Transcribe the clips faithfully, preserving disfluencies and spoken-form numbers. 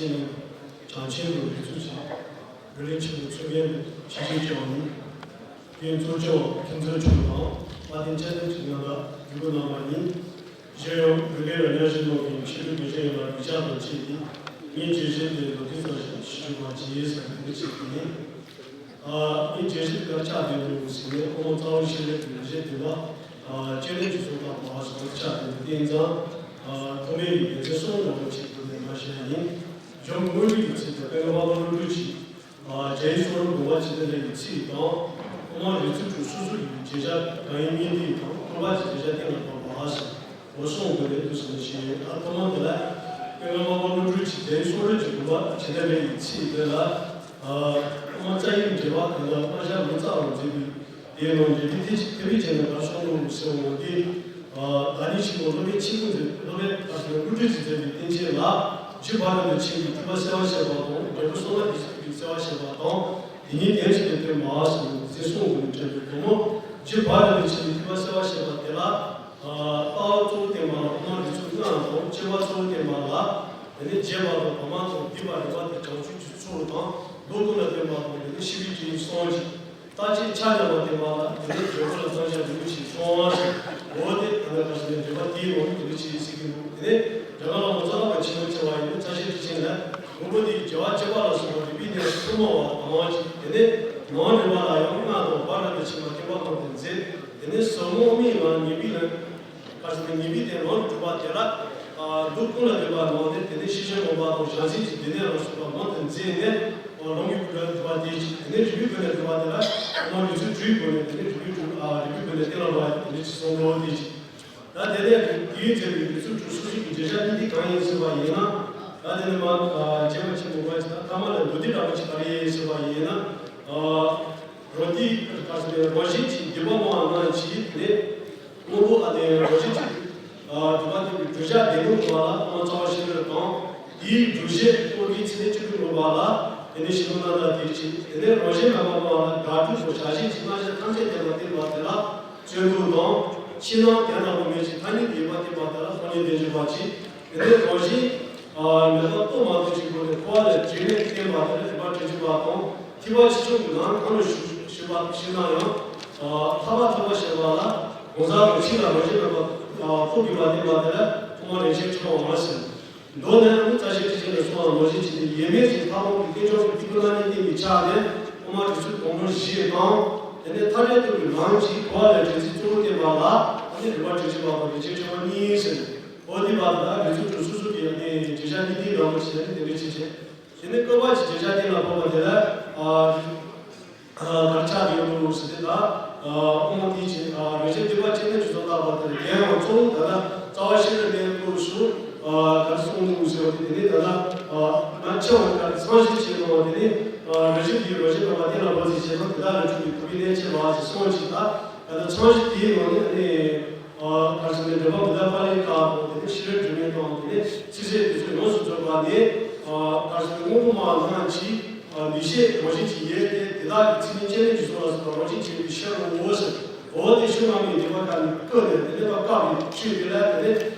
ཆེན་ནས་བྱང་ཆེན་དུ་རིགས་ཚུལ་གྱི་བགྲོ་གླེང་ཆེན་མོ་ཚུགས་མཁན་དུ་ཆེད་ཞུ་བྱས་པ་ཡིན། དེའི་གཙོ་སྐྱོང་ཁྱིམ་མཚེས་ཆུང་དང་དཔལ་ལྡན་ཆེ་ལྡན་གྱི་རྣམ་པ་འཇུག་པ་གནང་བ་ཡིན། གཞན་ཡང་བོད་སྐད་ལ་སྙན་ཞུ་གནང་མཁན་ཆོས་ལུགས་སྡེ་ཚན་ཡོངས་ལ་གུས་ཕྱག་དང་བཅས་ཏེ་ངའི་བརྗོད་གཞི་དེ་ལོ་རྒྱུས་ཙམ་ཞིག་ཞུ་བ་བྱས་ཟེར་དེ་འདྲ་བྱས་ཏེ་ཡིན། ཨ་ངའི་བརྗོད་གཞི་དེ་ག་ཆགས་བསྡད་འདུག་ཟེར་ནས་ཨོ་མ་རྩ་བ་ཤེས་རིག་གི་ལས་བྱེད་འདི་ལ་ཨ་སྤྱན་རས་གཟིགས་སོགས་དང་བ་སོགས་ཆགས་བསྡད་འདུག་དེ་ཡིན་ཙང་ཨ་ཐོག་མའི་ཡི་གེ་ཚེ་སྲོག་འདྲ་བོ་ཅིག་ཐོག་ནས་མ་བཤད་ཡིན། གཞུང་དངོས་ཡོད་ཀྱི་ཚིག་དེ་སྤེན་པ་པ་བློ་གྲོས་ཀྱིས་ཨ་རྒྱ་ཡིག་གསུང་རབ་དགོངས་པ་ཇི་ལྟར་ལས་ཀྱི་ཚིག་དང་ཨོ་མ་རིགས་ཚུལ་དྲུག་སོ་སོ་ཡི་བརྗོད་བྱ་གང་ཡིན་མིན་དེ་དང་སྟོན་པ་གྱི་བརྗོད་བྱ་གཏན་ལ་ཕབ་པ་ཟེར། འོ་སོང་དགོས་རེད་འདུག་ཟེར་ནས་ཞུས་ཡོད། ད་ཐོག་མ་དེ་ལ་སྤེན་པ་པ་བློ་གྲོས་ཀྱིས་དེའི་གསུང་རབ་ཀྱི་དགོངས་པ་ཇི་ལྟར་མེད་ཡི་ཚིག་དེ་ལ་ཨ་ཨོ་མ་རྩ་ཡིག་འགྲེལ་པ་དེ་ལ་ཨོ་མ་ཤར་ལུགས་རྩ་བར་མཛད་པའི་དེའི་ནང་གི་དེ་དེ་དེ་བས་བྱས་ནས་ག་སོང་ལུགས་ཟེར་འོང་དེ་ཨ་ད་ནི་ཞིག་གོ་སློབ་དཔོན་ཆེན་པོ་མཛད་སློབ་དཔོན་ཨ་ཟེར་བློ་གྲོས་ཀྱིས་མཛད་པའི་བསྟན་བཅོས་ལ་རྒྱུ་བར་དུ་ཕྱིན་པའི་ཐེག་པ་གསལ་བར་བཤད་པ་དང་འབྲས་བུ་གསུམ་ལ་དེ་བཞིན་གྱི་གསལ་བར་བཤད་པ་དང་། དེ་ཉིད་བདེན་ཞིང་དེ་སྟོན་པ་ཟེར་ནས་འཛིན་གསུམ་ཀུན་ནས་དྲན་པའི་སྒོ་མོ། རྒྱུ་བར་དུ་ཕྱིན་པའི་ཐེག་པ་གསལ་བར་བཤད་པ་དེ་ལ། ལྟ་བ་གཙོ་བོ་བསྟན་པ་ལ་ཕ་མ་རིགས་ཚུལ་ལྔ་དང་སྐྱེ་བ་གཙོ་བོ་བསྟན་པ་ལ། དེ་ནས་རྒྱས་པ་དང་བར་མ་དང་བསྡུས་པ་རིགས་པ་དང་བྱང་ཆུབ་ཀྱི་ཚུལ་དང་མདོ་ཀུན་ལ་བསྟན་པ་དང་དེ་ནས་ཤེས་པའི་སྤྱོད་ཡུལ་གསུམ་གྱི། རྟག་གཅིག་ཆ་མཉམ་པ་བསྟན་པ་ལ་དེ་ནས་བརྗོད་པ་ལ་བསམ་བྱ་རིགས་པའི་ཆེད་གསུམ་ཟེར། འོ་དེ་ད་ནི་བར་ཞིག་ནས་འགྲེལ་པ་དེའི་ནང་དུ་དེ་འདྲ་ཞིག་གཟིགས་ཀྱི་འདུག་དེ་ནས་རྒྱ་གར་ལ་ངོ་མཚར་རྣམ་པ་ཆེན་པོ་ཆེ་བ་ཡིན་ན་རྩ་ཤེ་ཊཱིཀ་ཆེན་ལས་དངོས་པོ་དེའི་རྒྱལ་བ་དཔྱད་པ་ལ་སོགས་པ་རིག་པའི་གནས་སུ་ཐུན་མོང་བ་དང་ཅིག་དེ་ནས་ནང་རིག་པ་ལ་ཡང་ལྔ་དང་བར་ར་དུ་ཕྱིན་པ་བསྟན་པ་གང་དུ་མཛད། དེ་ནས་ཟབ་མོ་དབུ་མའི་ལམ་ཉེ་བའི་ལམ། ག་ཟེར་ན་ཉེ་བའི་དེ་ལམ་གྲུབ་པ་དེ་ལ་མདོ་ཀུན་ལ་ལྡན་པ་ནང་ནས་དེ་ནས་ཤེས་བྱའི་དབང་པོ་དང་བྱང་སེམས་ཀྱི་སྡེ་སྣོད་ལ་སོགས་པ་མང་དུ་མཛད་ནས་ལམ་གྱི་སྒོ་ནས་གྲུབ་པ་དེ་ཅིག་དེ་ནས་རིག་པའི་སྒོ་ནས་གྲུབ་པ་དེ་ལ་ལམ་རིགས་ཚུལ་དྲུག་གི་སྒོ་ནས་དེ་ནས་རིག་པའི་སྒྲུབ་ཨ་རིག་པའི་སྒོ་ནས་གཏན་ལ་ཕབ་པ་དེ་ནས་ཅིག་གསུངས་འགྲོ་བ་དེ་ཅིག་ད་དེ་ནས་དེའི་མཛད་པའི་རིགས་ཚུལ་དྲུག་སོ་སོ་གི་བརྗོད་བྱ་གཉིས་འདི་གང་ཡིན་ཟེར་བ་ཡིན་ན། ད་དེ་ནས་མ་རྗེས་མ་ཆེན་པོ་བ་ཅིག་ད་ཐ་མ་ལ་མདོ་སྡེ་འདྲ་པོ་ཅིག་ག་རེ་ཡིན་ཟེར་བ་ཡིན་ན། རོ་སྡེ་ག་ཟེར་ན་རང་བཞིན་གྱིས་སྡིག་པ་སྨོ་བ་རྣམས་ཀྱིས་དེ་ནས་དངོས་པོ་ཨ་ནི་རང་བཞིན་གྱིས་སྡིག་པ་སྟོན་པའི་བསྒྲུབ་བྱ་བདེན་དོན་དགོངས་པ་ལ་ཨོ་མ་རྩ་བ་ཤེས་རབ་དང་དེའི་སྒྲུབ་བྱེད་དངོས་པོའི་ཚིག་ནི་བཅུ་དྲུག་དགོངས་པ་ལ་དེ་ནས་ཤེས་རབ་རྣམ་དག་དེ་ཅིག་དེ་ནས་རང་བཞིན་མེད་པ་སྨོ་བ་ལ་དགག་སྒྲུབ་དང་བྱ་བྱེད་ཀྱི་རྣམ་གཞག་ཐམས་ཅད་བསྟན་པ་བསྟན་པ་དེ་ལ། བརྩོན་འགྲུས་དང་། ཕྱི་ནང་དོན་དང་པོ་མེད་ཅིང་ཐ་སྙད་དུ་ཡོད་པ་བསྟན་པ་དེ་ལ་སྤང་བྱའི་བསྟན་བཅོས་པ་ཅིག་དེ་ནས་རང་བཞིན་མེད་པ་རྟོགས་མ་ཐུབ་ཅིང་སྒོ་ནས་འཁོར་བ་ལས་གྲོལ་མེད་བསྟན་པ་དེ་ལ་རིག་པ་དྲུག་ཅུ་པ་དང་། ཐེག་པ་ཆེ་ཆུང་གི་ལམ་གང་ལ་ཞུགས་ཞུགས་པ་ཞུགས་ན་ཡང་། ཐར་པ་ཐོབ་པར་བྱེད་པ་ལ་གང་ཟག་གི་ཕྱི་ལ་རང་བཞིན་མེད་པ་རྟོགས་དགོས་པ་བསྟན་པ་དེ་ལ་ཐོག་མ་རིན་ཆེན་ཕྲེང་བ་འོང་ཟེར། མདོ་ནས་ཨ་ནི་རྩ་ཤེ་ཊཱིཀ་ཆེན་ལ་སོགས་པ་ལོ་རྒྱུས་ཀྱི་ཡས་མས་ཀྱི་ལྷ་མོ་གི་རྟེན་འབྱུང་གི་ཐིག་སྐུད་སྣ་ནས་བསྟན་པའི་ཆ་ནས་ཨོ་མ་དྲུག་ཚུལ་དང་པོ་བཞི་དང་། དེ་ནས་མཐའ་བྲལ་དུ་གི་ལམ་གྱི་གོ་བ་ལ་དྲན་ཚིག་གཙོ་བོར་བསྟན་པ་ལ་ཨ་ནི་རིག་པ་དྲུག་ཅུ་པ་དང་རིན་ཆེན་ཕྲེང་བ་གཉིས་ཟེར། འོ་འདི་བར་དུ་ལ་རིགས་ཚུལ་དྲུག་སོ་སོ་གི་ཨ་ནི་བརྗོད་བྱ་གཉིས་ལྡན་འདྲ་པོ་བྱས་ནས་དེ་འདྲ་བྱས་བྱས། དེ་ནས་བཀོད་པ་གྱི་བརྗོད་བྱ་གཏན་ལ་ཕབ་པ་དེ་ལ་ཨ། གར་ཆགས་ཡོད་འདུག་ཟེར་ཏེ་ད། ཨོ་མ་དེའི་ཆེད་རིན་ཆེན་སྡིག་པ་སྤྱན་རས་གཟིགས་སོགས་བཏགས་པ་དེར་རྒྱན་ཡང་གཙོ་བོ་ད་ལྟ་རྩ་བ་ཤེས་རབ་ལྔའི་སྐོར་སུ་ག་རེ་གསུངས་འདུག་ཟེར་བ་དེ་དེ་ནས་ད་ལྟ་ང་ཆེ་བ་ག་རེ་ཚང་ཞིབ་བྱས་གནང་བ་དེ་ནས་རིན་ཆེན་སྡིག་རང་བཞིན་མེད་པ་གཏན་ལ་ཕབ་ཚིག་བྱས་ན་དེ་དག་ལ་འཁྲུལ་པའི་གྲུབ་པའི་གནས་ཆེ་བ་ཞེས་གསུངས་ཤིང་ད་ད་ལྟ་ཚང་ཞིབ་དེའི་ནང་ནས་ཨ་ནི། ག་རེ་ཟེར་ན་འགྲེལ་པ་མི་འདའ་པ་ལའི་བཀའ་དང་དེ་ནས་ཤེས་རབ་སྒྲོན་མེ་དང་དེ་ནས་ཚིག་གསལ་དེ་ཚོ་ཡོངས་སུ་རྫོགས་པ་ནས་ག་རེ་ཟེར་ན་དངོས་པོ་མ་རྣམས་ཀྱི་འདུས་བྱས་རང་བཞིན་གྱིས་ཡོད་དེ་དེ་དག་གི་མཚན་ཉིད་སྤྱན་རས་གཟིགས་སོགས་ལ་སོགས་པ་རང་བཞིན་བྱས་པའི་ཕྱིར་རོ་ཟེར། འོ་དེ་ཤུགས་རྣམ་སྨིན་འདུས་པ་ཀ་ནས་བཀོད་ནས་དེ་ནས་ད་བཀའ་བའི་ཆོས་དེ་ལ་དེ་ནས་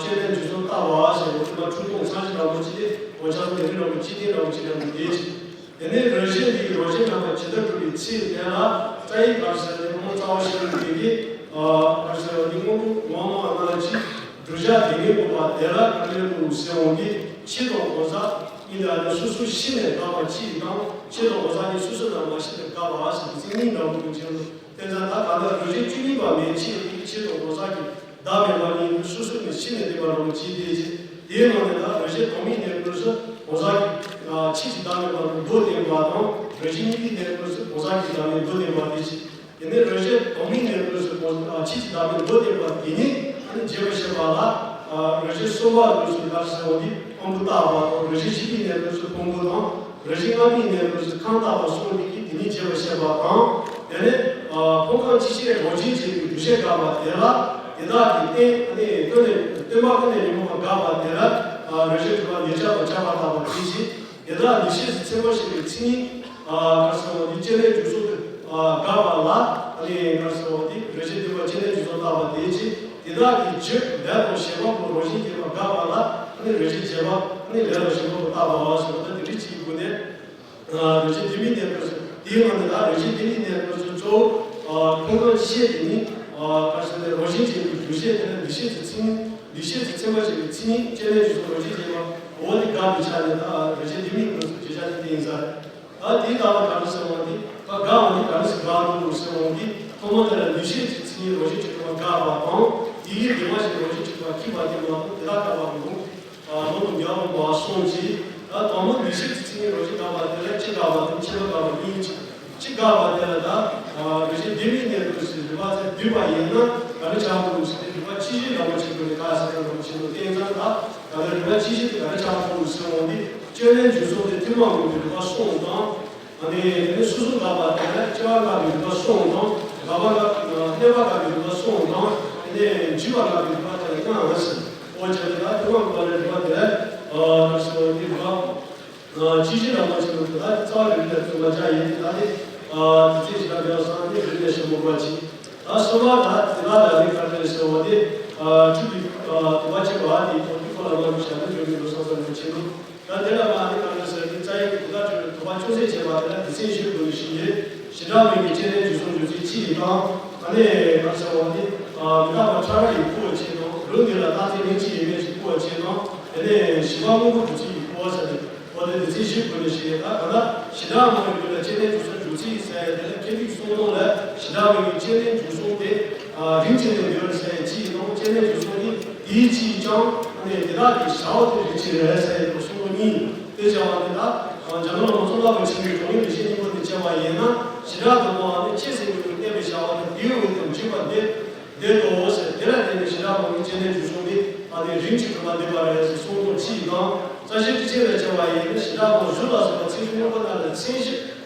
སྤྱན་རས་གཟིགས་སོགས་བཏགས་པ་ཟེར་འོ་དེ་མ་འཁྲུལ་སྟོང་ཚང་ཞིང་རང་བཞིན་ཅི་སྟེ་འོ་ཆ་ཚང་དེ་ནས་རང་བཞིན་ཅི་སྟེ་རང་བཞིན་ཅི་ལ་མི་དེ་ཅི། དེ་ནས་རང་བཞིན་འདི་རང་བཞིན་མེད་པ་ཇི་ལྟར་གྲུབ་པའི་ཚུལ་དེ་ལ་རྩ་བའི་ག་རེ་ཟེར་ནས་ཨོ་མ་རྩ་བ་ཤེས་རབ་འདི་གིས་ག་རེ་ཟེར་བ་འདི་དངོས་པོ་ངོ་མ་རྣམས་ཀྱི་བསྒྲུབ་བྱ་དེ་ཉིད་དགོས་པ་དེ་ལ་ག་རེ་ལས་འདུག་ཟེར་འོང་གི་ཕྱི་དང་གང་ཟག་གཉིས་ལ་ནི་སོ་སོ་ཤི་ནས་འགག་པ་གཅིག་དང་ཕྱི་དང་གང་ཟག་གཉིས་སོ་སོ་ལ་མ་ཤི་ནས་འགག་པ་ཟེར་གི་ཚིག་གཉིས་འདྲ་པོ་ཀུན་ཆེན་ལ་བསྟན་ཙང་ད་ག་ལ་རང་བཞིན་བཅུ་གཉིས་པ་མན་ཆད་ཀྱི་ཕྱི་དང་གང་ཟག་གི་བདག་མེད་པ་ཉིད་དུ་སོ་སོ་ནས་ཤི་ནས་བསྡད་པ་རང་གི་ཅི་སྟེ་ཅི། དེའི་ནང་ནས་ད་རང་བཞིན་དང་མིའི་གནས་སྐབས་སུ་གང་ཟག་གི་ཕྱི་གི་བདག་མེད་པ་ལ་མདོ་བསྟན་པ་དང་རང་བཞིན་གཉིས་ཀྱི་གནས་སྐབས་སུ་གང་ཟག་གི་བདག་མེད་མདོ་བསྟན་པ་དེ་ཅི། དེ་ནས་རང་བཞིན་དང་མིའི་གནས་སྐབས་སུ་གང་ཕྱི་གི་བདག་མེད་མདོ་བསྟན་པ་དེ་ཉིད་ཨ་ནི་རྒྱས་པར་བཤད་པ་ལ་རང་བཞིན་གསུམ་པ་སྐབས་སུ་ག་རེ་ཟེར་བ་འདི་དབང་པོ་བཏགས་པ་དང་རང་བཞིན་བཞི་པའི་གནས་སྐབས་སུ་ཕུང་པོ་དང་། རང་བཞིན་ལྔ་པའི་གནས་སྐབས་སུ་ཁམས་བཏགས་པ་གསུམ་འདི་གིས་དེ་ཉིད་རྒྱས་པར་བཤད་པ་དང་། དེ་ནས་ཕུང་ཁམས་ཅི་ཕྱིར་རང་བཞིན་བྱས་པའི་གདུལ་བྱ་དགག་པ་དེ་ལ་དེ་དག་གི་རྟེན་ནས་སྟོན་ནས་སྟོན་པ་ཀུན་ནས་ཉོན་མོངས་པ་དགག་པ་དེ་ལ་རང་བཞིན་གྲུབ་པ་ལེགས་སྦྱར་དང་ཁྱབ་པ་ལྟ་བུ་དེ་བཞིན་དེ་དག་ལེགས་བཤད་ཀྱི་ཚད་མར་བཤད་པའི་མཚན་ཉིད་ག་རེ་ཟེར་བ་འདི་སྤྱན་རས་གཟིགས་སོགས་དེ་དགག་པ་ལ་ག་རེ་ཟེར་བ་འདི་རང་བཞིན་བསྟན་པ་སྤྱན་རས་གཟིགས་སོགས་ལྟ་བུ་དེ་བཞིན་དེ་དག་གི་རྒྱུ་ལས་དང་བྱེད་པ་པོ་རང་བཞིན་བསྟན་པ་དགག་པ་ལ། ནི་རེ་ཞིག་བྱེད་པ་ནི་ལས་ལ་ཞིག་ལོག་པར་བརྟག་པའོ་ཞེས་པ་དེ་རིགས་ཀྱི་སྒོ་ནས། རེ་ཞིག་ལྡན་མིན་གནས་སྐབས་སུ་དེའི་ནང་ནས་ད་རེ་ཞིག་ལྡན་མིན་གནས་སྐབས་སུ་གཙོ་བོ་ཁོང་ཁྲོ་ཆེ་དེ་ནི་ག་ཟེར་ནས་རང་བཞིན་ཅན་གྱི་འདུ་ཤེས་དེ་ནི་འདུ་ཤེས་ཀྱི་མཚན་ཉིད། འདུ་ཤེས་ཀྱི་མཚན་མ་ཅན་གྱི་མཚན་ཉིད་སྐྱེ་གནས་འཇུག་ཚུལ་རང་བཞིན་ཅན་པ་འོ་དེ་དགག་པའི་ཆ་ནས་ད་རེ་ཞིག་ལྡན་མིན་གནས་སྐབས་སུ་བརྗོད་བྱ་ནི་དེ་ཡིན་ས་རེད། ད་དེའི་ལྟ་བ་ག་རེ་ཟེར་བ་འདི་ད་དགག་པ་འདི་ག་རེ་ཟེར་དགག་འདུག་ཟེར་བ་འདི་ཐོག་མ་དེ་ལ་འདུ་ཤེས་ཀྱི་མཚན་ཉིད་རང་བཞིན་གྱིས་གྲུབ་པ་དགག་པ་དང་དེ་ཡི་ལྡན་མ་ཞིག་རང་བཞིན་གྱིས་གྲུབ་པ་ཁྱད་པར་དེ་མ་གཏོགས་དེ་དག་དགག་པ་མི་འདུག་ལོ་དང་རྒྱལ་བ་པ་གསུངས་ཀྱིས། ད་དང་པོ་འདུས་བྱས་ཀྱི་མཚན་ཉིད་རང་བཞིན་དགག་པ་དེ་ལ་སྤྱི་དགག་པ་དང་ཁྱད་པར་དགག་པ་གཉིས་ཀྱི། སྤྱི་དགག་པ་དེ་ལ་ད་རེ་ཞིག་ལྡན་མིན་གནས་སྐབས་སུ་རིགས་པ་ཚེ་བསྡུས་པ་ཡིན་ན་ག་རེ་ཆགས་འདུག་ཟེར་ཏེ་རིགས་པ་སྤྱི་བཞི་ལ་མ་ཆགས་པའི་ཁ་ཟེར་ན་རང་བཞིན་དུ་བསྟན་ཙང་ད་ག་ལ་རིགས་པ་སྤྱི་བཞི་དེ་ག་རེ་ཆགས་འདུག་ཟེར་འོང་དུས་སྐྱེ་གནས་འཇུག་ཚུལ་དེ་ཐུན་མོང་མིན་པའི་རིགས་པ་གསུམ་དང་། ཨ་ནི་དེ་ནས་སོ་སོ་དགག་པ་དེ་ལ་སྐྱེ་བ་དགག་པའི་རིགས་པ་གསུམ་དང་། དགག་པ་དགག་གནས་པ་དགག་པའི་རིགས་པ་གསུམ་དང་། དེ་ནས་འཇིག་པ་དགག་པའི་རིགས་པ་དེ་ལ་ལྔ་ཟེར། འོ་བྱས་ཏེ་ད་ཐུན་མོང་མིན་པའི་རིགས་པ་དེ་ལ་ཨ་ཟེར་བ་དེ་རིགས་པ་སྤྱི་བཞི་ལ་མ་ཆགས་པའི་ད་རྩ་བ་རིགས་པའི་ཚུལ་མ་ཆགས་ཡིན་ད་དེ་ཨ་དེ་ཚེ་ཞིག་ལ་འབྱོར་སང་ནི་རིགས་ལས་ཞིབ་མོ་བ་ཅིག་ད་གསུམ་པ་ད་དེ་ལ་ད་ནི་ག་རེ་ཟེར་བ་དེ་ཨ་འཁྲུལ་པའི་ཨ་དུ་བ་ཆེ་བ་དེ་ཐོག་གི་ཁོ་ལ་མ་བྱ་ནི་འཇོག་གི་འགྲོ་སང་ས་མ་ཆེ་ནོ། ད་དེ་ལ་མ་ནི་ག་རེ་ཟེར་ནི་རྩ་ཡི་གི་དེ་དག་གྲོལ་བའི་དུ་བ་ཅུང་ཟད་བྱས་པ་དེ་ལ་སྡེ་ཚན་བཞི་བགོས་ནས་བཞི་ཡོད། བྱེ་བྲག་མིང་གི་སྐྱེ་གནས་འཇུག་ཚུལ་འཇུག་ཚུལ་གཅིག་ཡིན་དང་། ཨ་ནི་ག་རེ་ཟེར་བ་ནི་མི་རྟག་པ་ཕྲ་རགས་ཡིན་ཁུ་བ་ཆེ་དང་ལུགས་འདི་ལ་རྟག་ཚིག་མིང་གཅིག་ཡིན་མེད་ཞིག་ཁུ་བ་ཆེ་དང་། དེ་ནས་བཞི་པ་དངོས་པོ་འཇུག་ཚུལ་ཡིན་ཁུ་བ་ཟེར་ནས་འོ་དེ་སྡེ་ཚན་བཞི་བགོས་ནས་བཞི་ཡོད། ད་ག་ལ་བྱེ་བྲག་མིང་གི་ལུགས་ལ་སྐྱེ་གནས་འཇུག་ཚུལ་འཇུག་ཚུལ་ཡིན་ཟེར་ཡ་དེ་ལ་མཁས་པའི་གསུང་དོན་ལ་བྱེ་བྲག་མིང་གི་སྐྱེ་གནས་འཇུག་ཚུལ་དེ། རིགས་གཅིག་ནས་འདོད་ཟེར་གཅིག་དང་སྐྱེ་གནས་འཇུག་ཚུལ་ནི་དེའི་གཅིག་ཀྱང་ནས་དེ་དག་གི་བྱ་བ་དེ་རིགས་གཅིག་རེད་ཟེར་ཡོད་པ་གསུང་ལུགས་གཉིས། དེ་བྱ་བ་དེ་དག་འཇམ་མགོན་བླ་མ་ཙོང་ཁ་པ་ཆེན་པོའི་དོན་ཡོད་ལེགས་བཤད་སྙིང་པོ་དེ་བྱས་པ་ཡིན་ན་བྱེ་བྲག་ཏུ་བ་ནི་སྐྱེ་ཟིན་པའི་གནས་པའི་བྱ་བ་དེ་དེའི་འོག་ཏུ་འཇུག་པ་དེ་དེ་དོ་ཟེར། དེ་ལ་བརྟེན་ནས་བྱེ་བྲག་པ་ནི་སྐྱེ་གནས་འཇུག་ཚུལ་ནི་ཨ་ནི་རིགས་གཅིག་གྲུབ་པ་བསྡུས་པ་རེད་ཟེར་གསུང་ལུགས་གཅིག་དང་། རྩ་ཤེ་ཏྲི་ཆེན་ལ་བྱས་པ་ཡིན་ན་བྱེ་བྲག་པ་གཞུང་ལ་སོགས་པ་ཚིག་གཞུང་སྔོན་པོ་རྣམས་ལ་མཚན་གཞི།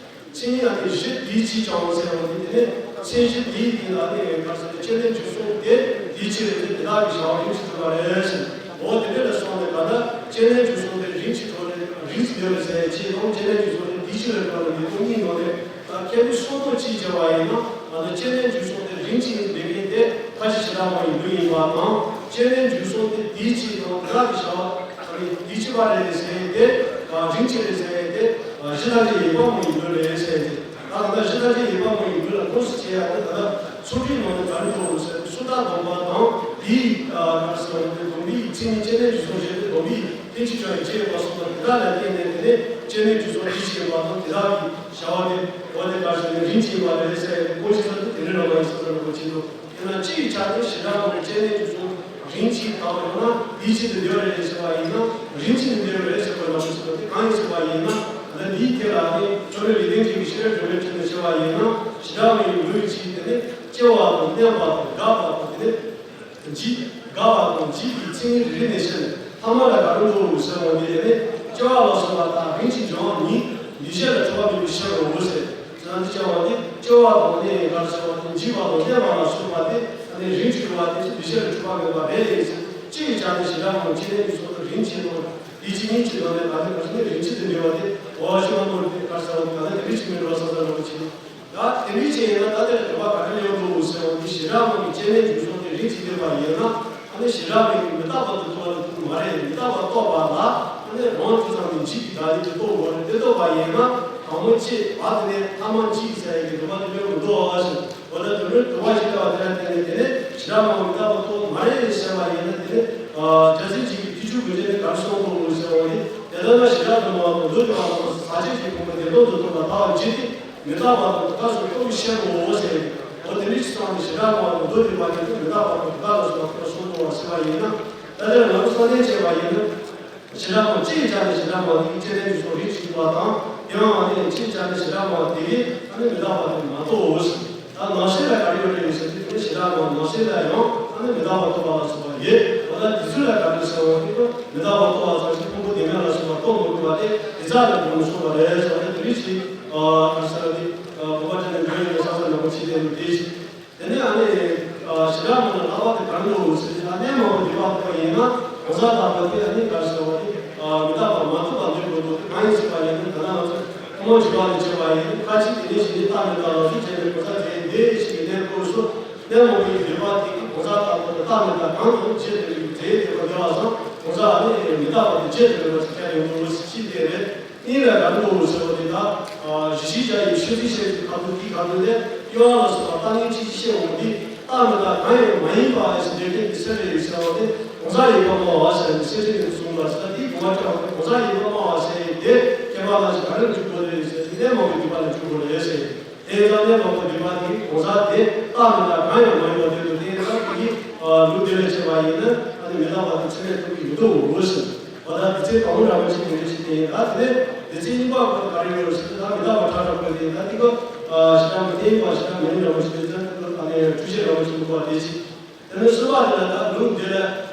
མཚན་ཉིད་ཨ་ནི་གཞི་དེའི་གཅིག་ཀྱང་ཟེར་བ་ནི་དེ་ནི་མཚན་གཞི་དེའི་སྟེང་ལ་ནི་ག་ཟེར་ཏེ་སྐྱེ་གནས་འཇུག་ཚུལ་དེ་དེའི་ཕྱིར་ཏེ་དེ་དག་གི་བྱ་བ་རིགས་གཅིག་གྲུབ་པ་རེད་ཟེར། འོ་དེ་འདྲ་ལ་སོང་ནས་ག་ད་སྐྱེ་གནས་འཇུག་ཚུལ་དེ་རིགས་གཅིག་གྲུབ་ནས་རིགས་གཅིག་ཡོད་རེད་ཟེར་ཡ་ཅིག་དང་སྐྱེ་གནས་འཇུག་ཚུལ་དེ་དེའི་ཕྱིར་ལ་གྲུབ་པ་ནི་མི་འདུག་གཉིས་ནང་ནས་ད་མཁས་པའི་གསུང་དོན་གཅིག་བྱས་པ་ཡིན་ན་ང་ཚོ་སྐྱེ་གནས་འཇུག་ཚུལ་དེ་རིགས་གཅིག་ཡིན་པའི་གི་དེ་ཁ་ཅིག་བྱེ་བྲག་པ་ཡི་ལུགས་ཡིན་པ་དང་སྐྱེ་གནས་འཇུག་ཚུལ་དེ་དེའི་གཅིག་དང་དེ་དག་གི་བྱ་བ། ཨ་ནི་དེ་གཅིག་པ་རེད་ཟེར་ཡས་དེ། རིགས་གཅིག་རེད་ཟེར་ཡས་དེ། གཞི་ཐམས་ཅད་ཡོད་པ་མ་ཡིན་ལུགས་རེད་ཟེར་ཡས་དེ། ད་ད་ལྟ་གཞི་ཐམས་ཅད་ཡོད་པ་མ་ཡིན་ལུགས་ལ་ཁོངས་སུ་བྱེད་ཡ་དེ་ད་ལྟ་ཚོགས་སྒྲིག་ནང་ནས་ག་རེ་འདུག་ཟེར་ན་སུ་དག་སྡོམ་པ་དང་དེའི་ག་རེ་ཟེར་བ་དེ་སྡོམ་པའི་མཚན་ཉིད་སྐྱེ་གནས་འཇུག་ཚུལ་བཞིན་དུ་སྡོམ་པའི་རྟེན་ཅིང་འབྲེལ་བའི་ཕྱིར་ཡོད་པ་སོགས་དང་དེ་དག་ལ་བརྟེན་ནས་དེ་ནས་སྐྱེ་གནས་འཇུག་ཚུལ་རིགས་གཅིག་ཡིན་པ་དང་དེ་དག་གི་བྱ་བ་དེ་འོ་དེ་ག་རེ་ཟེར་ན་རིགས་གཅིག་ཡིན་པ་རེད་ཟེར་ཡས་དེ་ཁོངས་ཀྱི་ས་དེ་དེ་འདྲ་རང་བ་ཡིན་ས་ཚོ་རིན་པོ་ཆེ་འདུག་དེས་ན་སྤྱི་ཡི་ཆ་ནས་བྱེ་བྲག་པ་ནི་སྐྱེ་གནས་འཇུག་ཚུལ་རིགས་གཅིག་དང་ཡང་ན་དེའི་ཕྱིར་དུ་འདོད་རེད་ཟེར་བ་ཡིན་ན་རིགས་གཅིག་ནི་འདོད་རེད་ཟེར་བ་ལ་མི་སྲིད་པ་དེ་གང་ཡིན་ཟེར་བ་ཡིན་ན་ད་འདིའི་ཐད་ལ་ནི་ཁྱོད་རང་ལུས་རྟེན་ཅན་གྱི་ཤེས་རབ་སྒྲོན་མེའི་ཁྲོད་ནས་བྱས་པ་ཡིན་ན་བྱེ་བྲག་པའི་ལུགས་ཀྱིས་དེ་ནི་སྐྱེ་བ་དང་གནས་པ་དང་འགག་པ་དང་དེ་ནི་འཇིག་འགག་པ་དང་འཇིག་པའི་མཚན་ཉིད་རིགས་ནས་བཤད་ནས་ཐ་མ་ལ་ག་རེ་འདུག་ཟེར་བ་དེ་ནི་སྐྱེ་བ་ལ་སོགས་པ་དག་རིགས་གཅིག་འབྱུང་བ་ཉིད་འདུས་བྱས་ལ་གྲུབ་པ་མིན་པའི་ཕྱིར་རོ་ཟེར། ཟེར་ན་འདི་བྱ་བ་ནི་སྐྱེ་བ་དང་གནས་ཡིན་པར་ཟེར་བ་དེ་འཇིག་པ་དང་གནས་པ་ལ་སོགས་པ་དེ་ནི་རིགས་གཅིག་པ་དེ་འདུས་བྱས་ལ་གྲུབ་པ་མེད་པ་རེད་ཟེར། སྤྱི་ཡི་ཆ་ནས་བྱེ་བྲག་པ་ནི་སྐྱེ་གནས་ཀྱི་ཚོགས་དང་རིམ་གྱིས་དང་དེ་གཅིག་ཉིད་ཀྱི་ནང་ནས་ད་ནི་ག་ཚོད་ནི་རིམ་གྱིས་དུ་འབྲེལ་བ་དེ་འོ་ཞུ་བ་མོར་དེ་གར་ཟེར་བ་ད་ནི་རིམ་གྱིས་མི་འགྲོ་བསམ་ས་འགྲོ་བ་ཕྱིན། ད་དེ་འདྲའི་ཆེད་ཡིན་ན་ད་དེར་དྲི་བ་ག་རེ་ཡོང་འདུག་ཟེར་བ་འདི་བྱེ་བྲག་པ་ནི་སྐྱེ་གནས་ཀྱི་ཚོགས་དེ་རིམ་གྱིས་འབྲེལ་བ་ཡིན་ན། ཨ་ནི་བྱེ་བྲག་པའི་མི་རྟག་པ་དུ་རྟོགས་པ་དེ་ཐུག་མ་རེད། མི་རྟག་པ་རྟོགས་པ་ལ་ཨ་ནི་རང་དེ་ཙམ་ནི་འཇིག་གི་བདག་ཉིད་དུ་རྟོགས་དགོས་རེད། དེ་རྟོགས་པ་ཡིན་ན་དང་པོ་ཅི་བ་དེ་ནས་ཐ་མ་འཇིག་ཟེར་ཡ་གི་འདུན་པ་དེ་ཡོད་མི་འདུག་ཨ་ཞེས། འོ་ན་དོན་དུ་དུ་བ་ཞིག་ལྟ་བ་དེ་ལ་བརྟེན་ནས་དེ་ནས་བྱེ་བྲག་པ་མི་རྟག་པ་རྟོགས་མ་རེད་ཟེར་བ་ཡིན་ན་དེ་ནི་རྒྱལ་སྲས་འཇིག་གི་ཐེག་མཆོག་དགོས་ཆེད་ནི་ག་རེ་གསུངས་འདུག་ཟེར་བ་ནི་དེ་ལྟར་ན་བྱེ་བྲག་ཏུ་མ་བ་དང་མདོ་སྡེ་པ་ལ་སོགས་ས་བཅད་ཀྱི་དགོངས་པ་བདེན་སྟོབས་སུ་རྟོགས་པ་ལྟ་བ་ཇི་སྟེ། མི་རྟག་པ་དང་དེ་དག་སོགས་རྟོགས་པའི་ཕྱིར་རོ་ཟེར། འོ་དེ་འདྲའི་ཕྱིར་ཙམ་ནི་བྱེ་བྲག་པ་དང་མདོ་སྡེ་པ་གཉིས་ཀྱིས་མི་རྟག་པ་དང་དེ་དག་ལ་སོགས་པ་ཁོ་ན་གསུངས་འདུག་བ་ཟེར་བ་ཡིན་ན། ད་ལྟ་ང་ཚོ་བསམ་གཏན་བྱས་པ་ཡིན་ན། བྱེ་བྲག་པ་སྤྱི་ཡི་ཆ་ནས་བྱེ་བྲག་པ་དེ་སྐྱེ་གནས་ཀྱི་ཚོགས་རིགས་གཅིག་པ་དང་ཡང་ཨ་ནི་སྤྱི་ཡི་ཆ་ནས་བྱེ་བྲག་པ་དེ་གིས་ཨ་ནི་མི་རྟག་པ་དེ་མ་རྟོགས་འོ་ཟེར། ད་ནང་གསེས་ལ་ག་རེ་ཡོད་རེད་ཟེར་དུས་དེ་བྱེ་བྲག་པ་ནང་གསེས་ལ་ཡང་ཨ་ནི་མི་རྟག་པ་རྟོགས་པ་ལ་སོགས་པ་ཡོད། འོ་ད་དེ་ཚོ་ལ་ག་རེ་ཟེར་བ་དེ་ཀོ་མི་རྟག་པ་རྟོགས་པ་ཙམ་ཞིག་ཕུང་པོ་བདེན་མེད་ལ་སོགས་པ་རྟོགས་མི་དགོས་པ་དེ་དེ་ཙམ་ལ་དགོངས་སོང་བ་རེད་ཟེར་བ་དེ་དེ་རིགས་ཀྱི། ཨ་ག་ཟེར་ཏེ། ཨ་གོམ་པ་བྱས་ནས་འགྲོ་ཡོང་བའི་ས་ས་ནག་པོ་ཕྱི་དེ་ནི་དེ་ཞིག་དེ་ནས་ཨ་ནི། ཨ་བྱེ་བྲག་པ་ལ་ལྷག་པ་དེ་གང་འདྲ་བོ་ཟེར་ན་གནས་མང་པོ་འདུས་པ་ལྟ་བུ་ཡིན་ན་གང་ཟག་དག་པ་དེ་ཨ་ནི་ག་ཟེར་བ་དེ། ཨ་མི་རྟག་པ་མ་ཐུབ་པ་འདོད་དགོས་འདུག་དེ་གང་ཡིན་ཟེར་བ་ཡིན་ན་ད་ལྟ་ང་ཚོས་ཐུན་མོང་བྱེ་བ་ལས་བྱེད་པ་ཡིན་ན་ཁ་ཅིག་དེ་ནས་ཞིག་ནི་རྟག་མི་རྟག་ལ་སུ་བྱས་ནས་གང་ཟག་དེ་འདི་ཞིག་གི་གནས་སྐབས་སུ་གནས་མང་པོའི་འདུས་པ་དེ་གི་གང་ཟག་དག་པ་དེ་རྟག་མི་རྟག་གང་དུ་བྱེད་དེ་རིགས་དེའི་འདོད་པ་འདོད་པ་སང་གང་ཟག་ཨ་ནི་མི་ ལྟ་བ་དེ་བརྗེད་དུ་མེད་པ་ཞིག་ཀྱང་ཡོང་འདུག་ཅེས་དེ་རེད། ཨིན་ར་ག་འདུག་ཟེར་བ་དེ་དག་གཞི་ཤེས་བྱ་ཡི་ཆོས་ཚིག་བཤད་ཚིག་ག་དུ་དེའི་ག་དུ་ལས་དབྱེ་བ་ལ་སོགས་པ་རྟག་གནས་ཅིག་བཤད་འོང་དུས་རྟག་མི་རྟག་གང་ཡང་མ་ཡིན་པ་ཞེས་འདོད་མཁན་གྱི་སེམས་རེ་ཡོད་ཟེར་བ་དེ་གང་ཟག་ཡིན་པ་སྨྲ་བ་ཟེར་ནས་སེམས་ཅན་གྱི་གསུངས་པ་ཟེར་དེའི་གོ་བ་ཀྱང་གང་ཟག་ཡིན་པ་སྨྲ་བ་ཟེར་ཡི་དེ་ཁྱད་པར་ན་ཞིག་ག་རེ་འཇུག་དགོས་རེད་ཟེར་དེ་གནས་མ་བུ་འདུས་པ་ལ་འཇུག་དགོས་རེད་ཟེར། དེ་ཡང་གནས་མ་བུ་འདུས་པ་དེ་གང་ཟག་དེ་རྟག་མི་རྟག་གང་ཡང་མ་ཡིན་པ་དེ་དང་དེ་ཡང་དེ་གི་ལུགས་དེ་ལས་བྱས་པ་ཡིན་ན་ཨ་ནི་མི་རྟག་པ་དེ་ཚད་མས་སྟོང་གི་མི་འདུག་འོ་ཟེར། འོ་ད་དེ་ཚེ་དང་པོ་རང་བཞིན་གྱི་རིགས་ཤིག་དེ་ཡིན་ད་དེ་ནས་དེ་ཚེ་གཉིས་པ་ཁོ་ན་ག་རེ་ཡོད་ཟེར་ད་མི་རྟག་པ་ཕྲ་ཕྲ་ཁོ་དེ་ཡིན་ད་དེ་ག་ཞེ་དྲག་མི་བརྟན་པ་ཞེ་དྲག་མི་རིང་རང་བཞིན་གྱི་ཚད་དེ་ཨ་ནི་འཁྲུལ་ཤེས་རང་བཞིན་གྱི་ཁོ་དེ་ཞིག་དེ་ནས་གསུམ་པ་དེ་ལ་ད་ལུགས་འདི་ལ།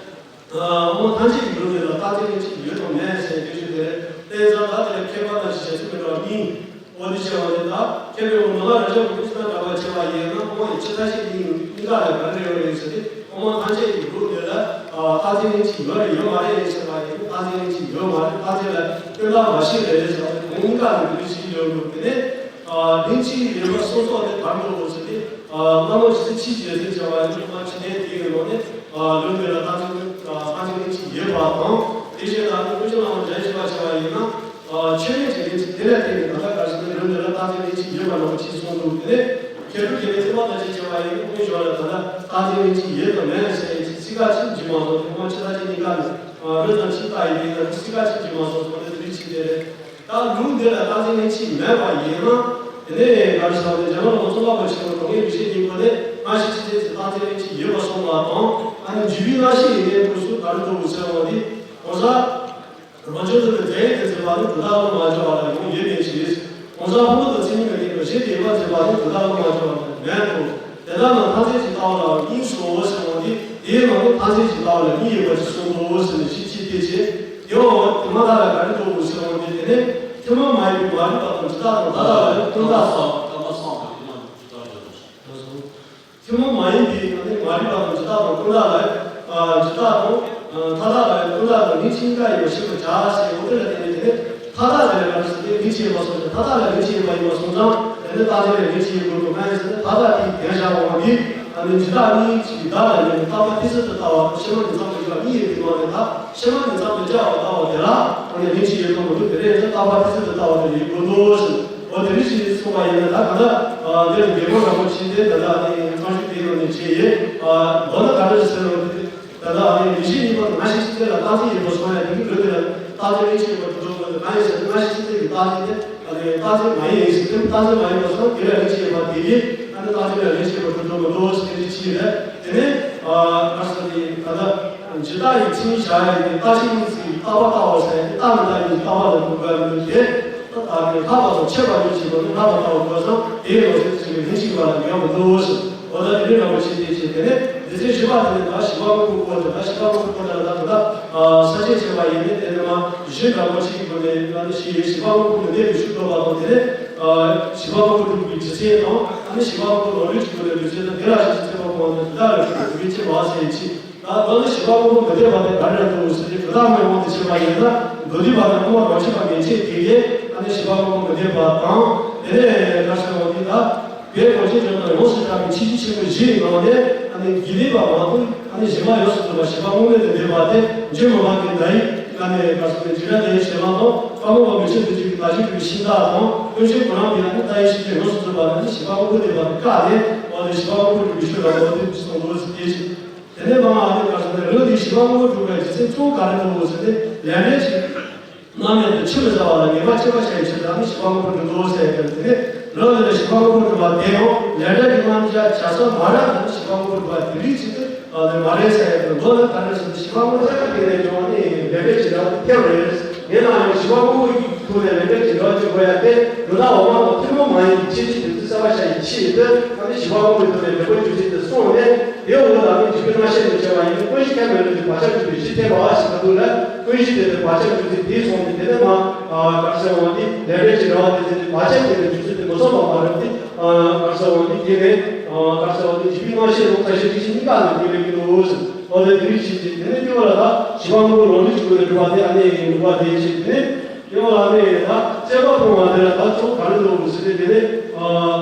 དབང་ཐམས་ཅད་ཀྱི་ལུགས་འདི་ལ་རྟག་འཛིན་ལན་གཅིག་ཡོད་དང་མེད་ཟེར་དུས་ཚོད་དེར་བསྟན་ཙང་ད་དེར་ཁྱད་པར་དང་གཞི་བྱ་ཚིག་མི་འདྲ་བ་གཉིས། འོ་དེ་བྱས་པ་ནི་ད་ཁྱད་པར་འོ་ནོ་ལ་ར་ཇ་བུ་ཏི་ན་འདྲ་བ་བྱས་པ་ཡིན་ན་དབང་ཡི་ཕྱི་མཐའ་ཞིག་གཉིས་གཉིས་ཀ་ལ་ག་རེ་ཡོད་རེད་ཟེར་ཏེ་དབང་ཐམས་ཅད་ཀྱི་ལུགས་འདི་ལ་རྟག་འཛིན་ལན་གཅིག་ཡོད་རེད་ཡོད་མ་རེད་ཟེར་བ་ཡིན་རྟག་འཛིན་ལན་གཅིག་ཡོད་མ་རེད་རྟག་འཛིན་ལ་ཀུན་བརྟགས་མ་ཤེས་རེད་ཟེར་བ་ཡིན་གཉིས་ཀ་ལ་འདི་འདྲ་ཞིག་ཡོད་འདུག་དེ་ནས། ལན་གཅིག་ཡོད་པ་སོ་སོ་དེ་བར་འགྲོ་དགོས་ཟེར་ཏེ། བླ་མ་ཇི་སྲིད་ཕྱིས་ཀྱི་ཟེར་བྱ་བ་ཡིན་ན་ཕྱི་ནས་དེའི་ནང་ནས་ལུང་དེ་ལ་རྟག་འཛིན་རྟག་འཛིན་ལན་གཅིག་ཡོད་པ་དང་དེ་བཞིན་དུ་ནི་ཀུན་མཁྱེན་བླ་མ་འཇམ་ཞིང་པ་བྱ་བ་ཡིན་ན་ཆོས་མེད་ཀྱི་ལན་གཅིག་དེ་ལ་བརྟེན་ནས་ད་ལྟ་ག་ཟེར་ན་ལུང་དེ་ལ་རྟག་འཛིན་ལན་གཅིག་ཡོད་པ་ནང་བཞིན་གསུངས་འདུག་དེ་ནས་མཁས་གྲུབ་རྒྱལ་བའི་ཚད་མ་ལྟ་ཅི་བྱ་བ་ཡིན་ན་ཀུན་སྦྱོར་ལ་ད་ལྟ་རྟག་འཛིན་ལན་གཅིག་ཡོད་དང་མེད་ཟེར་ཡིན་ཚིག་ཁ་གཅིག་འཇུག་མ་སོང་དེ་མ་ཕྱི་ལྟ་ཅི་གཉིས་ཀ་ནས་རོ་ཙམ་ཕྱི་ལྟ་ཡིན་ན་ཚིག་ཁ་གཅིག་འཇུག་མ་སོང་སོང་ནས་དེ་རིགས་ཅི་དེ་རེད། ད་ལུང་འདི་ལ་རྟག་འཛིན་ལན་གཅིག་མེད་པ་ཡིན་ན། དེ་ནས་ག་རེ་ཟེར་བ་ནི་འཇམ་དབྱངས་རྩོམ་པ་པོ་ཆེན་པོ་དོན་གཉེར་མི་ཤེས་ཀྱི་སྒོ་ནས་སྔ་ཕྱི་ཕྱི་ཚེ་ཚེ་རྟག་འཛིན་ལན་གཅིག་ཡོད་པ་གསུངས་པ་དང་ཨ་ནི་འཇུག་པའི་སྔ་ཕྱི་ཡི་གནས་སྐབས་སུ་ག་རེ་འདུག་ཟེར་བ་ནི་གང་ཟག་རང་བྱུང་ཚུལ་གྱི་རྫས་ཡིན་ཏེ་ཟེར་བ་ནི་དོན་དག་ལ་མ་འཇོག་པ་ལ་ཡང་ཡོད་མེད་ཅེས། གང་ཟག་ཕུང་པོ་དང་མཚན་ཉིད་མི་ལྡན་པ་གཞན་དུ་ཡོད་པ་ཟེར་བ་ནི་དོན་དག་ལ་མ་འཇོག་པ་ལ་མེད་དོ། དེ་དག་ནི་མཐར་ཐུག་གི་ལྟ་བ་ལ་གཉིས་སོ་ཟེར་བ་ནི་དེའི་ནང་ནས་མཐར་ཐུག་གི་ལྟ་བ་ལ་གཉིས་ཡོད་པ་ཞིག་གསུངས་འདུག་ཟེར་ནས་ཞིབ་ཅིག་བལྟས་ཚེ། དེའོ་དེ་མ་ཐག་ལ་ག་རེ་འདུག་ཟེར་བ་ནི་དེ་ནི་ཐུན་མོང་མ་ཡིན་པའི་མ་རིག་པ་དང་འཇིག་ལྟ་དང་ད་ལྟ་ལ་ཡང་ཀུན་བརྟགས་སོ། ཐུན་མོང་མ་ཡིན་པའི་ནང་ནས་མ་རིག་པ་དང་འཇིག་ལྟ་དང་ཀུན་བརྟགས་ལ་ཡང་འཇིག་ལྟ་དང་མཐའ་དག་ལ་ཡང་ཀུན་བརྟགས་དང་ལན་གཅིག་གཉིས་ཀ་ཡིན་པ་ཤེས་པར་བྱ་ཞེས་འོ་དེ་ལ་བརྟེན་ནས་དེ་ནི་མཐའ་དག་ལ་ཡང་ག་རེ་ཟེར་ཏེ་ལན་གཅིག་ཡིན་པ་སོང་ཙང་མཐའ་དག་ལ་ལན་གཅིག་ཡིན་པ་ཡིན་པ་སོང་ཙང་དེ་ནི་རྟག་འཛིན་ལ་ལན་གཅིག་ཡིན་དགོས་ཀྱི་མ་ཡིན་ཟེར་ན་མཐའ་དག་དེའི་དོན་བཞག་པ་འོང་དུས། ཨ་ནི་འཇིག་ལྟ་གཉིས་ཀྱི་བདག་ལ་ཉོན་ནས་རྟག་པ་མཐའ་ཡས་སུ་ལྟ་བ་དང་ཕྱི་མ་ཉིད་ཙམ་དུ་སྦྱར་བ་གཉིས་ཡོད་པའི་ནང་ནས་ད་ཕྱི་མ་ཉིད་ཙམ་དུ་སྦྱར་བ་ལྟ་བ་དེ་ལ་ཨ་ནི་ལན་གཅིག་ཡོད་དོ་མི་འདུག་དེ་རེད་ན་རྟག་པ་མཐའ་ཡས་སུ་ལྟ་བ་དེ་ལ་ཡོད་དགོས་འདུག་ཟེར། འོ་དེ་རིགས་ཤིག་གསུངས་པ་ཡིན་ན་ད་ག་ད་འདིར་རྒྱལ་པོ་རིན་པོ་ཆེ་དེ་ད་ལྟ་ཨ་ནི་རྐང་ཤུབས་དེའི་ནང་ནས་བྱས་ཡོད། མདོར་ན་ག་འདྲ་ཞིག་ཟེར་རུང་དེ། ད་ལྟ་ཨ་ནི་མི་ཤེས་གཉིས་པོ་དང་སྔ་ཕྱི་ཕྱི་ཚེ་ལ་རྟག་འཛིན་ཡིན་པ་སོང་ཡ་དེ་གི་ལུགས་དེ་ལ་རྟག་འཛིན་ལན་གཅིག་ཡོད་པར་གྲུབ་འགྲོ་དགོས་ན་གང་ཡིན་ཟེར་ན་སྔ་ཕྱི་ཕྱི་ཚེ་གི་རྟག་འཛིན་དེ་ཨ་ནི་རྟག་འཛིན་མ་ཡིན་ཟེར་དེ་རྟག་འཛིན་མ་ཡིན་པ་སོང་དེ་ལ་ལན་གཅིག་ཡོད་པ་དེ་གི་ཨ་ནི་རྟག་འཛིན་ལ་ལན་གཅིག་ཡོད་པར་གྲུབ་འགྲོ་མི་འདུག་ཟེར་དེ་གཅིག་རེད། དེ་ནས་ཨ་ག་རེ་ཟེར་ནི་ད་ལྟ་འཇིག་ལྟ་ཡི་མཚན་ཉིད་བཞག་ཡ་ཡིན་ཏེ་རྟག་ཆད་གཉིས་སུ་ཡི་རྟག་པ་ལྟ་བ་ཟེར་ཡ་དེ་རྟག་མི་རྟག་གཉིས་ཀྱི་རྟག་པ་ལ་གོ་དགོས་ཡ་མི་འདུག་སྟེ། ད་ལྟ་ལྷག་པ་དང་ཆད་པ་གཉིས་ཀྱི་སྒོ་ནས་ལྷག་པ་ལྟ་བ་དགོས་ཙང་དེའི་ལོག་ཟེར་ཚིག་གི་ལན་གཅིག་པ་ལ་འགལ་མི་འདུག་ཟེར། འོ་ད་དེ་འདྲའི་རང་བཞིན་དེ་ཆེ་དེ་ནས་སྡེ་ཚན་བཞི་པ་དེ་ནས་ད་བཞི་པ་དངོས་པོའི་སྐོར་དེ་ད་བཞི་པ་དངོས་པོའི་སྐོར་དེ་ལ་ད་ད་ལྟ་ས་བཅད་བྱས་པ་ཡིན་ནས་དེ་ནས་མ་གཞི་འདྲ་པོ་གཅིག་གི་སྒོ་ནས་ད་ནི་ཞེས་བཞི་པ་དངོས་པོ་མི་ལྡན་པའི་ཤུགས་སྒྲོག་པ་དང་དེ་ནས་བཞི་པ་དངོས་པོ་སྒྲུབ་པའི་རྒྱུ་མཚན་དང་ཨ་ནི་བཞི་པ་དངོས་པོ་ལོག་ལུས་ཀྱི་སྒོ་ནས་རྒྱུ་མཚན་དང་དེ་ལ་གཞི་ཚེ་བ་གོང་དུ་དེ་དག་ལ་ཤུགས་སྒྲོག་པའི་ཚེ་བ་ཟེར་ཅིག་ད་མདོར་ན་བཞི་པ་དངོས་པོ་མི་ལྡན་པ་དེ་ག་རེ་རེད་འདུག་ཟེར་ཏེ་དོན་དག་མའི་དབང་དུ་བྱས་པ་ཡིན་ན་མདོར་བསྡུས་པ་དང་དབུ་མ་རང་ཆས་པ་མན་ཆད་དེ་གས་ཨ་ནི་བཞི་པ་དངོས་པོ་མི་ལྡན་པ་དང་དེ་ནས་ག་རེ་ཟེར་བ་དེ་ད་བོད་གངས་ཅན་ལྗོངས་དང་ཡོངས་སུ་གྲགས་པའི་ཆོས་བརྒྱུད་ཆེན་པོ་བཞི་ཡི་ནང་ནས་ཨ་ནི་དགེ་ལྡན་པ་མ་གཏོགས་ཨ་ནི་གཞན་པ་ཡོངས་སུ་རྫོགས་པ་བཞི་པ་དངོས་མེད་དུ་ལྡན་པ་དེ་འཇུ་མི་ཕམ་གྱི་ཟླ་ཡིག་ཨ་ནི་ག་རེ་ཟེར་ན་འཇིགས་བྲལ་ཟླ་ཡི་ཞལ་ལུང་དང་དཔལ་མོ་པ་མི་ཕྱེད་དུ་བརྗོད་པའི་ཟླ་བཞི་སྒྲུབ་པའི་ཤིང་རྟ་དང་ཀུན་མཁྱེན་གོ་རམས་པའི་ཨ་ནི་ལྟ་བའི་ཤེས་བྱ་ཡོངས་སུ་རྫོགས་པ་ནི་ཨ་ནི་བཞི་པ་དངོས་པོ་ལྡན་པ་དེ་བཀག་ནས་འོ་ན་བཞི་པ་དངོས་པོ་སྒྲུབ་པའི་ཆོས་ལ་འོ་དེ་གསུངས་འདུག་ཟེར་ཏེ། དེ་ནས་མ་ཨ་ནི་ག་རེ་ཟེར་ན་ལུང་འདི་བཞི་པ་དངོས་པོ་སྒྲུབ་པའི་རྒྱུ་མཚན་གཙོ་བོ་ག་རེ་འདུག་ཟེར་ཏེ་ལས་འབྲས་ཀྱི་རྣམ་སྨིན་དུ་ཆུད་མི་ཟ་བ་ལ་ངེས་པ་ཆོད་པར་བྱ་བའི་ཕྱིར་དུ་ཨ་ནི་བཞི་པ་དངོས་པོ་སྒྲུབ་འདུག་ཟེར་ཡ་དེ་ནས་ལུང་འདི་ལ་བཞི་པ་དངོས་པོ་སྒྲུབ་པ་དེ་ཡང་ལས་འབྲས་ཀྱི་རྣམ་གཞག་བྱ་ས་མ་རག་ན་ནི་བཞི་པ་དངོས་པོ་སྒྲུབ་པ་དེ་རིགས་གཅིག་ཏུ་མ་རེད་ཟེར་ཡ་དེ་མདོ་ལ་ག་རེ་ཟེར་ན་བཞི་པ་དངོས་པོ་སྒྲུབ་པ་དེ་ནས་ཀྱང་ཨ་ནི་ལས་འབྲས་ཀྱི་རག་ཏུ་ཐལ་བ་རེད། ཡིན་ནའང་བཞི་པ་དངོས་པོ་ཡི་ཐོག་ནས་ལས་འབྲས་ཀྱི་རག་ཅིག་དགོས་ཡ་དེ་ལུང་དག་འོག་མ་དང་ཐུན་མོང་མ་ཡིན་གྱི་ཁྱད་ཆོས་དེ་ཚོ་གསལ་བར་བྱ་ཡི་ཆེད་དུ་ཨ་ནི་བཞི་པ་དངོས་པོའི་ཐོག་ནས་འབྲས་བུ་རྒྱུ་མཚན་དེ་གསུངས་ནས་དེའི་འོག་ལ་ཨ་ནི་འཇུག་པའི་རྣམ་བཤད་དུ་བྱས་པ་ཡིན་ན་ཀུན་གཞི་ཁྱད་མེད་ལུགས་ཀྱི་བག་ཆགས་འཇུག་པའི་གཞི་ཐེག་པ་ཞེས་པ་འདུག་ལ་ཀུན་གཞི་དེ་ནི་བག་ཆགས་འཇུག་ཚུལ་དེའི་སོང་ནས་དེ་ནས་མ་ག་རེ་ཟེར་བ་འདི་ལས་འབྲས་ཀྱི་རག་པ་དེ་ཚེ་ནི་བག་ཆགས་དེ་ནི་འཇུག་ཚུལ་དེ་མི་ཚང་བ་མ་རེད་དེ་ག་རེ་ཟེར་བ་འདི་དེ་ནས་ག་རེ་ཟེར་བ་འདི་འཇུག་པའི་རྣམ་བཤད་ལུགས་ཁ་ཤས་ཀྱི་གཉིས་ཀ་ནས་དེ་ལས་ཀྱི་ལོ་ཟེར། འོ་དེ་དེ་རིགས་ཤིག་ཅིག་དེ་ནས་སྐྱེ་བ་ལ་ད་བྱིས་པ་དངོས་པོ་ལོག་ལུས་ཀྱི་སྒོ་ནས་སྒྲུབ་པ་དེ་ཨ་ནི་ཡིན་འདུག་པ་དེ་ཅིག་དེ་ནས་སྐྱེ་བ་ལ་ཨ་ནི་ད་སྐྱེ་བ་སྤོང་བ་དེ་ལ་ད་གཙོ་བོ་ག་རེ་འདུག་ཟེར་ཏེ་དེ་ནས་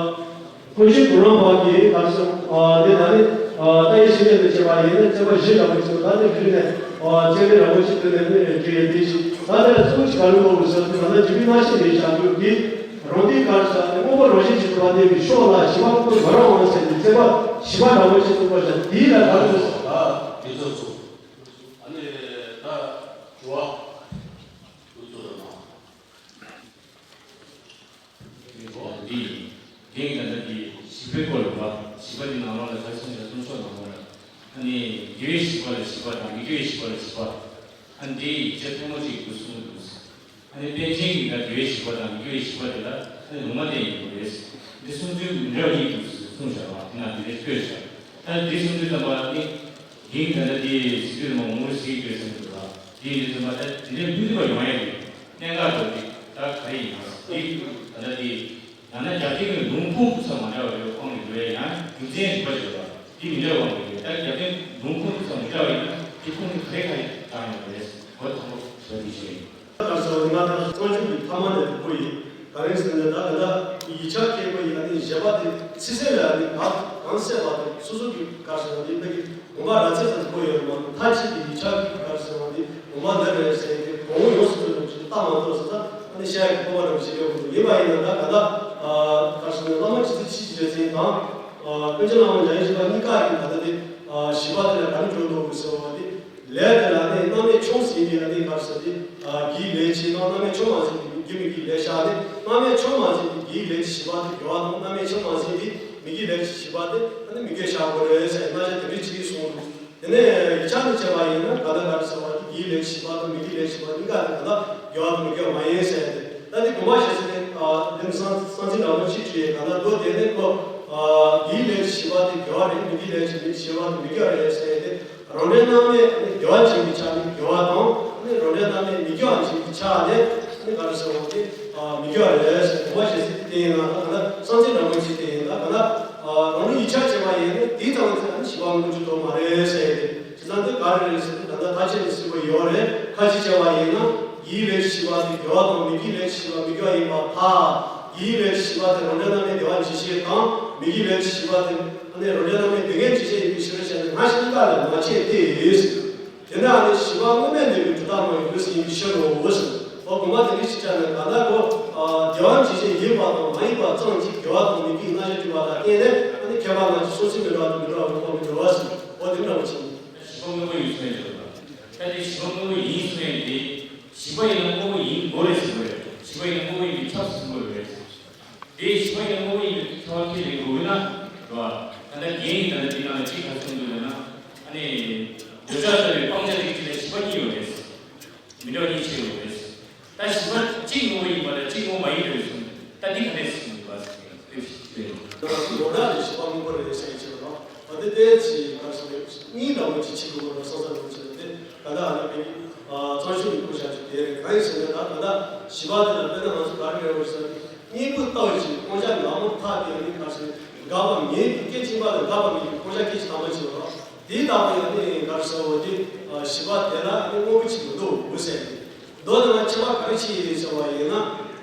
ཀུན་གཞི་གོ་རམས་པ་གིས་ག་རེ་ཟེར་དེ་ད་ནི་ད་ཡིད་ཤེས་མེད་དུ་བྱས་པ་ཡིན་ན་སྐྱེ་བ་བཞི་འདྲ་པོ་ཅིག་ད་ནི་རིག་ནས་ ཨ། སྤྱན་རས་རིན་པོ་ཆེ་དེ་ནས་ནི་རྒྱུ་ཡོད་དེ་ཞིག་ད་ལྟ་གསུང་ཅི་ག་ལུ་འོ་ཟེར་དུས་ད་ལྟ་འཇིགས་པའི་སྣང་ཞེན་མེད་བྱ་འགྱུར་གྱི་རང་དེ་གར་ས་ནི་དངོས་པོ་རང་བཞིན་གྱིས་གྲུབ་པ་གནས་པའི་ཕྱོགས་ལ་ཞི་བ་ཀུན་ཏུ་མི་རུང་བ་ཟེར་ཏེ་བརྩད་པ་ཞི་བ་རིན་པོ་ཆེ་གསུངས་པ་བཞིན་དེའི་ལ་ག་ལུ་ཟེར། ད་དེ་ཚོ་ཚོ་ཨ་ནི་ད་དྲི་བ་འདུག་ཚོ་ད་ན། འདི་ཡིན། དེ་ཡིན་ད་ལྟ་འདི་བཞི་པའི་སྐོར་ལ་བ། བཞི་པ་འདི་ནང་ལོགས་ལ་ག་རེ་གསུངས་ཤག་གསུང་ཆོག་ནང་ལོགས་ལ། ཨ་ནི་དགེ་བའི་བཞི་པ་ལ་བཞི་པ་དང་མི་དགེ་བའི་བཞི་པ་ལ་བཞི་པ། ཨ་ནི་འདི་ཡིག་ཆ་ཐེངས་མ་གཅིག་འདུག་གསུངས་འདུག་ཨ་ནི་པཎ་ཆེན་གྱིས་ད་དགེ་བའི་བཞི་པ་དང་མི་དགེ་བའི་བཞི་པ་དེ་ལ་ཨ་ནི་ལུང་མ་བསྟན་ཡིན་པ་རེད། འདི་གསུང་ཚུལ་མི་འདྲ་བ་གཉིས་འདུག་གསུངས་བཞག་པ་དེ་ན་འདི་འདྲ་བཀོད་བཞག་ཨ་ནི་འདི་གསུང་ཚུལ་ཙམ་པ་ནི། དེའི་ད་ལྟ་དེའི་སྲིད་དུས་མ་འོངས་པར་སྲིད་དུས་ཟེར་འདུག་ལ། དེའི་རིགས་ཚང་མ་ད་དེ་འདྲའི་མུ་མཐུད་པ་ཡོང་ཡ་རེད། གནད་འགག་ཏུ་དེ་ད་ག་རེ་ཡིན་ན་དེ་ད་ལྟ་དེ་ད་ནི་རྒྱབ་རྟེན་གྱི་ལུང་ཁུངས་ཚང་མ་འདྲ་བ་རེད། ཁོང་གི་འགྲོ་ཡ་ཡང་རྒྱུ་མཚན་རིག་པ་བྱེད་པ་དེ་མི་འདྲ་བ་མི་རེད། ད་རྒྱབ་རྟེན་ལུང་ཁུངས་ཚང་མ་འདྲ་བ་ཡིན་ན་དེ་ཁུངས་དེ་ག་རེ་ག་རེ་བཏང་ཡོད་རེད། གོ་དང་པོ་ཞུ་བ་དེ་བྱས་ཡིན། ག་རེ་ཟེར་བ་ང་ད་གཙང་ཆུ་གི་ཐ་མ་ནས་དེ་པོ་ཡིན། ག་རེ་ཟེར་ན་ད་ག་ད་ཡིག་ཆ་མཁས་པོ་ཡིན། ཨ་ནི་བཞེད་པ་དེ་ཚིག་གསལ་ལ་ཨ་ནི་ག་གང་གསལ་བ་དེ་སོ་སོ་གི་ག་རེ་ཟེར་བ་དེ་ད་གི་དགོངས་པ་ར་ཚད་ཙམ་པོ་ཡོད་མ་གཏོགས་མཐའ་གཅིག་གི་ཡིག་ཆ་གི་ག་རེ་ཟེར་བ་དེ་དགོངས་པ་འདི་རེད་ཟེར་ཏེ་གོང་འོག་ཡོངས་སུ་རྫོགས་པའི་ཆེད་དུ་བཏང་མ་གཏོགས་ཟེར་ད་ཨ་ནི་ཤ་ཡི་གི་སྤོབས་པ་རྣམས་བཞེས་ཡོད་དགོས་འདུག་ཡིན་པ་ཡིན་ན་ད་ག་ད་ག་རེ་ཟེར་ན་བླ་མ་ཇི་སྲིད་ཕྱིས་ཀྱི་རེད་ཟེར་དང་། ཨ། ཀུན་མཁྱེན་བླ་མ་འཇམ་དབྱངས་བཞི་པ་གཉིས་ཀ་གིས་ད་ལྟ་དེ། ཨ། བཞི་པ་དེ་ལ་ག་རེ་འགྲོ་འདུག་གི་ཟེར་བ་དེ། ལས་དེ་ལ་ནི་རྣམ་དབྱེ་ཆུང་ཟིན་པའི་ཨ་ནི་ག་རེ་ཟེར་དེ། ཨ། དགེ་བའི་ལས་ཕྱི་ནང་རྣམ་དབྱེ་ཆུང་མ་ཟིན་པའི་དགེ་མི་དགེའི་ལས་བཞག་ནས་རྣམ་དབྱེ་ཆུང་མ་ཟིན་པའི་དགེའི་ལས་ཀྱི་བཞི་པ་དེ་དགེ་བ་དང་རྣམ་དབྱེ་ཆུང་མ་ཟིན་པའི་མི་དགེའི་ལས་ཀྱི་བཞི་པ་དེ་ཨ་ནི་མི་དགེ་བཞག་དགོས་རེད་ཟེར་ན་ཞེས་དེ་འདྲའི་ཅིག་གསུངས་འདུག་དེ་ནས་ཡིག་ཆ་ནས་བྱས་པ་ཡིན་ན་ག་ད་ག་རེ་ཟེར་བ་དེ་དགེའི་ལས་ཀྱི་བཞི་པ་དང་མི་དགེའི་ལས་ཀྱི་བཞི་པ་གཉིས་ཀ་དེ་ག་ད་དགེ་བ་དང་མི་དགེ་བ་མ་ཡིན་ཟེར་ཏེ། ད་དེ་དགོངས་པ་བཞེས་ཚེ་ནི། ཨ། འདི་ནི་སངས་སངས་རྒྱས་རིན་པོ་ཆེའི་ཁྲིད་ཡིན། གང་ལྟར་མདོ་དེ་ནི་ཁོ། ཨ། དགེའི་ལས་ཀྱི་བཞི་པ་དེ་དགེ་བ་རེད། མི་དགེའི་ལས་ཀྱི་བཞི་པ་དེ་མི་དགེ་བ་རེད་ཟེར་ཏེ། རང་འབྲས་རྣམ་དབྱེ་ནི་དགེ་བ་འབྱིན་པའི་ཆ་ནི་དགེ་བ་དང་། ནི་རང་འབྲས་རྣམ་དབྱེ་མི་དགེ་བ་འབྱིན་པའི་ཆ་ནི་ནི་ག་རེ་ཟེར་བ་དེ། ཨ། མི་དགེ་བ་རེད་ཟེར་དགོངས་པ་བཞེས་ཚེ་དེ་ཡིན་ན། ད་གང་ལྟར་སངས་རྒྱས་རིན་པོ་ཆེ་དེ་ཡིན་ན་གང་ལྟར། ཨ། རང་ལུགས་ཡིག་ཆ་བྱས་པ་ཡིན་ན་དེའི་ཙམ་ཙམ་ནི་བཞི་པ་མངོན་པར་འགྱུར་ཐུབ་མ་རེད་ཟེར་ཏེ། བྱས་ཙང་དེ་ག་རེ་རེད་ཟེར་ན་ད་ལྟ་ཐག་བཅད་ནས་ཟེར་བ་ཡོད་རེད། ཁ་ཅིག་བྱས་པ་ཡིན་ན། དགེའི་ལས་ཀྱི་བཞི་པ་དེ་དགེ་བ་དང་མི་དགེའི་ལས་ཀྱི་བཞི་པ་མི་དགེ་བ་ཡིན་པ་ཕ། དགེའི་ལས་ཀྱི་བཞི་པ་དེ་རང་འབྲས་རྣམ་དབྱེ་བདེ་བ་འབྱིན་བྱེད་དང་། མི་དགེའི་ལས་ཀྱི་བཞི་པ་དེ་ཨ་ནི་རང་འབྲས་རྣམ་དབྱེ་སྡུག་བསྔལ་འབྱིན་བྱེད་ཡིན་པའི་ཕྱིར་ཞེས་ནི་སྔ་ཕྱི་གཉིས་ཀ་ལ་མ་དཔྱད་དེ། དེ་ནས་ཨ་ནི་བཞི་པ་དངོས་མེད་འདོད་པའི་གྲུབ་མཐའ་མ་ཡིན་ལུགས་སུ་ཡིན་པའི་ཕྱིར་རོ། འོ་ཟེར། འོ་དགོངས་པ་དེ་འདྲ་ཞིག་བྱས་ནས་གང་ལྟར་གོ། ཨ། བདེ་བ་འབྱིན་བྱེད་ཡིན་པ་དང་མ་ཡིན་པ་ཙམ་གྱིས་དགེ་བ་དང་མི་དགེའི་རྣམ་གཞག་སྒྲུབ་པ་ལ་བརྟེན་ནས་ཨ་ནི་མཁས་པ་རྣམས་ཀྱིས་གསུང་ཚུལ་མི་འདྲ་བ་དང་མི་འདྲ་བ་ལུང་པ་མི་འདྲ་བ་ཟེར། འོ་དེ་འདྲ་བ་ཅིག་ཡིན། བཞི་པ་དངོས་པོ་ཡིན་གསུངས་ཡོད་པ། ད་དེ་བཞི་པ་དངོས་པོ་ཡིན་གསུངས་ཡོད་དེ། བཞི་པ་ཡིན་ན་དངོས་པོ་ཡིན་དགོས་རེད་ཟེར་གྱི་རེད། བཞི་པ་ཡིན་ན་དངོས་པོ་ཡིན་པའི་ཁྱབ་ཟེར་དགོས་རེད། དེ་བཞི་པ་ཡིན་ན་དངོས་པོ་ཡིན་པའི་ཁྱབ་ཁས་ལེན་དགོས་ན། རེད་བ། ད་ལྟ་རྒྱན་ཡིན་ད་ལྟ་འདི་ནང་ལ་གཅིག་ག་རེ་གསུངས་འདུག་ལབ་ན། ཨ་ནི། འདོད་ཆགས་ལྟ་བུའི་སྤང་བྱ་རིགས་གཅིག་ལ་བཞི་པ་གཉིས་ཡོད་རེད། མི་འདྲ་བ་གཉིས་ཕྱེ་ཡོད་རེད། ད་བཞི་པ་གཅིག་དངོས་པོ་ཡིན་པ་ལ་གཅིག་དངོས་པོ་མ་ཡིན་པ་རེད་གསུངས། ད་འདི་ག་འདྲས་གསུངས་འདུག་བ་ཟེར་ན། ལོ་རྒྱུས་ལ་བཞི་པ་དངོས་པོ་རེད་ཟེར་གྱི་རེད། འོ་དེ་ལྟའི་ཆེས་ག་རེ་ཟེར་ན་གཉིས་འདྲ་བོ་ཅིག་ཕྱེ་དགོས་པ་ལ་སོང་ཙང་ལོ་རྒྱུས་ལ་དེ་ག་ད་ཨ་ནི་བོད་ཀྱི་གཙང་ཆུ་ཡི་ཁུར་བཞག་ཆུ་དེ་རེད། གང་ཡིན་ཟེར་ན་ད་ག་ད་བཞི་པ་དེ་ལ་དཔེར་ན་ང་ཚོ་ག་རེ་རེད་བ་ཟེར་ན། གཉེན་པོ་ལྟ་བུ་ཅིག་སྤང་བྱ་ལ་མོ་ཐག་དེ་ནི་ག་རེ་ཟེར་ན་འགག་པ་མེད་པའི་སྐད་ཅིག་མ་ལ་འགག་པ་མེད་པའི་སྤང་བྱ་སྐད་ཅིག་དང་པོ་ཅིག་ཡོད་རེད། དེའི་ལྟ་བུ་ཡང་ནི་ག་རེ་ཟེར་བ་དེ་བཞི་པ་དེ་ལ་ནི་དངོས་པོ་ཅིག་མི་འདུག་ཟེར་ནས། མདོ་ནང་ཁྱད་པར་ག་རེ་ཕྱེ་ཡོད་ཟེར་བ་ཡིན་ན།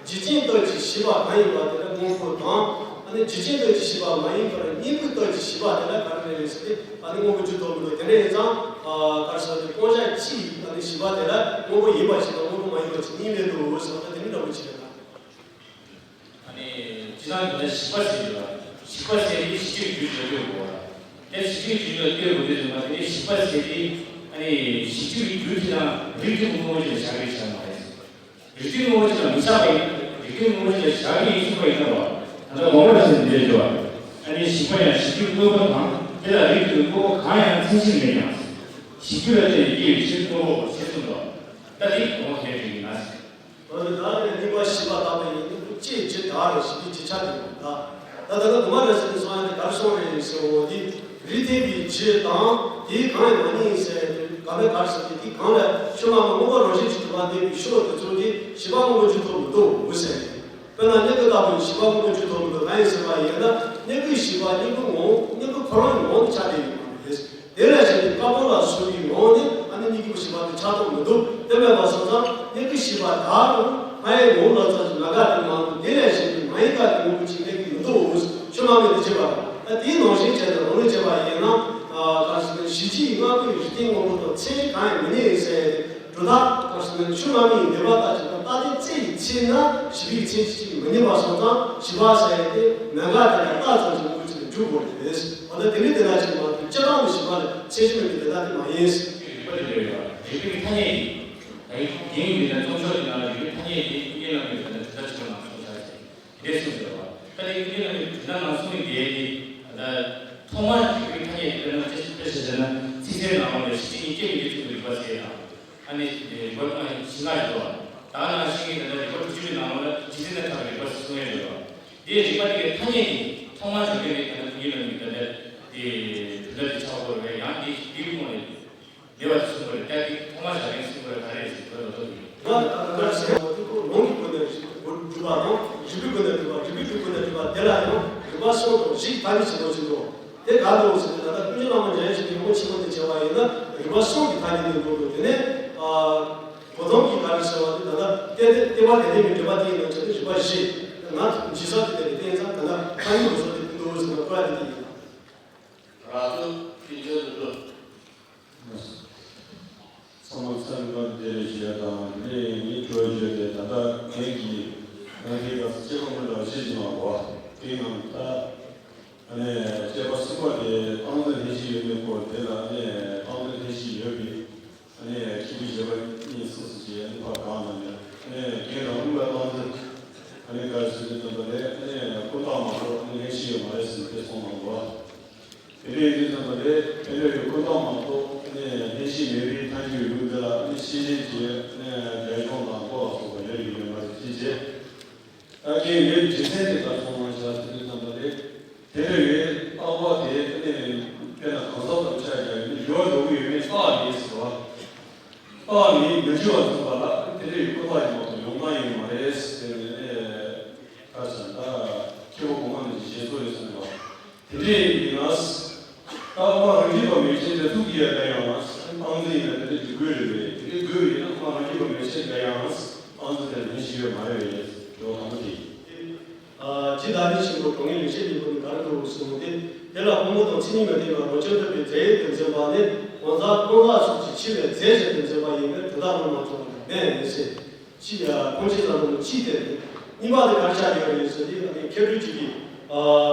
འཇིག་རྟེན་སྟོབས་ཀྱིས་ཞི་བ་གང་ཡིན་པ་དེ་ལ་དངོས་པོ་དང་། ཨ་ནི་འཇིག་རྟེན་སྟོབས་ཀྱིས་ཞི་བ་མ་ཡིན་པར་གཉེན་པོའི་སྟོབས་ཀྱིས་ཞི་བ་དེ་ལ་ག་རེ་རེད་ཟེར་ཏེ་ཨ་ནི་དངོས་པོ་འཇུག་ཐུབ་མི་འདུག་དེ་འདྲ་ཡིན་ཙང་། ཨ། ག་རེ་ཟེར་ཏེ་སྤང་བྱ་གཅིག་ཨ་ནི་ཞི་བ་དེ་ལ་དངོས་པོ་ཡིན་པ་ཞིག་དང་དངོས་པོ་མ་ཡིན་པ་ཞིག་གཉིས་མེད་དོ་ཟེར་བ་དེ་འདྲ་འདྲ་པོ་ཅིག་རེད་ན། ཨ་ནི་སྤྱིར་བཏང་དེ་ལ་ཞི་བ་ཟེར་གྱི་ཡོད་ལ། ཞི་བ་ཟེར་དེ་གཞི་གཅིག་རྒྱུད་ལ་ཡོད་དགོས་པ། དེ་གཞི་གཅིག་རྒྱུད་ལ་ཡོད་དགོས་དུས་ཙམ་པ་དེ་ནི་ཞི་བ་ཟེར་དེ་ཨ་ནི་གཞི་གཅིག་རྒྱུད་དེ་དང་རིགས་མཐུན་དངོས་པོ་ཅིག་ལ་བཞག་པའི་ཆ་མ་རེད། རིགས་མཐུན་དངོས་པོ་ཅིག་ལ་མི་བཞག་པ་ཡིན། རིགས་མཐུན་དངོས་པོ་ཅིག་ལ་བཞག་གི་ཡིན་གསུངས་པ་ཡིན་ན་རོ། ད་ལྟ་དགོངས་པ་ལ་ཟེར་འདི་འདྲ་བརྗོད་པ། ཨ་ནི་ཞི་བ་ཡང་གཞི་རྒྱུད་དངོས་པོ་དང་དེ་ལ་རིགས་མཐུན་དངོས་པོ་གང་ཡང་མཚན་གཞིར་མེད་ཀྱང་། གཞི་རྒྱུད་ལ་བརྟེན་ནས་སྐྱེ་བའི་ཕྱིར་དངོས་པོ་ཞེས་གསུངས་པ། ད་འདི་དགོངས་པ་གལ་ཆེ་ཡིན་ན། འོ་ན་ད་དེ་ནས་གཉིས་པ་ཞི་བ་ལྟ་བུ་ཡིན་ནི་ལྕེ་ལྕེ་དག་རེད། ཞི་བའི་ལྕེ་ཆ་དེ་ཡིན་ད། ད་ད་ལྟ་དུ་མ་རེད་ཟེར་ནས་གསུང་ཡ་དེ་ག་རེ་གསུང་རེད་ཟེར་བ་དེ་རིགས་མཐུན་པའི་ཆོས་དང་དེའི་གང་ཡང་མ་ཡིན་ཟེར་དེ་ག་ནས་ག་རེ་ཟེར་དེ་དེའི་གང་ལ་ཆོས་མ་མ་དངོས་པོ་རང་བཞིན་གྱིས་གྲུབ་པ་འདས་པའི་ཕྱིར་རོ། དེ་ཚོ་གིས་ཞི་བ་དངོས་པོ་འཇུག་ཐུབ་མི་འདུག་ཟེར། དཔེར་ན་མྱུ་གུ་ལྟ་བུའི་ཞི་བ་དངོས་པོ་འཇུག་ཐུབ་མི་འདུག་གང་ཡིན་ཟེར་བ་ཡིན་ན་མྱུ་གུའི་ཞི་བ་མྱུ་གུ་ངོ་མྱུ་གུ་ཁོ་རང་གི་ངོ་བོ་ཆགས་བསྡད་ཡོད་མ་རེད། དེ་ལས་གཞན་གྱི་དཀར་པོ་ལ་སོགས་པའི་ངོ་བོ་ནི་ཨ་ནི་མྱུ་གུ་ཞི་བ་དེ་ཆགས་ཐུབ་མི་འདུག་དེ་མེད་པ་སོང་ཙང་མྱུ་གུ་ཞི་བ་དག་རུང་སྔར་ཡང་ངོ་བོ་ལ་ཙམ་ཞིག་མ་འགགས་དེ་མ་གཏོགས་དེ་ལས་གཞན་གྱི་མ་ཡིན་དགག་གི་ངོ་བོ་ཅིག་གནས་ཀྱི་མི་འདུག་ཆོས་མ་མེད་དུ་བྱེད་པ་དང་། ད་དེའི་ནང་བཞིན་བྱས་ཏེ་རང་ལུགས་བྱས་པ་ཡིན་ན། ག་ཟེར་ན་གཞི་གཅིག་ལྔ་པོའི་རིགས་མཐུན་དངོས་པོ་དང་ཚད་ ཡང་མི་རྙེད་ཟེར་ཡ་དེ། གྲུབ་མཐའ་ལྟར་སོང་ན་ཆུ་ལྔ་མའི་འདོད་པ་ལྟར་གྱུར་པ། རྟག་བདེན་རྩེ་ཡི་ཚེ་ན་བཞི་པའི་མཚན་གཅིག་མི་རྙེད་པ་སོང་ཙང་། བཞི་པ་ཟེར་ཡ་དེ་ནམ་མཁའ་དེ་ལ་རྟགས་ཙམ་གྱི་དངོས་ཅན་དུ་འཇུག་དགོས་རེད། འོ་ན་དེ་འདྲའི་དེ་ན་ཅིག་མ་གཏོགས་སྤྱིར་བཏང་གི་བཞི་པ་ལ་ཚད་གཞི་མེད་པའི་དེ་ལྟ་དེ་མ་ཡིན། རིགས་པ་དེ་འདྲ་ཡོད་པ། རིགས་པའི་ཐ་སྙད་དེ། ད་རྒྱན་འདི་ནས་རྩོམ་ཤོག་དེ་ནང་ལ་རིགས་པའི་ཐ་སྙད་དེ་ཀུན་མཁྱེན་བླ་མའི་ད་ལྟ་གྲུབ་མཐའ་ཆེན་པོ་ནང་གསུངས་ཤག་ཅེས་དེ་འདྲས་གསུངས་ཡོད་པ། ད་ལྟ་ཀུན་མཁྱེན་བླ་མའི་གྲུབ་མཐའ་ནང་གསུངས་པའི་དེ་ནི་ད་ཐོག་མར་རིགས་པའི་ཐ་སྙད་དེ་དཔེར་ན་དཔེ་ཆ་བཞག་ན་ཚིག་གསལ་ནང་ལོགས་ལ་གཞི་གཅིག་གཉིས་སྐྱེ་མེད་ཀྱི་ཚུལ་དུ་རིགས་པ་ཟེར་དང་། ཨ་ནི་རིགས་པ་ལྔ་ཤིང་ལྔ་ཡོད་པ། ད་ནང་བཞིན་གྱི་ད་ལྟ་རིགས་པ་དྲུག་ཅུ་པའི་ནང་ལོགས་ལ་ཇི་སྲིད་ན་ཐར་པའི་རིགས་པ་ཟེར་གསུང་ཡས་ཡོད་པ། དེའི་རིགས་པ་དེ་གའི་ཐ་སྙད་དེ་ཐོག་མར་བྱུང་མཁན་དེ་ད་ལྟ་ཀུན་མཁྱེན་བླ་མའི་ད་ལྟ་དེ་གྲུབ་མཐའ་དེ་ཆགས་ཡོད་རེད། ཡང་དེ་དེའི་ཁོངས་ནས། མེད་པ་གསུངས་པ་རེད། ད་དེ་ཐོག་མར་བྱ་རིན་གསུངས་པ་རེད། ག་རེ་རེད་ཟེར་བ་ལ་ལྟོས་ཀྱི། ང་ལ་ད་ལྟ་ཟེར་བ་དེ་ཁོ་ལུང་གི་སྒོ་ནས་སྒྲུབ་པ་དང་། རིགས་པའི་སྒོ་ནས་སྒྲུབ་པ། རིགས་པའི་སྒྲུབ་སྒོ་ནས་སྒྲུབ་པ་དེ་ལ་ཡང་རིགས་པ་གསུམ་དང་བཞི་ཐ་སྙད་བྱེད་དགོས་ཀྱི་འདུག་དེ་ག་འདུག་ཟེར་ན། ད་ལྟ་ཀུན་མཁྱེན་བླ་མ་འཇམ་དབྱངས་ཆོས་ཀྱི་དབང་ཆེན་པོ་དེ་བྱས་པ་ཡིན་ན་རིགས་པ་གསུམ་གྱི་ཐ་སྙད་དེ་འདུག་དེ་ནས་ཨ་གོ་དོན་གྱི་ག་རེ་ཟེར་བ་དེ། ད་ལྟ་བསྟན་བསྟན་པ་དེ་འདྲའི་མི་འདྲ་བ་དེ་ཡིན་ན་ཆ་དེ་རིགས་པ་བཞི། ང་ཇི་ས་དེ་དེ་ལ་བསྟན་ཙང་། ད་ལྟ་ཐ་སྙད་དུ་བཟོ་དེ་འདུག་ཟེར་ན་གོ་ཡ་དེ་དེ་ཡིན། རང་ཚོ་ཕྱི་འབྱོར་དུ་འགྲོ། ཚང་མ་འཚམས་འདྲི་བཀྲ་ཤིས་བདེ་ལེགས་ཞུ་ཡ་དང་། དེ་ནས་ངས་དྲི་བ་ཞུ་ཡ་དེ། ད་ལྟ་ངེད་ཀྱི་ནང་གི་ད་སྐྱེས་པ་སྔོན་གྲས་བཞི་ཅིག་མ་གོ་བ་དེའི་ནང་ད་ཨ་ནི་སྐྱེས་པ་གསུམ་པ་དེ་སྟངས་འཛིན་ལྷན་ཅིག་ཡོད་མེད་སྐོར་དེ་ལ། ཨ་ནི་སྟངས་འཛིན་ལྷན་ཅིག་ཡོད་པའི་ཨ་ནི་ཁྱད་ཆོས་བཞི་པ་གཉིས་སོ་སོ་ཅིག་ཨ་ནི་ཕར་གང་ན་ནས། ཨ་ནི་རྒན་རང་ལུགས་ལ་སྟངས་འཛིན་ཨ་ནི་ག་རེ་ཟེར་དུས་ཙམ་པ་ལས། ཨ་ནི་ཀུན་བཏགས་མ་གཏོགས་ཨ་ནི་ལྷན་ཅིག་ཡོད་མ་རེད་ཟེར་ནས་དེ་གསུངས་གནང་འདུག་བ། དེ་འདྲ་ཡིན་དུས་ཙམ་པ་ལས་དེ་འདྲ་ཡི་ཀུན་བཏགས་མ་གཏོགས་ནས་ལྷན་ཅིག་མེད་པའི་ཐལ་འགྱུར་ལུགས་འདི་ལ་ནི་ཤེས་བཞིན་གྱི་ནི་རྒྱ་གཞུང་དང་པོ་ལ་སོགས་པ་ཡོད་ཡོད་མ་རེད་ཅེས་བྱས། ད་ཁྱེད་ཡོད་རྒྱུ་མཚན་དེ་ལྟར་སོང་ལ་བཞག་ཟེར་དུས་ཙམ་པ་ལས། དེ་འདྲ་ཡི་བཏགས་པ་དེ་ནི་དཔེར་ན་གང་ཟག་དང་ཆ་བཞག་ཡོད་ནི་ཡོད་འགྲོ་གི་ཡོད་མེད་བཏགས་མེད་ཟེར་བ། བཏགས་མེད་མི་འགྱུར་བ་མཚོན་པ་ལ་དེ་འདྲ་ཡི་ཀུན་བཏགས་ཡིན་མ་གཏོགས་ཡོང་སྟངས་ཡིན་མ་རེད་ཟེར་ནས་ནི། ཁ་སང་ད་ཁྱེད་པོ་གོང་མ་ནས་ཀྱི་བཞེད་སྲོལ་ཡོད་གསུངས་པ། དེ་འདྲ་ཡིན་ན། ད་དབུ་མ་རང་རྒྱུད་པ་མན་ཆད་དེ་ཚུགས་ཀྱི་ཡ་ད་ཡང་སྟངས་འཛིན་ཡིན་ན་དེ་འདྲ་ཅིག་དགོས་རེད་པས། དེ་འདྲ་དགོས་ཡིན་ན་དབུ་མ་རང་རྒྱུད་པ་མན་ཆད་ད་ཡང་སྟངས་འཛིན་དེ་ལ་ཉན་ཞིག་ཡོད་མ་རེད་པས། དེ་འོ་དང་པོ་དེ་ཡིན། ཨ་ཇི་ལྟར་ནི་ཆེན་པོ་གྲོང་ངེས་ལེགས་བཤད་སྙིང་པོ་ནི་ག་རེ་འདུག་གསུངས་ཏེ། དེ་ལ་ཕུང་པོ་དང་མཚན་ཉིད་མི་ལྡན་པ་རང་བྱུང་ཐོབ་པའི་རྫས་ཡོད་དུ་འཛིན་པ་ནི་གང་ཟག་ཀུན་བཏགས་ཚུལ་གྱིས་ཕྱི་བའི་རྫས་གཞན་དུ་འཛིན་པ་ཡིན་པས་གྲུབ་མཐའ་ལ་མ་བྱུང་བ་མེད་ཟེར། ཕྱི་ཡ་ཁོང་ཆེ་ཚང་དུ་ཕྱི་དེ་རེད། གཉིས་པ་དེ་ག་རེ་ཆགས་ཡོད་རེད་ཟེར་དུས། ཨ་ནི་མཁས་གྲུབ་ཀྱི་ཨ་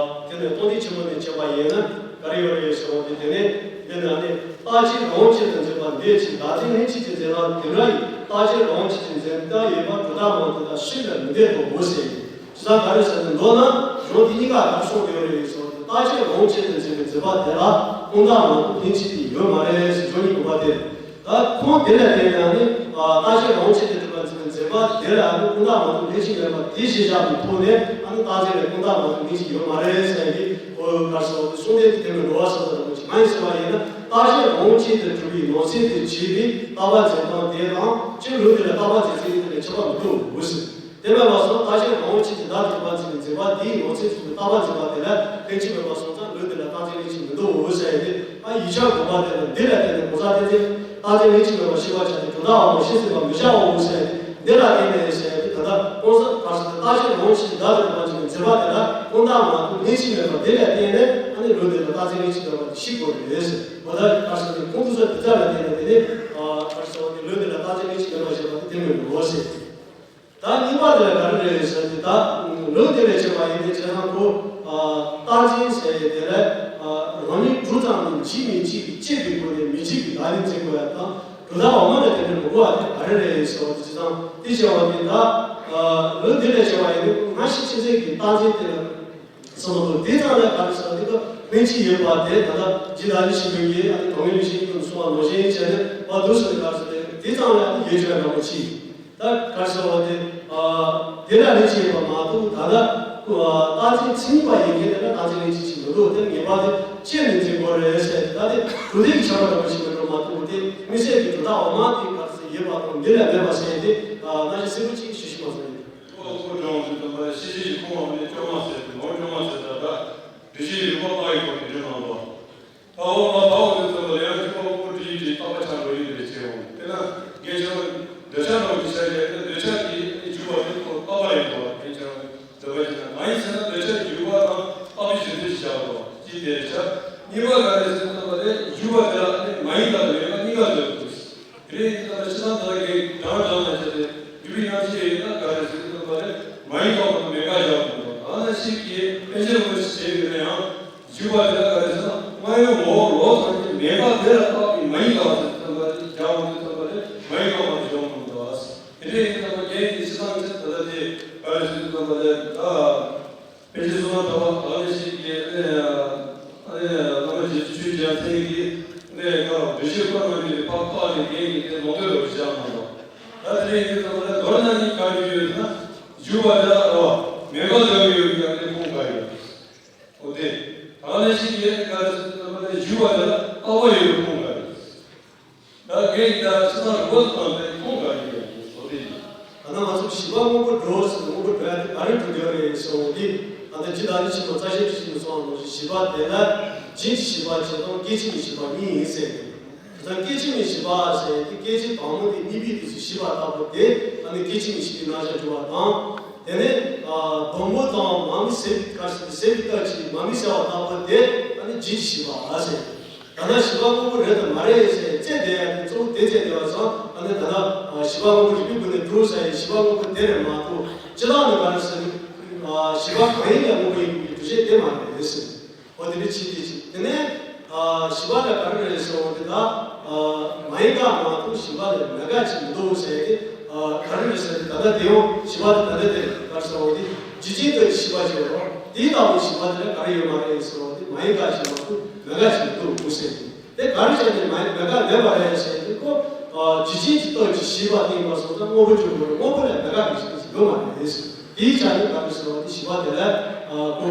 དེ་ནས་རྟོགས་ལྡན་ཆེན་པོ་ནས་བྱས་པ་ཡིན་ན་ག་རེ་ཡོད་རེད་ཟེར་བ་དེ། དེ་ནས་དེ་ནས་ཨ་ནི་རྟག་ཆད་རང་དབང་ཅན་དུ་འཛིན་པ་འདི་ཕྱིར་བདག་འཛིན་ལྷན་ཅིག་ཏུ་འཛིན་ན། དེ་འདྲ་ཡི་རྟག་ཆད་རང་དབང་ཅན་དུ་འཛིན་སྟངས་ཡོད་པ་གྲུབ་མཐའ་མང་དུ་དང་ཤིན་ཏུ་མི་ལྡན་པའོ་ཟེར། ཇི་ལྟར་ག་རེ་ཟེར་ན། མདོར་ན་གཞུང་དེ་གཉིས་ཀ་ག་རེ་གསུངས་ཡོད་རེད་ཟེར་བ་དེ། རྟག་ཆད་རང་དབང་ཅན་དུ་འཛིན་པའི་འཛིན་པ་དེ་ལ་ཀུན་བཏགས་མ་གཏོགས་ལྷན་ཅིག་དེ་ཡོད་མ་རེད་ཟེར། གཞུང་གཉིས་པོ་དེ། ད་ཁོང་དེ་ལ་བརྟེན་ནས་ནི་ཨ་རྟག་ཆད་རང་དབང་ཅན་དུ་གྲུབ་པར་འཛིན་པའི་འཛིན་པ་དེ་ལ་ནི་ཀུན་བཏགས་མ་གཏོགས་ལྷན་ཅིག་མེད་པ་དེ་གཞིར་བཞག་པའི་ཐོག་ནས། ཨ་ནི་རྟག་འཛིན་ལ་ཀུན་བཏགས་མ་གཏོགས་ལྷན་ཅིག་ཡོད་མ་རེད་ཟེར་གྱི། ཨོ་ག་རེ་ཟེར་བ་དེ། གསུང་དེ་དེ་མི་འགྲོ་བ་ཟེར་བ་དང་གཅིག་མ་ཡིན་ཟེར་བ་ཡིན་ན། རྟག་ཆད་རང་དབང་ཅན་དུ་གྲུབ་པའི་ནང་གསེས་དེ་བྱས་པའི་རྟག་པ་འཛིན་སྟངས་དེ་དང་སྤྱིར་ལུགས་འདི་ལ་རྟག་པ་འཛིན་ཚུལ་དེ་ལ་ཁྱད་པར་མི་འདུག་ཟེར། དེ་མེད་པ་སོང་རྟག་ཆད་རང་དབང་ཅན་གྱི་བདག་ཏུ་གྲུབ་པར་འཛིན་པའི་འཛིན་པ་དེའི་ནང་གསེས་སུ་རྟག་པ་འཛིན་པ་དེ་ལ་ལྷན་ཅིག་མེད་པ་སོང་ཙང་ལུགས་འདི་ལ་རྟག་འཛིན་ལྷན་ཅིག་མི་འདུག་འོ་ཟེར་ཡ་དེ། ཨ་ཡིག་ཆ་དགོངས་པ་དེ་ལ་འདི་ལ་བརྟེན་ནས་གང་ཟག་རྟག་འཛིན་རྟག་འཛིན་ལྷན་ཅིག་མེད་པར་ཤེས་པར་བྱ་སྟེ་གྲུབ་མཐའ་འམ་ཤེས་ཟིན་པར་མི་བྱའོ་འོ་ཟེར་ཡ་དེ། འདི་ལ་བརྟེན་ནས་ཟེར་ཡ་དེ། ད་ལྟ་གང་ཟག་གང་ཟག་རྟག་ཆད་རང་དབང་ཅན་གྱི་བདག་ཏུ་གྲུབ་པར་འཛིན་པའི་འཛིན་པ་དེ་ལ་ཀུན་བཏགས་མ་གཏོགས་ལྷན་ཅིག་མེད་པ་འདི་ལ་བརྟེན་ནས། ཨ་ནི་ལུགས་འདི་ལ་རྟག་འཛིན་ལྷན་ཅིག་མེད་པ་དེ་ཤེས་དགོས་རེད་ཟེར། འོ་ད་ག་རེ་ཟེར་ན། ཁོང་ཚོ་དེ་ལྟར་ལ་བརྟེན་ནས་དེ་ནི་ཨ་ག་རེ་ཟེར་བ་དེ། ལུགས་འདི་ལ་རྟག་འཛིན་ལྷན་ཅིག་མེད་པ་ཞེས་པ་དེ་དེ་མིན་འགྲོ་ཟེར། ད་གཉིས་པ་དེ་ལ་ག་རེ་རེད་ཟེར་ན། ད་ལུགས་འདི་ལ་བྱས་པ་ཡིན་ཏེ། བྱས་ཙང་ཁོ་ཨ་རྟག་འཛིན་ཟེར་ཡས་དེ་ལ་ཨ་རང་ཉིད་གྲུབ་ཙམ་ནི་འཇིག་མི་འཇིག་གི་དཔྱད་པའི་སྒོ་ནས་མི་འཇིག་པའི་བདག་ཉིད་འཛིན་དགོས་ཡ་དང་། གྲུབ་མཐའ་འོག་མ་ལ་དེ་འདྲ་མི་དགོས་པ་དེ་ག་རེ་རེད་ཟེར་བ་དེ། བྱས་ཙང་དེ་བྱས་པ་དེ། ད་ཨ་ལུགས་འདི་ལ་བྱས་པ་ཡིན་ན་སྔ་ཕྱི་ཕྱི་མཚན་གྱི་རྟག་འཛིན་དེ་ལ་བསམ་བློ་གཏོང་། དེ་ཙམ་ལ་ག་རེ་ཟེར་ན། དེ་ལྷན་ཅིག་ཡོད་པ་དེ། ད་ལྟ་ཇི་ལྟར་ནི་ཆེན་པོའི་ཡེ་ཨ་ནི་གྲོང་ངེས་ལེགས་བཤད་སྙིང་པོ་ནས་གསུངས་པ་ནང་བཞིན་བྱས་ནས་མ་འདུག་ཟེར་ནས་ག་རེ་ཟེར་ན། དེ་ཙམ་ལ་ཡོད་ཆོག་ཡ་འདྲ་པོ་ཅིག་ད་ག་རེ་ཟེར་བ་དེ། ཨ་དེ་ལ་ལྷན་ཅིག་ཡོད་པ་མ་གཏོགས། ད་ལྟ་ཨ་རྟག་འཛིན་མཚན་ཉིད་པ་ཡིན་མཁན་དེ་ལ་རྟག་འཛིན་ལྷན་ཅིག་ཅིག་མི་འདུག་དེ་ངེས་པར་དེ་དཔྱད་ནས་འཛིན་དགོས་རེད་ཟེར། ད་དེ་གྲུབ་མཐའི་ཁྱད་པར་འདྲ་པོ་ཞིག་མིན་འགྲོ་མ་གཏོགས། དེ་དམིགས་བསལ་གྱི་གྲུབ་མཐའ་འོག་མ་དེ་ག་རེ་ཟེར་ཡོད་པ་དང་འདི་ལ་མེད་པ་ཟེར་ཡ་དེ། ཨ་སྔ་ཕྱི་གསལ་པོ་ཅིག་ཞུ་ཤེས་མ་སོང་ཡིན། ཨོ་ཁོ་ཀྲོང་ཞིག་དང་པ་ཤེས་བྱའི་ཁོང་བ་ནས་ཅོ་མ་ཟེར་ཏེ། མོ་ཅོ་མ་ཟེར་ད་ད་འདི་ཤེས་རིག་པ་པ་ཡི་ཁོ་ནས་འདྲི་གནང་བ། ད་འོ་མ་ད་འོ་དེ་ཚོ་ལ་ཡང་རིག་པ་དབང་པོ་དྲི་ཡི་དྲི་རྟག་པ་ཆགས་འགྲོ་ཡི་རེད་ཅེས་འོང་། དེ་ན་རྒན་ཆོས་འདོད་ཆགས་འདྲ་བོ་ཅིག་བྱ་ཡས་ན། འདོད་ཆགས་དེ་འཇུག་པ་དེ་ཁོ་རྟག་པ་རེད་འདུག་རྒན་ཆོས་འདོད་པ་ཅིག་ན། མ་ཡིན་ཟེར་ན་འདོད་ཆགས་འཇུག་པ་དང་རྟག་པའི་གཞི་འདོད་ཅིག་བྱ་དགོས་ཅིག་དེ་རེད་ཤག་གཉིས་པ་ག་རེ་ཟེར་ན། ད་དེ་འཇུག་པ་དེ་ལ་ནི་མ་ཡིན་ལ་ཡོད་པ་གཉིས་ཀ་འདོད་དགོས། ཡང་ཅི་ཡིན་ན་ག་རེ་ཟེར་དུས་ཙམ་པ་ལས་མ་ཡིན་པ་ཁོ་ན་མེད་པ་བཞག་མི་འདུག་ད་ནི་ཞིག་གིས་ཨེ་ཅེ་རིན་པོ་ཆེ་ཞེས་པའི་ནི་ཡང་འཇུག་པ་དེ་ལ་ག་རེ་ཟེར་ན། སྔར་ཡོད་ངོ་བོ་ལོ་ཐམས་ཅད་མེད་པ་དེ་ལ་བཏགས་པའི་མ་ཡིན་པ་ཟེར་དུས་ཙམ་པ་ལས་རྒྱག་འོང་དུས་ཙམ་པ་ལས་མ་ཡིན་པ་ཁོ་ན་བཞག་མི་འདུག་དེ་འདྲ་ཡིན་ཙམ་པ་རྒྱན་གྱི་སྤྱི་བཏང་ཆེད་དུ་ལ་དེ་ག་རེ་ཟེར་དུས་ཙམ་པ་ལས་ད། པཎ་ཆེན་བསོད་ནམས་གྲགས་པ་དག་ལས་ཤེས་ཀྱི་ཨ་ནི་ཨ་ནི་བླ་མ་རྗེ་བཙུན་ཆོས་རྒྱལ་མཚན་གྱིས་ཨ་ནི་ག་རེ་རི་ཤི་པར་མ་ནི་ཕར་བཀག་ནས་རྒྱན་གྱི་དེ་ལོག་འདོད་རོགས་བྱ་མ་ལོ། ད་དེ་ནས་ཡིན་ཙམ་ལ་མདོར་ན་ནི་ག་རེ་ཡོད་ན་འཇུག་པ་དེ་ལ་རོ་མེད་པ་འདྲ་ཡོད་ཀྱང་དེ་ཁུངས་ག་ཡོད། འོ་དེ་དག་ལས་ཤེས་ཀྱི་ཨ་ནི་ག་རེ་ཟེར་ཙམ་པ་ལས་འཇུག་པ་དེ་ལ་བཏགས་པ་ཡོད་ཁུངས་ག་ཡོད། ད་གེགས་དང་ཕྱི་ནང་རིག་པ་དང་པའི་ཁུངས་གང་ཡིན་ཡང་བཟོ་དེ་ཡིན། ད་ནང་ང་ཚོ་བཞི་པ་དངོས་པོ་འགྲོ་ཟེར་དངོས་པོ་འགྲོ་ཡ་དེ་ག་རེ་འགྲོ་རྒྱུ་རེད་ཟེར་བ་དེ་ད་ལྟ་ཇི་ལྟར་ནི་ཕྱིན་པ་རྩ་ཤེས་ཀྱི་ཕྱིན་པ་སོགས་ལ་བཞི་པ་དེ་ལ་རྒྱུན་གྱི་བཞི་པ་བྱེད་དང་སྐད་ཅིག་གི་བཞི་པ་གཉིས་ཡིན་ཟེར་དེ། ད་སྐད་ཅིག་གི་བཞི་པ་ཟེར་དེ་སྐད་ཅིག་དང་པོ་དེ་གཉིས་པའི་དུས་སུ་བཞི་པ་ལྟ་བུ་དེ་ཨ་ནི་སྐད་ཅིག་གི་བཞི་པའི་རྣམ་གཞག་འགྲོ་བ་དང་། དེ་ནས་སྡོང་པོ་དང་མ་མི་ཟད་པའི་སྐབས་སུ་ཟད་པའི་སྐབས་ཀྱི་མ་མི་ཟད་པ་ལྟ་བུ་དེ་ཨ་ནི་རྒྱུན་གྱི་བཞི་པ་ཟེར། ད་ལྟ་བཞི་པ་དངོས་པོ་རེད་དམ་མ་རེད་ཟེར་རྩད་དེ་ཡང་གཙོ་བོ་དེ་རྩད་དེ་བ་སང་ཨ་ནི་ད་ལྟ་བཞི་པ་དངོས་པོ་རིགས་པའི་སྒོ་ནས་གྲུབ་ཟེར་ཡི་བཞི་པ་དངོས་པོ་དེ་རེད་མ་གཏོགས་སྤྱི་བཏང་ནས་ག་རེ་ཟེར། བཞི་པ་གང་ཡིན་ལ་དངོས་པོ་ཡིན་པའི་འགྲེལ་བཤད་དེ་མ་རེད་ཟེར། འོ་དེ་འདྲ་བྱེད་དེ་ཅིག་དེ་ནས་བཞི་པ་ལ་ག་རེ་རེད་ཟེར་བ་དེ་ད་མ་ཡིན་ག་མ་གཏོགས་བཞི་པ་ལ་མེད་ག་ཅིག་མི་འདུག་ཟེར་ཏེ་ག་རེ་རེད་ཟེར་ཏེ་ད་ལྟ་དེ་ཡང་བཞི་པ་དེ་ད་ལྟ་དེ་རེད་ག་རེ་ཟེར་བ་དེ་རྒྱུ་རྐྱེན་དང་བཞི་པ་ཅིག་རེད་བ་དེ་ལྟ་བུ་བཞི་པ་དེ་ལ་ག་རེ་ཡོད་མ་རེད་ཟེར་བ་དེ་མ་ཡིན་ག་ཅིག་མ་གཏོགས་མེད་ག་ཅིག་མི་འདུག་ཟེར་ཏེ། དེ་ག་རེ་བྱས་ནས་མ་མེད་པ་མེད་པ་རེད་ཟེར་ཏེ་ཁོ། རྒྱུ་རྐྱེན་གྱི་སྟོབས་ཀྱིས་ཞིག་པ་སྟེང་པར་སོང་ཙང་དངོས་པོ་འཇུག་དགོས་རེད་དངོས་པོ་ལས་མེད་པ་མི་ཞིག་ཡོད་མ་རེད། དེའི་ཆ་ནས་ག་རེ་ཟེར་བ་དེ་ཞིག་པ་དེ་ལ་ཁོ།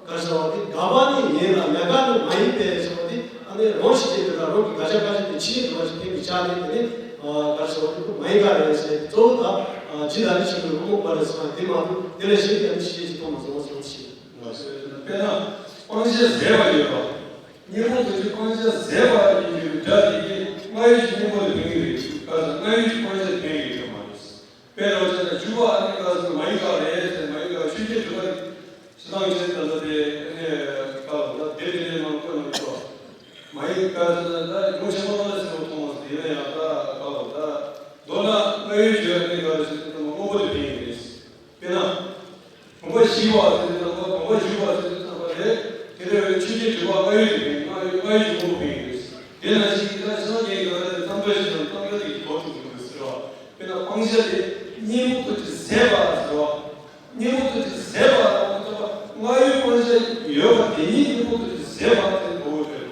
ག་རེ་ཟེར་བ་དེ་དགག་པ་ནི་ཡིན་ལ་མེད་པ་ནི་མ་ཡིན་པས་ཟེར་བ་དེ་ཨ་ནི་རང་བཞིན་གྱིས་དེ་ལ་རང་གི་དགག་བྱ་དགག་བྱ་དེ་ཕྱི་ཉིད་དུ་བ་ཞིག་ཕན་གྱི་ཆ་ནས་དེ་ནི་ག་རེ་ཟེར་བ་དེ་ཁོ་མ་ཡིན་པ་རེད་ཟེར་གཙོ་བོ་དག་ཇི་ལྟར་ནི་ཕྱི་ཉིད་དུ་རྨོངས་པ་རེད་ཟེར་བ་དེ་མ་གཏོགས་དེ་ལས་གཞན་གྱི་ཨ་ནི་ཤེས་བྱེད་མཐོང་མ་སོང་ཟེར་བ་དེ་ཞིག་དཔེར་ན་སྤང་བྱ་ཟད་པ་ཡོད་པ། གཉེན་པོ་དེ་ཚོས་སྤང་བྱ་ཟད་པ་ཡིན་གྱི་སྒྲ་དེ་གིས་སྔར་ཡོད་ཀྱི་གཉེན་པོ་ལ་ཕན་གྱི་རེད། ག་ས་སྔར་ཡོད་ཀྱི་སྤང་བྱ་ལ་ཕན་གྱི་ཡོད་མ་རེད། དཔེར་ན་བྱས་ན་འཇུག་པ་ཨ་ནི་ག་ས་མ་ཡིན་པ་རེད་ཟེར་མ་ཡིན་པ་ཆོས་ཅན་འཇུག་པ་རེད། ཕྱི་ནང་གཞན་ད་ལྟ་དེ་ཨ་ནི་ག་ལ་ད་དེ་དེ་ནས་ནང་ཁོ་ནང་འཇུག་པ་མ་ཡིན་ག་ས་ད་ཡོང་ཆེན་པོ་ལ་ཟེར་བ་མཐོང་བ་ཟེར་ཡིན་ན་ཡང་ད་ག་ལ་ད་མདོར་ན་སྔར་ཡོད་ཀྱི་ཨ་ནི་ག་རེ་ཟེར་དུས་ཙམ་པ་དངོས་པོ་དེ་ཕན་གྱི་རེད། དཔེར་ན། བུམ་པ་བཞི་པ་ཟེར་དུས་ཙམ་པ་བུམ་པ་བཞི་པ་ཟེར་དུས་ཙམ་པ་ལས་དེ་ལས་ཆོས་ཅན་དྲི་བ་ལྔ་ཡོད་ཀྱི་ལྔ་ཡོད་ལྔ་ཡོད་ཀྱི་དངོས་པོ་ཕན་གྱི་རེད། དེ་ནང་བཞིན་གྱི་ད་ཕྱི་ནང་གཉིས་ཀྱི་བར་ལ་བསམ་གཏན་བཞི་དང་བསམ་གཏན་དེ་གི་གོ་ཐུབ་ཀྱི་མེད་ཟེར་བ། དཔེར་ན་སྤང་བྱ་དེ་གཉེན་པོ་དེ་ཚོས་ཟད་པ་ཟེར་བ། གཉེན་པོ་དེ་ཚོས་ཟད་པ་ཟེར་དུས་ཙམ་པ་སྔར་ཡོད་སྤང་བྱ་ཡོད་པ་དེ་ཉིད་གཉེན་པོ་དེ་ཚོས་ཟད་པ་ཟེར་གོ་དགོས་པའི་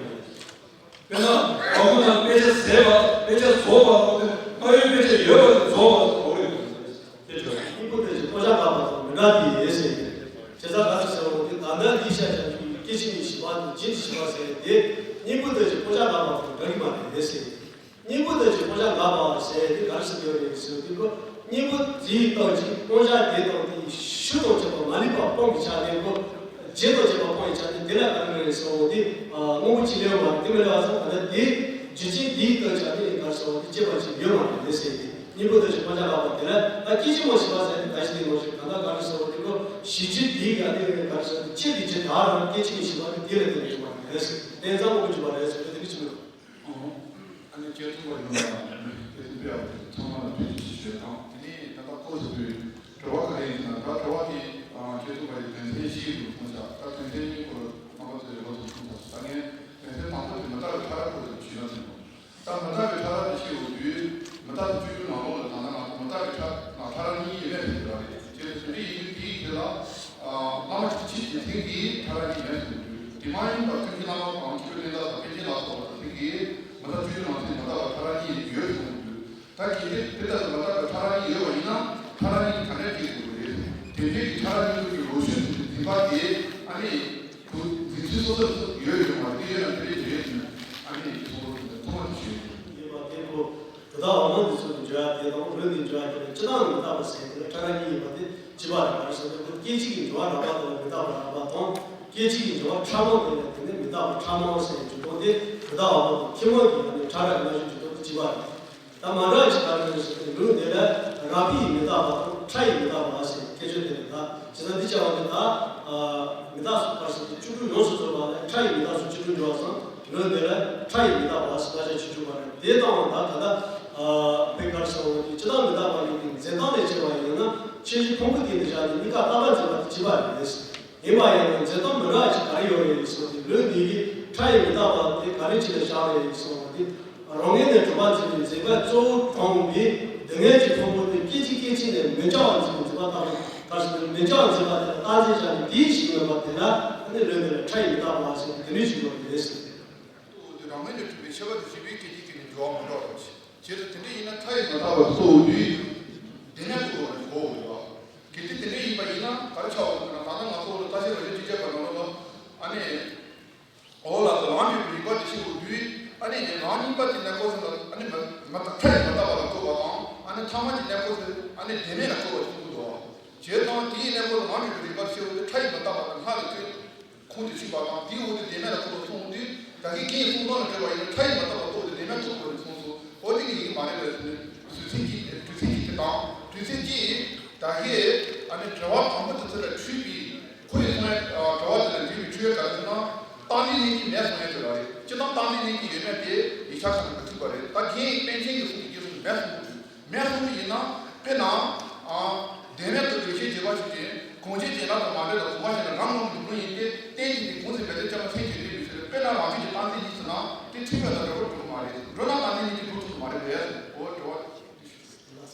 དཔེར་ན། བ་སྤུ་དང་དཔེ་བྱད་ཟད་པ། དཔེ་བྱད་རྫོགས་པ་ལ་དེ་སྔར་ཡོད་དཔེ་བྱད་ཡོད་པ་དེ་རྫོགས་པ་ཟེར་གོ་རེད། དེ་ཚོ་གཉེན་པོ་དེ་ཚོས་སྤང་བྱ་དགག་པ་དང་མི་འདྲ་དེ་ཡིན་ཟེར་ཡིན། བྱས་ཙང་ག་རེ་ཟེར་བ་དེ་ད་ལྟ་འདི་བཤད་བྱ་རྒྱུ་ཡི་སྐད་ཅིག་གཉིས་བཞི་པ་དང་རྒྱུན་གྱི་བཞི་པ་ཟེར་ཡིན་དེ་གཉེན་པོ་དེ་ཚོས་སྤང་བྱ་དགག་པ་དང་འདྲ་གི་མ་རེད་ཟེར་ཡིན། གཉེན་པོ་དེ་ཚོས་སྤང་བྱ་དགག་པ་ཟེར་དེ་ག་རེ་ཟེར་གྱི་ཡོད་རེད་ཟེར་དུས་ཁོ་གཉེན་པོ་དེའི་སྟོབས་ཀྱིས་སྤང་བྱ་དེ་དང་དེའི་ཤུགས་དང་བཅས་པ་མ་ལུས་པ་སྤང་གི་ཆ་ནས་ཁོ་རྗེས་དང་བཅས་པ་སྤང་གི་ཆ་ནས་དེ་ལ་ག་རེ་རེད་ཟེར་བ་དེ་དངོས་པོ་གཅིག་ལས་མ་རེད། དེ་མི་ལས་བ་ཚང་ད་ལྟ་དེ་རྒྱུ་རྐྱེན་དེའི་སྟོབས་ཆ་ནས་ག་རེ་ཟེར་བ་དེ་སྐྱེས་པ་ཅིག་ཡོད་མ་རེད་ཟེར་ཏེ་གཉེན་པོ་དེ་ཚོས་སྤང་བྱ་དགག་པ་དེ་ལ་ད་སྐད་ཅིག་མ་བཞི་པ་ཟེར་ནས་ད་ཞིག་དེ་མ་ཞིག་ད་ལྟ་ག་རེ་ཟེར་བ་དེ་ཁོ་གཞི་རྒྱུ་དེའི་ག་དེ་རེད་ག་རེ་ཟེར་བ་དེ་སྐྱེས་པའི་རྒྱུ་ད་རང་སྐད་ཅིག་མ་བཞི་པ་དེ་དེ་ལ་བརྟེན་ནས་བྱུང་བ་རེད་ཟེར་ཏེ་དེ་ནི་ཅི་མོ། ཨ་ནི་སྐྱེ་ཐུབ་པ་ཡོང་བ་དང་སྐྱེ་ཐུབ་པའི་ཚང་མ་ལ་ཐུགས་རྗེ་ཆེ་ཞུ་དང་དེ་ནས་ད་ལྟ་ཁོ་ཚོ་གི་དྲི་བ་ག་རེ་ཡིན་ཟེར་ན་ད་དྲི་བ་དེ་སྐྱེ་ཐུབ་པ་ཡི་དོན་ཚན་བཞི་ཡི་ཐོག་ཆ་ད་དོན་ཚན་གཉིས་སྐོར་རྣམ་པ་ཚོས་རེ་བ་ཐུགས་ཐུགས་ཐག་ད་ངས་དོན་ཚན་དང་པོ་དེ་མི་རྟག་པའི་ཕྲ་རགས་སྐོར་དུ་ཞུས་ན་ཟིན་ནོ། ད་མི་རྟག་པའི་ཕྲ་རགས་དེ་ཤེས་དགོས་དུས་མི་རྟག་ཏུ་བཅུ་དྲུག་ནང་ལོགས་ལ་ད་ལྟ་ང་ཚོ་མི་རྟག་པའི་ཕྲ་ཕྲ་རགས་གཉིས་ཡོད་མེད་ཟེར་གྱི་རེད། དེ་ཚོ་དེ་འདྲ་ཡིན་དུས་དེའི་ཐད་ལ། བླ་མ་ཁྲིད་ཀྱི་ཐེངས་འདིའི་ཕྲ་རགས་གཉིས་མེད་དུ་འགྱུར། དེ་མ་ཡིན་པར་ཀུན་མཁྱེན་བླ་མ་དང་ཆོས་གླིང་ལ་དང་པཎ་ཆེན་ལ་སོགས་པ་ཐེངས་འདིའི་མི་རྟག་བཅུ་དྲུག་ནང་ཚན་མི་རྟག་པ་ཕྲ་རགས་གཉིས་ཡོད་དུ་འགྱུར། ད་གལ་ཏེ་དེ་ལྟར་མི་རྟག་པ་ཕྲ་རགས་གཉིས་ཡོད་པ་ཡིན་ན་ཕྲ་རགས་གཉིས་ག་འདྲ་སྐྱེ་དགོས་རེད། དེ་འདྲའི་གི་ཕྲ་རགས་གཉིས་ཀྱི་ལོ་རྒྱུས་ཀྱི་འཛིན་པ་དེ་ཨ་ནི་དུ་འཛིན་ཚུལ་སོ་སོར་ཡོད་ཡོད་མ་རེད། དེ་ཡོད་ན་དེ་འདྲའི་རེད་ཟེར་ནས་ཨ་ནི་ཚོགས་པ་དེ་ཚོ་མ་ཞུས། ཡིན་པ་དེ་ཁོ། དེ་དག་འོ་མ་འདི་ཚོ་གི་འཇོག་ཡ་དེ་དང་ལུས་འདི་འཇོག་ཡ་དེ་ལ་སྤྱི་བཏང་ནས་མི་རྟག་པ་ཟེར་དེ་ལ་ཕྲ་རགས་གཉིས་ཡིན་པ་དེ་གཅིག་པ་རེད། ག་རེ་ཟེར་ན་ཁོ་སྐད་ཅིག་གི་འཇོག་པ་རགས་པ་དེ་ལ་མི་རྟག་པ་རགས་པ་དང་སྐད་ཅིག་གི་འཇོག་པ་ཕྲ་མོ་དེ་ལ་དེ་ནི་མི་རྟག་པ་ཕྲ་མོ་ཟེར་གྱི་དོན་དེ་དེ་དག་འོ་མ་དང་ཁྱི་མོ་གི་ཨ་ནི་ཕྲ་རགས་རྣམ་གཞག་གི་དོན་དེ་གཅིག་པ་རེད། ད་མ་འདྲ་བ་ཅིག་ག་རེ་རེད་ཟེར་ན་ལུས་འདི་ལ་རགས་པའི་མི་རྟག་པ་དང་ཕྲ་ཡི་མི་རྟག་པ་ཟེར་སྐད་ཆ་དེ་རེད། ད་བྱས་ཙང་འདི་བྱ་བ་འདི་ད་མི་རྟག་སོགས་ག་རེ་ཟེར་ན་བཅུ་དྲུག་ཡོངས་སུ་རྫོགས་པ་ལ་ཕྲ་ཡི་མི་རྟག་སོགས་བཅུ་དྲུག་འཇོག་པ་སང་ལུས་འདི་ལ་ཕྲ་ཡི་མི་རྟག་པ་ཟེར་ད་ཆ་བཅུ་དྲུག་པ་རེད། དེ་ལྟ་བུ་ད་ད་ལྟ། པའི་ཁར་སོང་སྟེ་ཇི་ལྟར་མི་རྟག་པ་ཡིན་ཏེ། འཛིན་སྟངས་ལས་བྱས་པ་ཡིན་ན་ཆོས་བཞི་ཕུང་པོ་དེ་འདི་བཞག་ནས་གཉིས་ཀ་རྟག་པར་འཛིན་པ་དེ་གཅིག་པ་རེད། ཡིན་པ་ཡིན་ན་འཛིན་སྟངས་མི་འདྲ་བ་ཅིག་ག་རེ་ཡོད་རེད་གསུངས་ཏེ། ལུགས་འདི་གིས་ཕྲ་ཡི་མི་རྟག་པ་དེ་ག་རེ་བྱས་ནས་བཞག་རེད་གསུངས་པ་དེ། རང་ངོས་ནས་གྲུབ་པར་འཛིན་པའི་འཛིན་པ་གཙོ་བོ་གྲངས་པའི་སྡུག་བསྔལ་གྱི་ཕུང་པོ་དེ་སྐད་ཅིག་སྐད་ཅིག་ནས་མི་འཆར་བར་འཛིན་པའི་འཛིན་པ་ལྟ་བུ་ག་རེ་ཟེར། མི་འཆར་བར་འཛིན་པ་དེ་ལ་རྟག་འཛིན་བྱས་ནས་དེའི་གཞི་མེད་པ་དེ་ལ་ཨ་ནི་ལུགས་འདི་ལ་ཕྲ་ཡི་མི་རྟག་པ་ཟེར་དེ་འདྲའི་ཞིག་ཡོད་རེད། ལྟོ་དེ་རང་ངོས་ནས་གྲུབ་པའི་ཁྱད་པར་དུ་བྱས་པའི་སྐད་ཅིག་གིས་ནི་འགྱུར་བ་མི་འགྲོ་རོགས། བྱས་ཙང་དེ་འདྲ་ཡིན་ན་ཕྲ་ཡི་མི་རྟག་པ་གཙོ་བོ་དུས་དེ་ནས་གཙོ་བོ་ནས་གོ་དགོས་ཡོད། གལ་ཏེ་དེ་འདྲ་ཡིན་པ་ཡིན་ན་ག་རེ་ཆགས་འོང་ཟེར་ན། ད་ལྟ་ང་ཚོ་ལ་ལྟ་བཤལ་རོ་བཞིན་ཅི་བྱས་པ་ནང་ལོགས་ལ་ཨ་ནི། འོ་ལགས་སོ། ལམ་འགྲོ་བའི་རིགས་པ་དེ་ཤེས་དགོས་དུས་ཨ་ནི་རང་གཉིས་པ་དེ་གནས་སྐབས་སུ་ཨ་ནི་མི་མི་རྟག་ཕྲ་ཡི་མི་རྟག་པ་ལ་གོ་བ་དང་། ཨ་ནི་ཐ་མ་གི་གནས་སྐབས་སུ་ཨ་ནི་བདེན་མེད་ལ་གོ་བ་གཅིག་པུ་འདུག། བྱས་ཙང་དེའི་གནས་སྐབས་སུ་ལམ་འགྲོ་བའི་རིགས་པ་ཤེས་དགོས་དུས་ཕྲ་ཡི་མི་རྟག་པ་དང་སྔར་ལས་ཁོ་ཁུངས་དེ་ཆུད་པ་དང་། དེའི་འོག་ཏུ་བདེན་མེད་ལ་ཁོ་ལ་སོང་དུས་ད་གིན་རྐྱེན་གསུམ་སྟོང་ལ་འགྲོ་བ་ཡིན་ན་ཕྲ་ཡི་མི་རྟག་པ་རྟོགས་ཏེ་བདེན་མེད་རྟོགས་དགོས་རེད་གསུངས་སོ། འོ་དེ་ནི་ཡིན་གྱི་མ་རེད་པས་ཟེར་ནས་བཟོད་བསྲན་གྱིས་དྲི་བ་ཚིག་གཅིག་དེ་དང་། དྲི་བ་ཚིག་གཅིག་ད་གིན་ཨ་ནི་དྲི་བ་དང་པོ་དེ་ཚོ་ལ་འཁྲུལ་པའི་ཁོ་ཡི་སོང་ཡ། དྲི་བ་དེ་ལ་འདྲི་བའི་འཁྲུལ་ཡ་ག་རེ་ཟེར་ན། རྟག་འཛིན་ལྷན་སྐྱེས་མེད་གསུང་ཡ་དེ་རང་རེད། སྤྱིར་བཏང་རྟག་འཛིན་ལྷན་སྐྱེས་ཡོད་མེད་དེ་ཡིག་ཆ་ཁག་ནང་མི་ཚུད་པ་རེད། ད་རྒན་པཎ་ཆེན་གྱི་གསུང་དེ་རྒྱུ་མཚན་མེད་གསུང་གི་འདུག་མེད་གསུང་གི་ཡིན་ན་དཔེར་ན། ཨ། བདེན་མེད་དུ་འདུ་ཤེས་བྱེད་པ་ཞིག་ཅན། གང་ཕྱིར་བྱས་ན་དང་མ་འབྲེལ་ལ་གོམས་པ་ཞིག་ལ་རང་ངོ་མི་འགྲོ་ཡིན་ཏེ། རྟེན་ཅིང་དེ་གང་ཚེ་མེད་དེ་སྐྱེ་བ་ཚེ་གཅིག་རེད་མི་ཟེར། དཔེར་ན་རང་རྒྱུད་ཀྱི་རྟག་འཛིན་གཉིས་ཟེར་ན་དེ་འཁྲུལ་པའི་ནང་འགྲོ་བར་འགྲོ་གི་མ་རེད། འགྲོ་ན་རྟག་འཛིན་གཉིས་ཀྱི་འགྲོ་ཐུབ་ཀྱི་མ་རེད་པས། འོ་དྲི་བ།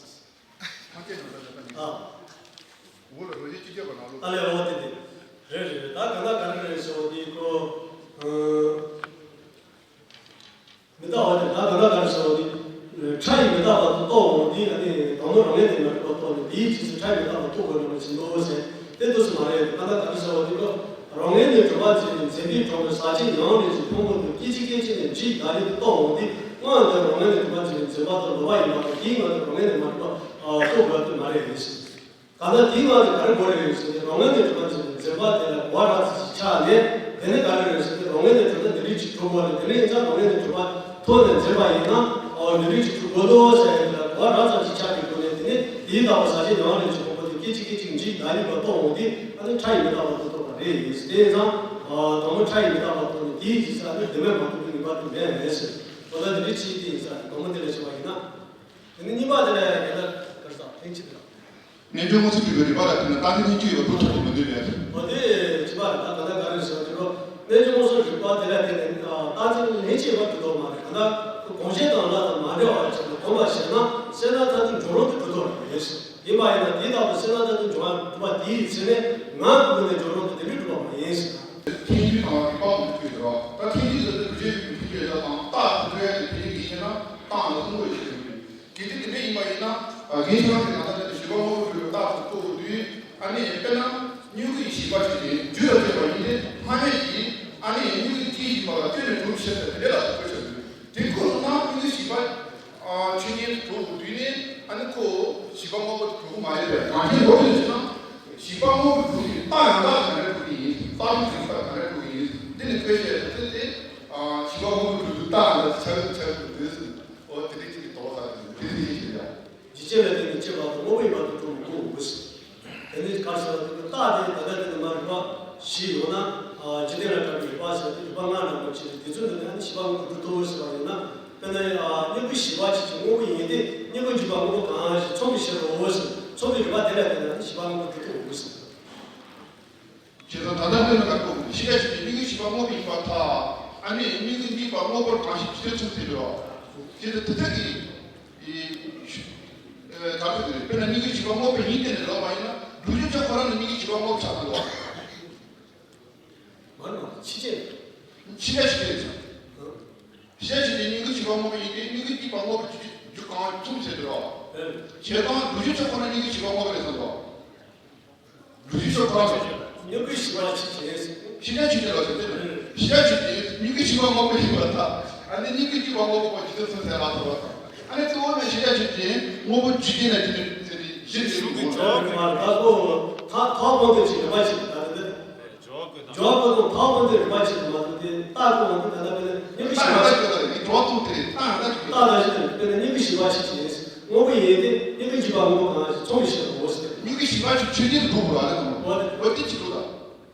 ཐམས་ཅད་ནང་ལ་ད་ནི། ཨ། འོ་ལ་རོ་ཡི་ཅི་བྱེད་པ་ནང་ལོགས། ཨ་ལས། འོ་དེ་དེ། རེད་རེད། ད་ག་ད་ག་རེ་རེད་ཟེར་བ་དེ་ཁོ། ཨ། མི་རྟག་པ་དེ་ད་ག་ལ་ག་རེ་ཟེར་བ་དེ། ཕྲ་ཡི་མི་རྟག་པ་དེ་རྟོགས་འོང་དུས་ཨ་ནི་དང་པོ་རང་ངོས་ནས་མ་གྲུབ་པ་རྟོགས་ནས། དེའི་རྗེས་སུ་ཕྲ་ཡི་མི་རྟག་པ་རྟོགས་དགོས་རེད་པ་ཅིག་འདུག་ཟེར། དེ་འདུག་སེ་མ་རེད། ད་ལྟ་ག་རེ་ཟེར་བ་དེ་ལ་རང་ངོས་ནས་གྲུབ་པར་འཛིན་པའི་འཛིན་པས་དྲངས་པའི་ཟག་བཅས་མྱོང་བ་རིགས་ཀྱི་ཕུང་པོ་དེ་སྐད་ཅིག་སྐད་ཅིག་ནས་འཇིག་ལྟ་ནས་རྟོགས་འོང་དུས། སྔོན་དུ་རང་ངོས་ནས་གྲུབ་པར་འཛིན་པའི་འཛིན་པ་དེ་ལོག་པ་ཡིན་པ་དང་། དེའི་སྔོན་དུ་རང་ངོས་ནས་མ་གྲུབ་པ་རྟོགས་དགོས་དེ་མ་རེད། གང་ལྟར་དེའི་ངང་ལས་ག་རེ་གོ་རེ་ཡོད་ཟེར་ཏེ། རང་ངོས་ནས་གྲུབ་པར་འཛིན་པའི་འཛིན་པ་དེ་ལ་གོ་བ་རགས་ཙམ་ཞིག་ཆགས་ནས། དེ་ནས་ག་རེ་རེད་ཟེར་ཏེ། རང་ངོས་ནས་གྲུབ་ན་འདི་རིགས་ཅིག་གྲུབ་དགོས་རེད། དེ་ནས་ཡིན་ཙང་རང་ངོས་ནས་གྲུབ་པ་ཐོག་ནས་འཛིན་པ་ཡིན་ན། ཨོ་འདི་རིགས་ཅིག་གྲུབ་དགོས་འདུག་ཟེར་ཡ་དེ་ལ་གོ་བ་རགས་ཙམ་ཞིག་ཆགས་པའི་སྒོ་ནས། དེ་ནས་དེའི་ལྟ་བ་ཟག་བཅས་མྱོང་བ་རིགས་ཀྱི་ཕུང་པོ་དེ་སྐད་ཅིག་སྐད་ཅིག་འཇིག་ལྟ་ནས་རྟོགས་འོང་དུས་ཨ་ནི་ཕྲ་ཡི་མི་རྟག་པ་དེ་རྟོགས་པ་རེད། དེ་ཡིན་ཙང་ཨ་དང་པོ་ཕྲ་ཡི་མི་རྟག་པ་རྟོགས་ནས། དེའི་རྗེས་སུ་ཨ་ནི་བདེན་མེད་མ་རྟོགས་པའི་ངེས་པ་དེ་མེད་མེད་ཟེར། གོ་བ་འདི་རིགས་ཅིག་དེ་ཡིན་ཙང་དང་པོ་དེ་ལ་བྱས་པ་ཡིན་ན། དེ་ནས་གཉིས་པ་དེ་ལ་ཡང་དེ་ལ་ག་རེ་ཟེར། ལྷན་ཅིག་དེ་ལ། རྣལ་འབྱོར་མངོན་སུམ་གྱི་རིགས་པ་ལ་བརྟེན་ནས་རྟག་འཛིན་ལྷན་སྐྱེས་ཡོད་པར་སྒྲུབ་ཐུབ་པ་མི་འདོད་པས། འོ་དེ་གཅིག་པ་རེད། ད་ག་ད་ག་རེ་ཟེར་དུས་རོ། རྣལ་འབྱོར་མངོན་སུམ་རིགས་པ་དེ་ལ་བརྟེན་ནས་རྟག་འཛིན་ལྷན་སྐྱེས་ཡོད་པར་སྒྲུབ་ཐུབ་མ་རེད། གང་ལྟར་གོང་ཆེན་དང་ལྷ་དང་མ་འབྲེལ་བར་བྱས་ནས་གོམས་པར་བྱས་ན་སེམས་རྣམ་ཐར་འདོད་འཇོག་རུང་དུ་གྲུབ་ཐུབ་པ་རེད། ཡིན་པ་ཡིན་ན་དེའི་རྟགས་དང་སེམས་རྣམ་ཐར་འདོད་འཇོག་རུང་གྲུབ་པ་དེའི་ཚེ་ནས་ངའི་སྒོ་ནས་འཇོག་རུང་དུ་དེ་འདྲའི་གྲུབ་པ་མ་ཡིན་ཟེར། ཐལ་འགྱུར་དང་རིགས་པ་མང་པོ་ཡོད་དོ། ད་ཐལ་འགྱུར་ཟེར་དུས་རིགས་ཀྱི་མཐུན་རྐྱེན་དང་རྟགས་ཀྱི་མཐུན་རྐྱེན་དེ་ཕན་ཡོན་གྱི་ཁྱད་ན་རྟགས་ལ་གསུམ་པོ་ཡོད་ཟེར་གྱི་ཡོད། གལ་ཏེ་དེ་འདྲ་ཡིན་པ་ཡིན་ན། རྒན་ཁྱེད་རང་གིས་ད་ལྟ་འདི་བཞི་པ་དངོས་པོར་གྲུབ་པའི་རྟགས་སུ་རྟོགས་དགོས་དུས། ཨ་ནི་དཔེར་ན་མྱུ་གུ་ཡི་བཞི་པ་ཆོས་ཅན། རྒྱུ་ལ་སྐྱེས་པ་ཡིན་ཏེ། སྔ་མའི་གི་ཨ་ནི་མྱུ་གུ་ཡི་སྐྱེ་བཞིན་པ་ལ་བརྟེན་ནས་གྲུབ་ཕྱིར་ཟེར་དེ་འདྲ་ལ་བཀོད་ཆོག་དུས། དེ་ཁོ་རང་ན་མྱུ་གུ་བཞི་པ་ཆོས་ཅན་དུ་གྲུབ་དགོས་དུས་ནི། ཨ་ནི་ཁོ་བཞི་པ་དངོས་པོ་དུ་གྲུབ་ཀྱི་མ་རེད་པས། གང་ཅི་ལོག་ཡོད་ཟེར་ན། བཞི་པ་དངོས་པོ་གྲུབ་ཀྱི་རྟགས་ཡང་དག་ག་འདྲ་གྲུབ་ཀྱི་ཡིན། རྟགས་ལུགས་ཀྱི་རྟགས་ག་འདྲ་གྲུབ་ཀྱི་ཡིན། འདི་ནི་བཀོད་ཆོག་ཟེར་ཏེ། བཞི་པ་དངོས་པོ་གྲུབ་དུས་རྟགས་ལ་ཆགས་ཆགས་དགོས་དུས། འོ་དེ་འདྲ་ཅིག་གི་དོགས་པ་ཟ་གི་འདུག་དེ་འདྲ་ཅིག་ཡིན་ཡ། འཇིག་རྟེན་ལ་བརྟེན་ནས་སྐྱེས་པ་དང་དངོས་པོ་ཡིན་པ་དུ་གྲུབ་མི་དགོས་འོང་ཟེར། དེ་ནི་ག་རེ་ཟེར་བ་དེ་རྟགས་དེ་ད་ལྟ་དེ་ནི་མ་རིག་པ་བཞི་ཡོད་ན། འཇིག་རྟེན་ལ་གྲགས་པའི་རིགས་པ་ཟེར་དེ་རིགས་པ་ལྔ་ནང་པ་ཅིག་རེད། དེ་ཚོ་ནི་ཨ་ནི་བཞི་པ་དངོས་པོ་གྲུབ་ཐུབ་ཟེར་བ་ཡིན་ན། དཔེར་ན་མྱུ་གུ་བཞི་པ་ཅིག་གི་དངོས་པོ་ཡིན་ཏེ། མྱུ་གུ་འཇིག་པ་དངོས་པོ་གང་ཞིག་མཚུངས་པའི་ཕྱིར་རོ་ཟེར། མཚུངས་པའི་རིགས་པ་དེ་ལ་བརྟེན་ནས་ཨ་ནི་བཞི་པ་དངོས་པོ་གྲུབ་ཐུབ་འོང་ཟེར། བྱས་ཙང་ད་ལྟ་དཔེར་ན་ཁ་ཁོག་ཤེས་བྱ་ཆོས་ཅན། མྱུ་གུ་བཞི་པ་དངོས་པོ་ཡིན་པར་ཐལ། ཨ་ནི་མྱུ་གུ་གཉིས་པ་དངོས་པོར་གང་ཞིག་ཇི་ལྟར་མཚུངས་ཟེར་བའོ། དེ་ལྟར་དེ་དག་གི་ཨེ་ག་རེ་ཟེར། དཔེར་ན་མྱུ་གུ་བཞི་པ་དངོས་པོ་ཡིན་ཏེ་ནི་ལབ་པ་ཡིན་ན། སྒྲུབ་བྱེད་ཆོས་ཁོ་རང་ནི་མྱུ་གུ་བཞི་པ་དངོས་པོ་ཆགས་འགྲོ་བ། མ་ནོར་ཕྱི་རྐྱེན། ཕྱི་རྐྱེན་ཕྱི་རྐྱེན་ཟེར། ཕྱི་རྐྱེན་ཕྱི་རྐྱེན་མྱུ་གུ་བཞི་པ་དངོས་པོ་ཡིན་ཏེ། མྱུ་གུ་གཉིས་པ་དངོས་པོ་རྒྱུ་རྒྱུ་གང་མཚུངས་ཟེར་འགྲོ་བ། བྱས་ཙང་སྒྲུབ་བྱེད་ཆོས་ཁོ་རང་མྱུ་གུ་བཞི་པ་དངོས་པོ་རེད་བསམ་འགྲོ་བ། སྒྲུབ་བྱེད་ཆོས་ཁོ་རང་མྱུ་གུ་བཞི་པ་ཕྱི་རྐྱེན། ཕྱི་རྐྱེན་ཕྱི་རྐྱེན་ལ་ཟེར་ཏེ། ཕྱི་རྐྱེན་ཕྱི་རྐྱེན་མྱུ་གུ་བཞི་པ་དངོས་པོ་ཡིན་པར་ཐལ། ཨ་ནི་མྱུ་གུ་གཉིས་པ་དངོས་པོ་ཇི་ལྟར་མཚུངས་ཟེར་ལབ་ཐུབ་པ་དང་། ཨ་ནི་གཙོ་བོ་ནི་ཕྱི་རྐྱེན་ཕྱི་རྐྱེན་དངོས་པོ་ཆོས་ཅན་ལ་བརྟེན་ནས་ཟེར་ཏེ་གཞི་ནས་ཡོང་དགོས། ད་ཁོ་ཐག་ཐག་པོ་དེ་ཅིག་རིམ་པ་ཞིག་ད་དེ་འདི། འཇོག་དགོས་དང་ཐག་པོ་དེ་རིམ་པ་ཞིག་མ་གཏོགས་དེ་རྟགས་ཁོ་ང་ཚོ་ད་ལྟ་དཔེར་ན་མྱུ་གུ་བཞི་པ་ཞིག་རྟགས་ད་ཞིག་རྟགས་ད་ཞིག་དཔེར་ན་མྱུ་གུ་བཞི་པ་ཞིག་ཅིག་ཡིན། དངོས་པོ་ཡིན་ཏེ། མྱུ་གུ་བཞི་པ་དངོས་པོ་གང་ཞིག་མཚུངས་པའི་ཕྱིར་རོ་ཟེར། མྱུ་གུ་བཞི་པ་ཞིག་ཆོས་ཅན་དུ་གྲུབ་དགོས་རེད་དམ། འོ་དེ་ཅི་གྲུབ་ད།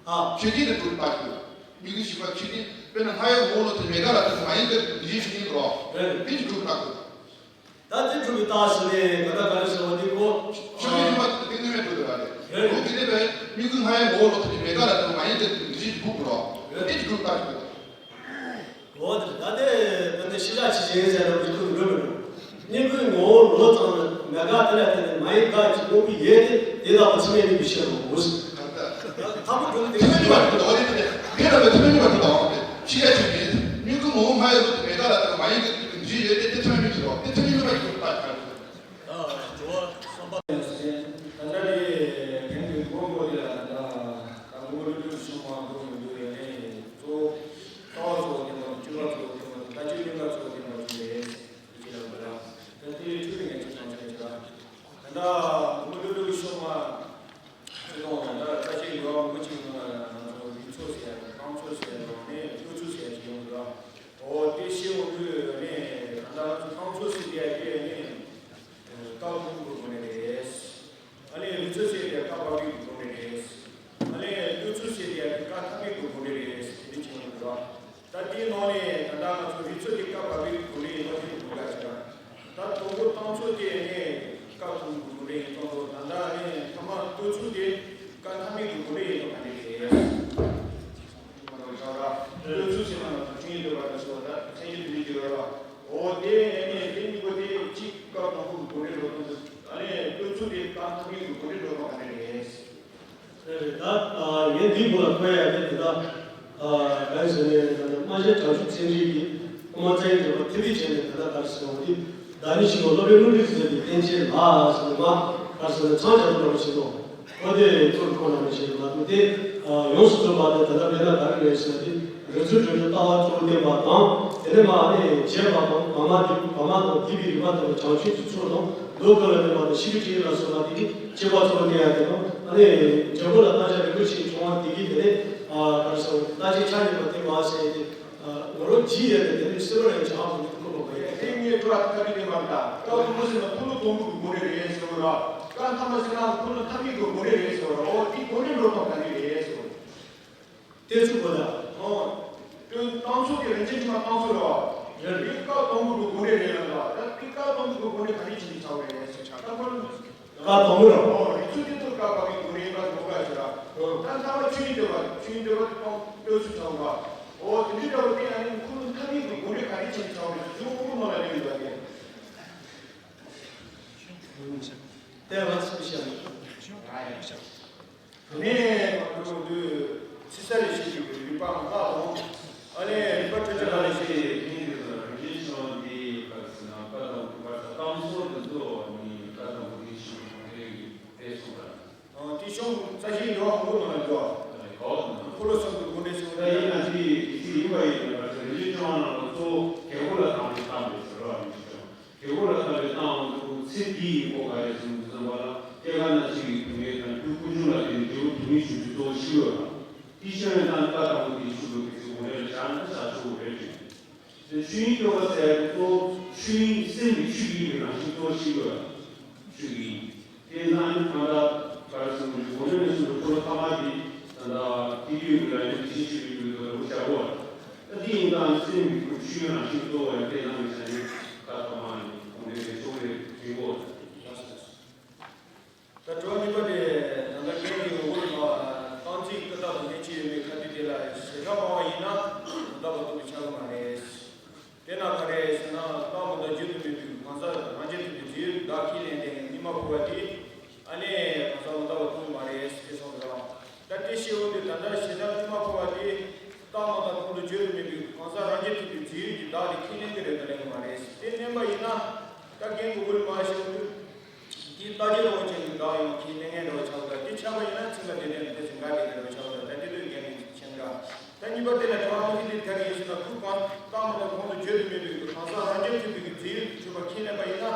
ཨ། ཆོས་ཅན་དུ་གྲུབ་པ་ཞིག་མྱུ་གུ་བཞི་པ་ཆོས་ཅན། དཔེར་ན་སྔར་ཡོད་ངོ་བོ་དེ་མེད་དགག་ལ་དེ་མ་ཡིན་པའི་འདུ་བྱེད་ཆོས་ཅན་དུ་རོ། རེད། དེ་ཅི་གྲུབ་ད་དགོས། ད་ ད་དེ་གྲུབ་པའི་རྟགས་ཟེར་ནས་ག་ད་ག་རེ་ཟེར་བ་དེ་ཁོ། ཆོས་ཀྱི་སྙོམས་པར་འཇུག་པ་དེ་གནོད་མེད་གྲུབ་པའི་རྟགས་རེད། རེད། ལུགས་དེ་ནས་བས་མྱུ་གུ་སྔ་ཡོད་ངོ་བོ་ལོག་ཐུབ་པའི་མེད་དགག་ལ་ལྟོས་པའི་མ་ཡིན་ཏེ་འདུས་བྱས་ཀྱི་སྦུག་གི་རོ། རེད། དེ་ཀྱི་གྲུབ་པའི་རྟགས་ཞིག་རེད། འོ་དེ་ད་དེ་དེ་ནས་ཤེས་བྱ་ཆེ་ཆེ་ཡིན་ཟེར་ན་འདི་ཁོ་འགྲོ་མི་འགྲོ། མྱུ་གུའི་ངོ་བོ་ལོག་ཙམ་ལ་མེད་དགག་དེ་ལ་བརྟེན་ནས་མ་ཡིན་དགག་གི་དངོས་པོ་ཡོད་དེ་དེ་ལ་ཚད་མས་གནས་པའི་ཕྱིར་རོ། ཐ་མ་དོན་དེ་ཚད་མས་གནས་པ་དེ་འོ་དེ་དེ་དེ་ལ་ཚད་མས་གནས་པ་དེ་འོ་དེ་ཤེས་བྱ་ཆེ་ཆེ་ཡིན། མྱུ་གུ་ངོ་བོ་སྔ་ཡོད་ལོག་ཐུབ་པའི་མེད་དགག་ལ་ལྟོས་པའི་མ་ཡིན་ཏེ་འདུས་བྱས་ཡོད་དེ་དེ་ཚད་མས་གནས་པའི་ཕྱིར་རོ། དེ་ཚད་མས་གནས་པ་ཡིན་པར་ཐལ། ད་དྲི་བ་གསུམ་པ། ད་ལྟ་དེ་དེང་གི་མགོ་སྐོར་དེ་ལ་ད་ད་མགོ་སྐོར་ལུགས་ཤོག་མ་མགོ་མི་འདུག་ཡ་ནས་གཙོ་བོ་ལྟ་བ་གཙོ་བོ་དེ་མ་སྤྱོད་པ་གཙོ་བོ་དེ་མ་ལྟ་སྤྱོད་གཉིས་ཀ་གཙོ་བོ་དེ་མ་བྱུང་བས་དེ་ལ་ད་ད་དེ་འཁྲུལ་བའི་ངན་ཇུས་དང་བཅས་པ་ད་ད་མགོ་སྐོར་ལུགས་ཤོག་མ། ཁྱོད་ད་ལྟ་ཆེ་ཡོད་མགོ་ཆེ་ཡོད་ང་ཚོ་རིག་ཚོགས་ཟེར་ཡ་རྐང་ཚོགས་ཟེར་ཡ་ནས་སྤྱོད་ཚོགས་ཟེར་ཡ་ཅིག་ཡོང་གི་ར། འོ་དེ་ཤེས་འོང་དུས་ནས་ད་ལྟ་ང་ཚོ་རྐང་ཚོགས་ཟེར་ཡ་དེ་ནས་བཀའ་དགོངས་ཀྱི་སྒོ་ནས་རེད། ཨ་ནི་རིག་ཚོགས་ཟེར་ཡ་བཀའ་བབས་པའི་སྒོ་ནས་རེད། ཨ་ནི་སྤྱོད་ཚོགས་ཟེར་ཡ་བཀའ་ཐ་མའི་སྒོ་ནས་རེད་དེ་འདྲ་ཅིག་ཡོང་གི་ར། ད་དེའི་ནང་ནས་ད་ལྟ་ང་ཚོ་རིག་ཚོགས་དེ་བཀའ་བབས་པའི་སྒོ་ནས་ཡིན་པ་དེ་མི་དགའ་ཞིག་ད་དང་པོ་བཏང་ཚོགས་དེ་ནས་བཀའ་གཏོང་དགོས་རེད་ཡིན་ཙང་ད་ལྟ་ནས་ཐ་མ་སྤྱོད་ཚོགས་དེ་བཀའ་ཐ་མའི་སྒོ་ནས་ཡིན་པ་ག་འདྲ་རེད། སྤྱོད་ཚོགས་ཟེར་ན་ང་ཚོ་ཆོས་དབྱིངས་སྟོན་པ་དང་སོགས་ད་མཚན་ཉིད་དུ་མི་འགྱུར་བ། འོ་དེ་ནས་དེ་གཉིས་པོ་དེ་གཅིག་བཀའ་དང་པོ་གི་སྒོ་ནས་འགྲོ་དང་ཨ་ནི་སྤྱོད་ཚོགས་དེ་བཀའ་ཐ་མའི་གི་སྒོ་ནས་འགྲོ་དང་ག་འདྲ་རེད། རེད་རེད། ད་ངས་འདིའི་སྐོར་ལ་གོ་ཡ་དེ་དེ་ད་ག་རེ་ཟེར་ནས་ད་ལྟ་སྨྲ་བྱ་བྱང་ཆུབ་སེམས་རིག་གི་དབུ་མ་རྩ་བའི་འགྲེལ་པ་ཐེག་པའི་ཆ་ནས་ད་ལྟ་ག་རེ་ཟེར་བ་དེ་བདག་ཉིད་ཞི་བ་སློབ་དཔོན་ཀླུ་སྒྲུབ་ཀྱིས་མཛད་པའི་བསྟན་བཅོས་ལ་ཟེར་ནས་མ་ག་རེ་ཟེར་ན་མཚམས་སྦྱར་བ་འདྲ་བོ་ཞིག་འདུག་ཁོ་དེ་གཙོར་ཁོ་ན་མི་ཤེས་མ་གཏོགས་དེ་ཡོངས་སུ་རྫོགས་པ་དེ་ད་ལྟ་དཔེར་ན་ག་རེ་རེད་ཟེར་ན་དེ། རིག་ཚོགས་སྒྲོན་དུ་ལྟ་བ་གཙོ་བོར་བསྟན་པ་དང་། དེ་ནས་མ་ནས་རྒྱས་པ་དང་བར་མ་འདི་བར་མ་དང་བསྡུས་པའི་རིམ་པ་ལྟ་བུ་བྱང་ཆུབ་ཀྱི་ཚུལ་དང་མདོ་ཀུན་ལ་ལྡན་པ་དང་ཤེས་རིག་སྤྱི་ཡོངས་ལ་སོགས་པ་དེ་གིས་དཔྱད་པ་གཙོ་བོར་བསྟན་ཡ་དེ་དང་། ཨ་ནི་འཇམ་མགོན་ལ་བརྟག་བྱ་རིག་པའི་ཆེད་བྱུང་བ་དེ་གིས་དེ་ནས་ག་རེ་ཟེར་བ་རྟག་ཆད་ཆ་མཉམ་པ་དེ་མ་ཟེར་ཏེ། ང་རང་ཇི་ཡ་ནས་དེ་ནས་སེ་བ་ར་ཡང་ཆགས་པ་ནི་ཁོ་པ་མ་ཡ། དེ་ངས་འགྲོ་བ་ཐ་མི་དེ་མ་རེད་ད། བཀའ་དང་པོ་ཟེར་ན་ཁོ་ལོ་དང་པོ་གི་སྒོ་ནས་རེད་ཟེར་བ་ར། བཀའ་ཐ་མ་ཟེར་ན་ཁོ་ལོ་ཐ་མའི་གི་སྒོ་ནས་རེད་ཟེར་བ་ར། འོ་དེ་སྒོ་ནས་འགྲོ་སྟངས་ག་འདྲ་རེད་ཟེར་བ། དེ་ཚུགས་པ་དང་། ཨོ། དོན་བཏང་ཚུགས་ཀྱི་རིན་ཆེན་ཕྱི་མ་བཏང་ཚུགས་རེད་བ། རེད། དེ་བཀའ་དང་པོ་གི་སྒོ་ནས་རེད་ལ་འདྲ། ད་དེ་བཀའ་དང་པོ་གི་སྒོ་ནས་ག་རེ་བྱེད་ཀྱི་ཆགས་རེད་ཟེར་ཆགས་ད་ཁོ། བཀའ་དང་པོ་རེད། ཨོ་རིག་ཚུལ་དེ་ཚོ་བཀའ་བབས་པའི་སྒོ་ནས་ཡིན་པ་ངོ་དགའ་ཞིག་ར། ཨོ། ད་ཐ་མ་ཆོས་དབྱིངས་སྟོན་པ་ཆོས་དབྱིངས་སྟོན་པ་དེ་བཏང་སྟོན་ཚུལ་ཆགས་འདུག་བ། ཨོ་དེ་འདྲའི་འདྲ་བ་དེ་ཨ་ནི་ཁོ་ལ་ཐ་མའི་གི་སྒོ་ནས་ག་རེ་བྱེད་ཀྱི་ཆགས་རེད་ཟེར་གཞུང་དབུ་མའི་ནང་ལ་གནས་ཡོད་པ་དེ། དེ་ང་ཚོས་བཤད་ནས་མ་འགྲོ་དུས་ཚིག་གསལ་ལས་བཤད་ཀྱི་རིགས་པ་ལྔ་དང་། ཨ་ནི་རིགས་པ་སྤྲོས་བྲལ་ལ་ལས་བཤད་ཀྱི་རིགས་ཀྱི་རིན་ཆེན་ཕྱི་མ་འདི་ག་རེ་ཟེར་ན་བཀའ་དང་པོ་བར་དུ་བཏང་སྲོལ་དུ་གཙོ་བོ་ནི་བཀའ་དང་པོ་འདི་ཞིག་མ་རེད་དེ་གསུངས་པ། དེ་གཞུང་རྩ་ཤེའི་འགྲེལ་པ་དང་པོ་ནང་ལ་འགྲོ་བ། འཁོར་ལོ་གསུམ་དུ་སྒོ་འདྲེན་ཟེར་བ་ད་ཡིན་ན་དེ་དེ་ཡིན་པ་ཡིན་ན་ག་རེ་ཟེར་རིན་ཆེན་ཕྱི་མ་ནང་ལ་གཙོ་བོ་དགེ་བསྐོས་ལ་བཏང་ནས་བཏང་བས་ཟེར་བ་མི་འདུག་རྒྱལ་པོ་ལ་ལྟ་བའི་སྟངས་འདུག་ཚེ་འདི་ཡི་སྒོ་ག་རེ་གསུངས་འདུག་བསམ་པ་ལ་སྐྱེ་རྒ་ན་འཆི་གི་སྡུག་བསྔལ་དང་རྒྱུ་ཀུན་འབྱུང་ལ་བརྟེན་ནས་འབྲས་བུ་དུ་མའི་བྱུང་ཚུལ་གཙོ་བོ་ཤེས་དགོས་ལ། དེ་ཤེས་པའི་སྟངས་བཀའ་དང་པོ་དེའི་ཆོས་ལུགས་ཀྱི་ཚིག་གོང་རིམ་ལ་བཞག་ན་བཞག་ཆོག་གི་རེད་ཅེས། དེ་ཆོས་དབྱིངས་སྟོན་པ་ཟེར་ཡག་གཙོ་བོ་ཆོས་དབྱིངས་སེམས་ཀྱི་ཆོས་དབྱིངས་ཀྱི་རང་བཞིན་གཙོ་བོ་ཤེས་དགོས་ལ། ཆོས་དབྱིངས། དེ་ན་ནི་གང་ལྟར་ག་རེ་གསུངས་འདུག་གོང་རིམ་ནས་གསུངས་པའི་འཁོར་ལོ་ཐ་མ་དེ་ད་ལྟ་ཐེག་པའི་ལམ་རིམ་དེ་བཞིན་གཤེགས་པའི་རྒྱུད་དུ་རིན་པོ་ཆེ་བཞག་གོ། ད་དེ་ཡིན་ཙང་སེམས་ཀྱི་ཁུར་ཆུའི་རང་བཞིན་གཙོ་བོ་ཡང་དེ་ནང་གི་ཆ་ནས་ཁ་ཐོག་མ་ནས་གོང་འདྲེན་བྱས་ཆོག་རེད་དྲན་གོ། ད་དྲི་བ་གཉིས་པ་དེ་ད་ལྟ་རྒན་གྱི་ངོ་བོར་མ་བཏང་ཚིག་ཀུན་བརྟགས་དང་ལྷན་ཅིག་ཡོད་མེད་ཁ་ཐུག་དེ་ལ་ཞེ་དྲག་སྤང་བ་ཡིན་ན་མི་རྟག་པ་རྟོགས་པའི་ཆ་ལ་མ་རེད། དེ་ན་ག་རེ་ཟེར་ན་རྟག་མི་རྟག་བརྗོད་དུ་མེད་པའི་གང་ཟག་རང་རྐྱ་ཐུབ་པའི་རྫས་ཡོད་བདག་ཁས་ལེན་ཏེ་གཉིད་མ་ཁུག་པ་དེ་ཨ་ནི་གང་ཟག་མི་རྟག་པ་རྟོགས་མ་རེད་ཟེར་སོང་ཙང་། ད་དེ་ཤེས་འོང་དུས་ད་ལྟ་ཞེ་དྲག་གཉིད་མ་ཁུག་པ་དེ་རྟག་མི་རྟག་ཁོང་དུ་བརྗོད་དུ་མེད་པའི་གང་ཟག་རང་རྐྱ་ཐུབ་པའི་རྫས་ཡོད་ཀྱི་བདག་དེ་ཁས་ལེན་གྱི་རེད་དང་ལེན་གྱི་མ་རེད། དེ་ལེན་པ་ཡིན་ན་ད་རྒན་གྱི་འུ་ལ་མ་ཤེས་འོང་དུས། དེའི་ལྟ་བྱེད་རང་ཅན་གྱི་བདག་ཡང་ཁས་ལེན་མཁན་འདྲ་བ་ཆགས་པ་དང་དེ་ཆགས་པ་ཡིན་ན་ཚིག་ལ་དེ་ནས་དེ་ཚེ་འགའ་དེ་འདྲ་བ་ཆགས་པ་དང་ད་དེ་དུས་རྒྱན་ནས་ཁྱེད་འགའ། ད་གཉིས་པ་དེ་ལ་དྲི་བ་མ་ཤེས་དེ་ག་རེ་ཡིན་ཟེར་ན་ཁོས་གང་ལྟ་མ་ལྟ་ཁོང་དུ་བརྗོད་དུ་མེད་པའི་གང་ཟག་རང་རྐྱ་ཐུབ་པའི་གི་རྫས་ཡོད་དུ་གྱུར་པ་ཁས་ལེན་པ་ཡིན་ན།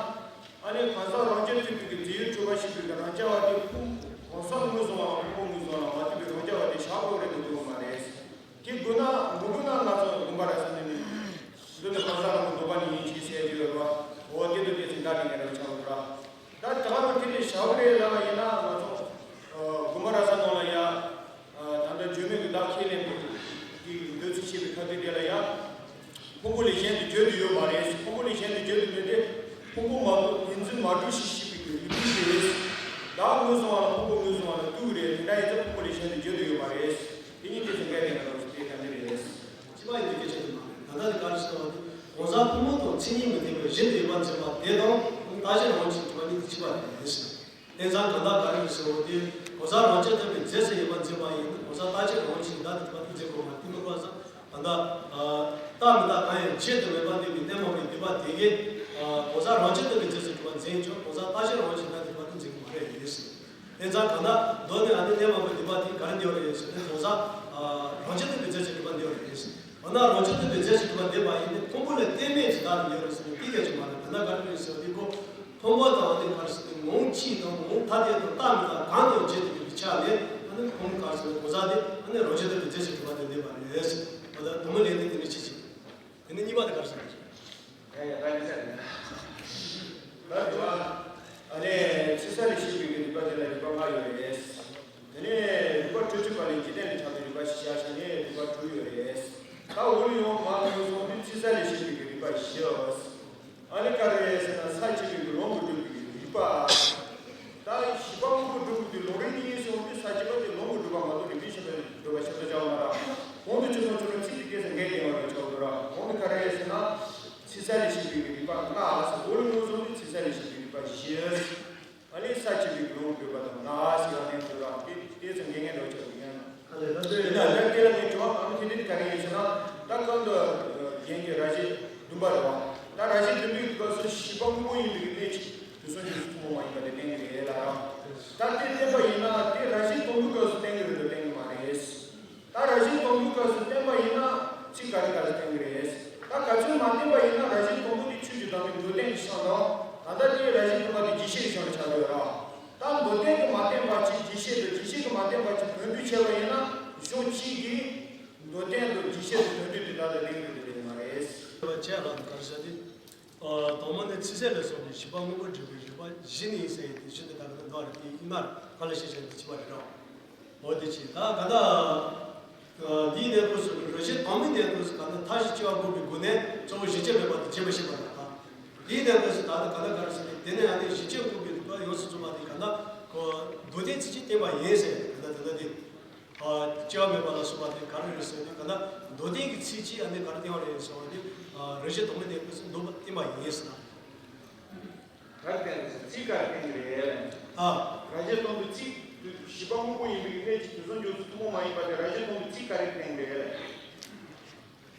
ཨ་ནི་གང་ཟག་རང་རྐྱ་ཐུབ་པའི་གི་རྫས་ཡོད་གྱུར་པ་ཞིག་གི་རང་རྐྱ་བ་དེ་ཁོང་གང་ཟག་ངོས་བཟུང་བ་ཁོང་ངོས་བཟུང་བ་མ་ཐུབ་པའི་རང་རྐྱ་བ་དེ་བཞག་དགོས་རེད་དུ་འདུག་མ་རེད། དེ་དགོས་ན་མི་དགོས་ན་ང་ཚོ་དགོན་པ་ར་ས་ནས་ནི། འདི་ནི་གང་ཟག་རང་གི་འདོད་པ་ནི་ཡིན་ཞེས་ཟེར་རྒྱུ་ཡོད་པ། འོ་དེ་དུ་དེ་ཚེ་འགའ་དེ་ངས་རང་ཆགས་འགྲོ་ར། ད་ད་ག་རང་དེ་ནས་བྱ་བ་རེ་ལ་ཡིན་ན་ང་ཚོ་དགོན་པ་ར་ས་ནང་ལ་ཡ། ད་ལྟ་བརྗོད་མེད་ཀྱི་བདག་ཁས་ལེན་པའི་དེ་འདོད་ཚུལ་བྱེད་པའི་ཁ་ཐུག་དེ་ལ་ཡ། ཕུང་པོ་ལས་གཞན་དུ་བརྗོད་དུ་ཡོད་མ་རེད། ཕུང་པོ་ལས་གཞན་དུ་བརྗོད་དུ་མེད་དེ། ཕུང་པོ་མ་གཏོགས་བདེན་འཛིན་མ་གྲུབ་ཞེས་བཤད་པའི་རིགས་རྒྱུད་རེད། བདག་ངོས་བཟུང་བ་ལ་ཕུང་པོ་ངོས་བཟུང་བ་ལ་ལྟོས་ཀྱི་རེད། དེ་འདྲ་ཡིན་ཙང་ཕུང་པོ་ལས་གཞན་དུ་བརྗོད་དུ་ཡོད་མ་རེད། དེ་གཉིས་ཀྱི་ཚིག་འགལ་དེ་ང་རང་ཚོ་དེ་ག་འདྲ་རེད། གཅིག་པ་ཡིན་དུས་སྐད་ཆ་དེ་མ་རེད། ད་ལྟ་དེ་ག་རེ་ཟེར་བ་དེ་གང་ཟག་ཕུང་པོ་དང་མཚན་ཉིད་མི་ལྡན་པའི་གཞི་དུ་ཡོད་པར་འཛིན་པ་དེ་དང་རྟག་གཞིར་འོང་ཞིང་གྲུབ་པ་གཉིས་དེ་གཅིག་པ་རེད། དེ་ཙང་གང་ཟག་ག་རེ་རེད་ཟེར་བ་དེ་གང་ཟག་རང་རྐྱ་ཐུབ་པའི་རྫས་སུ་ཡོད་པར་འཛིན་པ་ཡིན་ན་གང་ཟག་རྟག་གཞིར་འོང་ཞིང་བདག་ཏུ་གྲུབ་པ་དེ་འཛིན་དགོས་པ་དེ་མི་དགོས་ཙང་། ད་ལྟ། རྟག་མི་རྟག་གང་ཡང་བྱེད་དུ་མེད་པར་འདོད་པའི་གཏན་མ་བའི་འདོད་པ་དེ་གས། གང་ཟག་རང་རྐྱ་ཐུབ་པའི་རྫས་སུ་གྲུབ་པ་འཛིན་ཀྱང་གང་ཟག་རྟག་གཞིར་འོང་ཞིང་བདག་ཏུ་གྲུབ་པ་དེ་འཛིན་གྱི་མ་རེད་ཟེར། དེ་ཙང་གང་ལྟར་མདོ་ནས་ཨ་ནི་གཏན་མ་བའི་འདོད་པ་དེ་ག་རེ་འདོད་རེད་ཟེར་ན་གང་ཟག་རང་རྐྱ་ཐུབ་པའི་རྫས་སུ་གྲུབ་པ་འདོད་རེད་ཟེར། འོ་ན་རང་རྐྱ་ཐུབ་པའི་རྫས་སུ་གྲུབ་པ་འདོད་པ་ཡིན་ན་ཕུང་པོ་ལས་གཏན་མེད་ཅིག་བདག་ཏུ་འདོད་རེད་ཟེར་ན་དེ་གས་ཀྱང་མ་རེད། དེ་ན་ག་རེ་རེད་ཟེར་བ་དེ་ཁོ། ཕུང་པོ་དང་ནི་གར་སོང་སྟེ་ངོ་བོ་གཅིག་དང་ངོ་བོ་ཐ་དད་དང་རྟག་མི་རྟག་གང་དུ་བརྗོད་དེ་ཡོད་པའི་ཆ་ནས་ཨ་ནི་ཕུང་པོ་གར་སོང་གོ་ས་དེ་ཨ་ནི་རང་རྐྱ་ཐུབ་པའི་རྫས་སུ་གྲུབ་པ་དེ་འདོད་པ་རེད། འོ་ད་དང་པོ་ལས་དེ་དེ་ནི་ཅི་ཞིག་དེ་ནི་གཉིས་པ་དེ་གར་སོང་། ཡ་ཡ་ད་ནི་ཟེར་ནས། ད་དུ་ཨ་ནི་ཕྱི་ས་ལས་ཤེས་པའི་རིགས་པ་དེ་ལ་རིགས་པ་ལྔ་ཡོད་རེད། དེ་ནས་རིགས་པ་འཕྲོས་ཆོད་པ་ལས་འཇིག་རྟེན་ལས་ཁྱབ་པའི་རིགས་པ་ཞེས་བྱ་ཞིང་ནས་རིགས་པ་དྲུག་ཡོད་རེད། ད་འོག་ལ་ཡོང་མ་ཐུབ་སོང་དུས་ཕྱི་ས་ལས་ཤེས་པའི་རིགས་པ་བཞི། ཨ་ནི་ག་རེ་ཟེར་ན་ས་བྱེ་བའི་ལོང་གིས་གྲུབ་པའི་རིགས་པ། ད་བཞི་པ་དངོས་པོ་གྲུབ་པའི་ལོང་རིགས་གཉིས་སོང་དུས་ས་བྱེ་བ་དེ་ལོང་གིས་གྲུབ་པ་མ་གཏོགས་རིགས་པས་ཤེས་པ་གྲུབ་པ་ཤེས་པ་བྱ་བ་མ་རེད། གོང་དུ་ཆོས་ཚོགས་ཆོས་ལ་ཚིག་དེ་སྐད་ཟེར་འགལ་ཡོང་བ་རེད་ཆོག་འདུག་ར། གོང་དུ་ག་རེ་ཟེར་ན། ཕྱི་ས་ལས་ཤེས་པའི་རིགས་པ་ལྔ་ཟེར་འོག་ལ་ངོས་བཟུང་དུས་ཕྱི་ས་ལས་ཤེས་པའི་རིགས་པ་བཞི། ཨ་ནི་ས་བྱེ་བའི་ལོང་གྲུབ་པ་དང་ལྔ་ཞེས་པ་ནས་གྲུབ་པ་དེ་དེ་ཚོ་འགལ་ངེས་འགྲོ་ཆོག་ཡིན་ན། ཨ་ལས་ད་ལྟ་ཡིན་ན་ལས་དེ་ལ་ངས་དྲི་བ་གང་དེ་འདྲ་ག་རེ་ཡིན་ཟེར་ན་ད་གང་དུ་རྒྱན་གྱི་ར་བཞི་བདུན་པ་རེད་བ། ད་ར་བཞི་བདུན་པའི་སྐབས་སུ་བཞི་པ་དངོས་པོ་ཡིན་པའི་གནས་ཀྱི་དུས་གསུམ་རྗེས་སུ་མཐུན་པ་མ་ཡིན་པ་དེ་བསྟན་གྱི་རེད་ལ་རང་། ད་དེ་བསྟན་པ་ཡིན་ན་དེ་ར་བཞི་དང་པོའི་སྐབས་སུ་བསྟན་གྱི་རེད་འདུག་བསྟན་གྱི་མ་རེད། ད་ར་བཞི་དང་པོའི་སྐབས་སུ་བསྟན་པ་ཡིན་ན་ཚིག་ག་རེ་ག་རེ་བསྟན་གྱི་རེད། ད་ག་ཚོད་མ་བསྟན་པ་ཡིན་ན་ར་བཞི་དང་པོ་དེ་ཆོས་ཀྱི་བདག་མེད་མདོར་བསྟན་གྱི་ཆ་ནས་ད་ལྟ་དེའི་ར་བཞི་བདུན་པ་དེ་རྒྱས་བཤད་ཀྱི་ཆ་ནས་ཆགས་ཡོད་ར། ད་མདོར་བསྟན་གྱི་མ་བསྟན་པ་གཅིག་རྒྱས་བཤད་དུ་རྒྱས་བཤད་ཀྱི་མ་བསྟན་པ་གཅིག་དོན་བསྡུས་བྱས་པ་ཡིན་ན་གཞུང་གཅིག་གིས་མདོར་བསྟན་དུ་རྒྱས་བཤད་དུ་དོན་བསྡུས་དེ་ལྟར་དུ་གླེང་དགོས་དེ་རེད་མ་རེད། བྱས་ལ་ག་རེ་ཟེར་ཏེ། དང་པོ་ནི་ཚིག་གསལ་ལས་གསུངས་ཏེ་བཞི་པ་དངོས་པོ་སྒྲུབ་པའི་རིགས་པ་བཞི་ནི་ཡིན་ཟེར་ཡོད་དེ་ཕྱི་དེ་ལྟར་དུ་འདུག་རེད་དེ་ཡིན་ན་ག་ལ་ཤེས་བྱ་འདི་ཕྱི་པ་རེད་རོ། འོ་དེ་ཕྱི་ད་ག་ད། འདིའི་གནས་སྐབས་སུ་རང་བཞིན་དང་མིན་གནས་སྐབས་སུ་ག་ད་མཐའ་བཞི་སྐྱེ་བ་འགོག་པའི་སྒོ་ནས་གཙོ་བོ་གཞི་བཅས་མེད་པ་དེ་བྱེད་པ་ཤེས་པ་ལ་ད། འདིའི་གནས་སྐབས་སུ་ད་ད་ག་ད་ག་རེ་ཟེར་ཏེ་དེ་ནས་ཡང་ནས་གཞི་བཅས་འགོག་པའི་རིགས་པ་ཡོངས་སུ་རྫོགས་པ་དེ་ག་ད་གོ་མདོ་སྡེ་ཚིག་གཅིག་བསྟན་པ་ཡིན་ཟེར་ག་ད་དེ་ལྟ་དེ། སྐྱེ་བ་མེད་པ་ལ་སོགས་པ་དེ་ག་རེ་རེད་ཟེར་ན་ག་ན་མདོ་སྡེ་གི་ཚིག་གཅིག་ཨ་ནི་ག་རེ་བསྟན་པ་རེད་ཟེར་བ་དེ་རང་བཞིན་དང་མིན་གནས་སྐབས་སུ་མདོ་སྡེ་མ་ཡིན་ཟེར་ན། ག་རེ་བསྟན་རེད་ཟེར་ཚིག་ག་རེ་བསྟན་གི་རེད། ཨ། རང་བཞིན་སྟོང་པའི་ཚིག་བཞི་པ་དངོས་པོ་ཡིན་པའི་གནས་ཀྱི་དུས་གསུམ་རྗེས་སུ་མཐུན་པ་མ་ཡིན་པ་དེ་རང་བཞིན་སྟོང་པའི་ཚིག་ག་རེ་བསྟན་གི་རེད།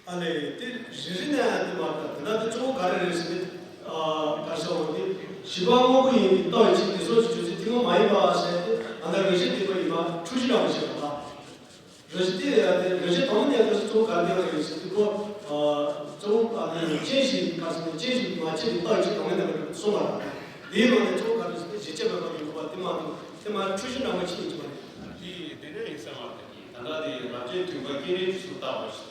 ཨ་ལས་དེ་རེ་རེ་ནས་དེ་མ་གཏོགས་དེ་ན་དེ་གཙོ་བོ་ག་རེ་རེད་ཟེར་ན། ཨ་ག་རེ་ཟེར་བ་དེ་བཞི་པ་དངོས་པོ་ཡིན་པའི་ལྟ་བའི་ཕྱིར་དེ་སོགས་ཀྱི་བརྗོད་ཚིག་དེ་ངོ་མ་ཡིན་པ་ཟེར་ཏེ་ཨ་ན་རང་བཞིན་གཏན་པ་ཡིན་པ་འཁྲུལ་གཞི་འདྲ་བ་ཞིག་རེད་པ། རང་བཞིན་དེ་ཡང་དེ་རང་བཞིན་དང་མིན་གནས་སྐབས་སུ་གཙོ་བོ་ག་རེ་བསྟན་པ་རེད་ཟེར་ན་དེ་ཁོ་གཙོ་བོ་ཨ་ནི་རྐྱེན་བཞི་ག་ཟེར་ན་རྐྱེན་བཞི་མ་སྐྱེས་པའི་ལྟ་བའི་ཕྱིར་དང་མིན་གནས་སྐབས་སུ་གསུངས་པ་རེད། དེའི་ནང་ནས་གཙོ་བོ་ག་རེ་ཟེར་ན་གཞི་བཅས་མེད་པ་ཡིན་དགོས་པ་དེ་མ་གཏོགས་དེ་མ་འཁྲུལ་གཞི་འདྲ་བ་ཞིག་ཡིན་གྱི་མ་རེད། དེ་དེ་འདྲ་ཡིན་ས་མ་རེད། ད་ལྟ་དེ་རབ་བྱེད་བདུན་པ་སྐྱེ་གནས་འཇིག་གསུམ་བརྟག་པ་ཞིག་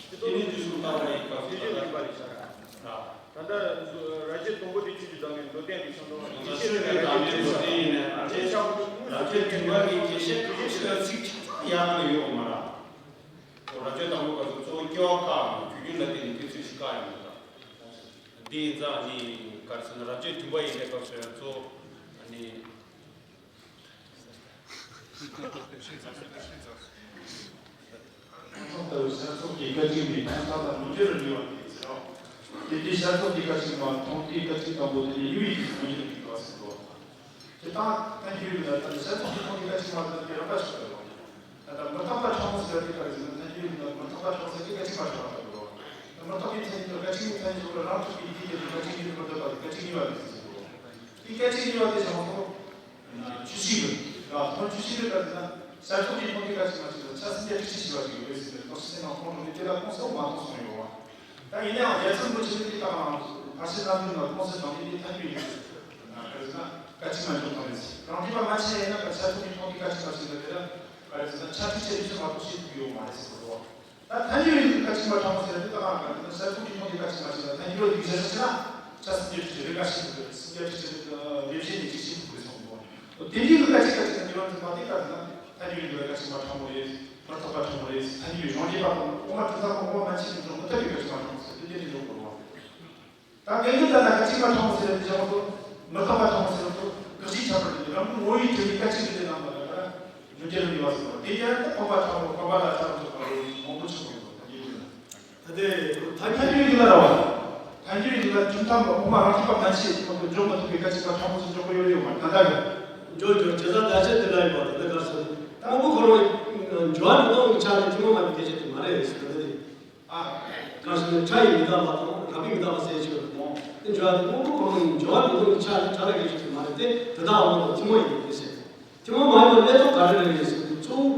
འདུག་སྐྱེ་གནས་འཇིག་གསུམ་བརྟག་པ་ཡི་སྐབས་སུ་ད་ལྟ་རེད། ད་ལྟ་རང་བཞིན་དང་པོ་དེ་ཆོས་ཀྱི་བདག་མེད་མདོར་བསྟན་གྱི་ཆ་ནས་ཆོས་ཀྱི་བདག་མེད་མདོར་བསྟན་ཡིན་ནའི་རབ་བྱེད་རབ་བྱེད་བདུན་པ་གི་རྒྱས་བཤད་ཁ་ཤས་ལ་ཚིག་གཅིག་ཡང་ཡོད་མ་རེད། རབ་བྱེད་དང་པོ་སྐབས་སུ་གཙོ་བོ་སྐྱེ་བ་བཀག་ཡོང་། རྒྱུ་རྐྱེན་ལ་བརྟེན་ནས་སྐྱེ་ཚུལ་ཞིག་བཀག་ཡོང་གི་རེད། འདི་ཡིན་ཙང་ནི་ག་རེ་ཟེར་ན་རབ་བྱེད་བདུན་པ་ཡིན་པའི་སྐབས་སུ་ཡང་གཙོ་བོ་ནི། ལྟ་བུའི་ཤར་ཕྱོགས་ཀྱི་སྐད་ཅིག་མའི་ཁྱད་མཚར་དང་ལོངས་སྤྱོད་ལ་འདྲིལ་བ་དེ་ཡིན་ཟེར་རོ། དེ་དུས་ཤར་ཕྱོགས་ཀྱི་སྐད་ཅིག་མ་མཐོང་དུས་སྐད་ཅིག་དང་པོ་དེ་ནི་གཡོ་བའི་དུས་སུ་ལོངས་སྤྱོད་ལ་འདྲིལ་བ་ཟེར་རོ། དེ་དག་ཐལ་འགྱུར་ཡོད་ན་ད་ནི་ཤར་ཕྱོགས་ཀྱི་མཐོང་དུས་སྐད་ཅིག་མ་དེ་དེ་རང་འགའ་ཞིག་རེད་རོ། ད་ལྟ་མི་རྟག་པ་ཕྲ་མོ་ཟེར་བ་དེ་ག་རེ་ཟེར་ན་ཐལ་འགྱུར་ཡོད་ན་མི་རྟག་པ་ཕྲ་མོ་ཟེར་དུས་སྐད་ཅིག་མ་ཕྲ་བ་ལྟ་བུ་རོ། མི་རྟག་པའི་མཚན་ཉིད་དང་སྐད་ཅིག་མའི་མཚན་ཉིད་ལ་རང་གྲུབ་པའི་དུས་དེ་ནི་སྐད་ཅིག་ཉིད་དུ་མི་འདོད་པ་དེ་སྐད་ཅིག་གཉིས་པ་རེད་ཟེར་རོ། དེ་སྐད་ཅིག་གཉིས་པ་དེ་བྱུང་སོང་། ཆོས་ཅན་གྱི་ལ་ཐོག་ཆོས་ཅན་གྱི་ལ་དེ་ན་ཤར་ཕྱོགས་ཀྱི་མཐོང་གི་སྐད་ཅིག་མ་ཅིག་ལ་ཆ་སྲིད་ཀྱི་དྲི་ཆུ་ཞི་བ་ཞིག་ཡོད་ཟེར་ཏེ་ཐོག་ཆུ་སེམས་ནང་ཁོང་རང་གི་དེ་ལ་ཁོང་སོགས་མ་གཏོགས་སོང་ཡོད་བ། ད་ཡིན་ནའང་རྒྱལ་ཚབ་འགོ་ཆེན་པོ་དེ་དག་ནང་ཕར་ཕྱིན་ལམ་རིམ་ལ་ཁོང་སོགས་དང་དེ་དེ་ཐལ་འགྱུར་ཡིན་ཟེར། ག་རེ་ཟེར་ན་སྐད་ཅིག་མ་འཇོག་ཐུབ་མེད་ཟེར། རང་རྒྱུད་པ་མ་ཆེ་ཡིན་ན་ད་ཤར་ཕྱོགས་ཀྱི་མཐོང་གི་སྐད་ཅིག་མ་ཅིག་ལ་དེ་ལ་ག་རེ་ཟེར་ན་ཆ་དྲི་ཆུ་དྲི་ཆུ་མ་གཏོགས་ཤེས་ཐུབ་ཡོད་མ་རེད་ཟེར་གོ་རོ། ད་ཐལ་འགྱུར་ཡིན་དུས་སྐད་ཅིག་མ་ཕྲ་མོ་ཟེར་དུས་ད་ག་རེ་ཟེར་ན་ཤར་ཕྱོགས་ཀྱི་མཐོང་གི་སྐད་ཅིག་མ་ཅིག་ལ་ཐལ་འགྱུར་བ་ཡིན་ཟེར་ས་ཅིག་ལ་ཆ་སྲིད་ཀྱི་དྲི་ཆུ་རེ་འགའ་ཤེས་ཐུབ་རེད། སྲིད་ཀྱི་དྲི་ཆུ་རེ་འགའ་ཤེས་ཐུབ་རེད་གསུངས་འདུག་དེ་འདྲའི་གི་སྐད་ཅིག་སྐད་ཅིག་ལ་འགྱུར་བ་འཛིན་པ་དེ་ག་རེ་ཟེར་ན་ཐལ་འགྱུར་ཡིན་དུས་སྐད་ཅིག་མ་ཕྲ་མོ་རེད། མི་རྟག་པ་ཕྲ་མོ་རེད། ཐལ་འགྱུར་ཡོང་རྒྱུ་པ་དང་དབུ་མ་དྲི་ཟ་དང་དབུ་མ་མན་ཆད་ཀྱི་འགྲོ་མི་ཐུབ་པའི་སྐད་ཅིག་མ་ཕྲ་མོ་ཟེར་དུས་དེ་འདྲའི་འགྲོ་དགོས་རེད་བ། ད་གལ་ཏེ་ད་ལྟ་སྐད་ཅིག་མ་ཁྲ་མོ་ཟེར་ཡ་དེ་བྱ་བ་ཚོ་མི་རྟག་པ་ཁྲ་མོ་ཟེར་བ་ཚོ་ག་ཅིག་ཁྱབ་པར་འདུག་རང་གི་ངོ་བོའི་དྲི་མའི་སྐད་ཅིག་གི་ལས་རྣམ་པ་ལ་ཡང་མི་འགྱུར་བའི་ཡོད་པ་ཟེར་བ་དེ་ཡང་ད་འཕགས་པ་ཁྲ་མོ་འཕགས་པ་ལ་ཁྲ་མོ་ཚོ་ག་རེ་མང་པོ་ཆགས་ཡོད་པ་ད་ཡིན་ན། ད་ལྟའི་ཐལ་འགྱུར་ཡིན་ལ་ར་བ། ཐལ་འགྱུར་ཡིན་ལ་ཁྱིམ་ཚང་མ་ཁོ་མ་རང་ཤེས་པ་ག་ཅིག་ཁོ་ཚོ་འཇོག་མ་ཐུབ་པའི་སྐད་ཅིག་མ་ཁྲ་མོ་ཚོ་འཇོག་གི་ཡོད་རེད་བ་ད་ལྟ་གི། འཇོག་འཇོག་བྱེད་ས་བརྡ་ཆད་དེ་འདྲ་ཡོད་པ་དེ་འདྲ་ག་རེ་ཟེར་ན། དངོས་པོ་ཁོ་རང་སྦྱོར་བ་མི་གཏོང་བའི་ཆ་ནས་ཐུན་མོང་མ་ཡིན་པའི་སྐད་ཆ་དེ་མ་རེད་ཟེར་ན་དེ། ཨ། ག་རེ་ཟེར་ན་ཕྲ་ཡི་མི་རྟག་པ་དང་རགས་པའི་མི་རྟག་པ་ཟེར་ཆོག་རེད། དེ་འཇོག་པ་དེ་དངོས་པོ་ཁོ་རང་སྦྱོར་བ་མི་གཏོང་བའི་ཆ་ནས་ཕྲ་རགས་སྐད་ཆ་དེ་མ་རེད་དེ་དེ་དག་དབང་དུ་ཐུན་མོང་ཡིན་པས་ཟེར། ཐུན་མོང་མ་ཡིན་པ་གནས་སྟངས་ག་རེ་རེད་ཟེར་དུས་གཙོ་བོ།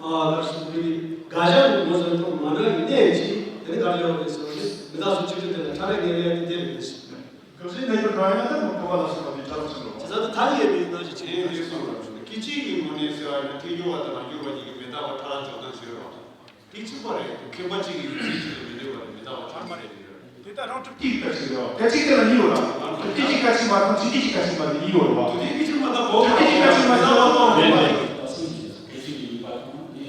ཨ་ག་རེ་ཟེར་དུས་དགག་བྱ་ནི་ངོས་ཟིན་སྟངས་མ་འདྲ་བའི་གནས་ཀྱིས་དེ་ནི་ག་རེ་ཡོད་རེད་ཟེར་བ་ནི་མི་རྟག་སོགས་ཆོས་ཅན་དེ་ལ་ཕྲ་རགས་ངེས་པའི་དེ་རེད་ཟེར། གང་ཞིག་གནས་སྐབས་རང་ཡང་ན་མི་འཕོ་བ་ལ་སོགས་པ་ནི་ཕྲ་རགས་ཆེན་པོ། བྱས་ཙང་དེ་ཐ་སྙད་པའི་རྣམ་གཞག་ཆེན་པོ་ཡིན་ཟེར་བ་རེད། སྐད་ཅིག་གི་ངོ་ནས་ཟེར་བ་ཡིན་ན་ཐལ་འགྱུར་བ་དང་རང་རྒྱུད་པ་གཉིས་ཀྱི་མི་རྟག་པ་ཕྲ་རགས་འཇོག་སྟངས་ཤིག་རེད་བ། དེ་གཅིག་པ་རེད། མཁས་པ་གཅིག་གིས་རྫས་གཅིག་ཏུ་མི་འདོད་པ་རེད། མི་རྟག་པ་ཕྲ་མ་རེད་ཟེར། དེ་ལྟར་རང་གྲུབ་ཀྱི་སྐད་ཅིག་རེད་བ། སྐད་ཅིག་དེ་ལ་གཉིས་ཡོད་ར། གྲུབ་ཀྱི་སྐད་ཅིག་མ་དང་གཅིག་གི་སྐད་ཅིག་མ་དེ་གཉིས་ཡོད་རེད་བ། དེ་གཅིག་མ་དང་གོ་གྲུབ་ཀྱི་སྐད་ཅིག་མ་ཟེར་བ་དང་མེད་མེད། སྐད་ཅིག་གི་ཡིན་པ་དང་ནི་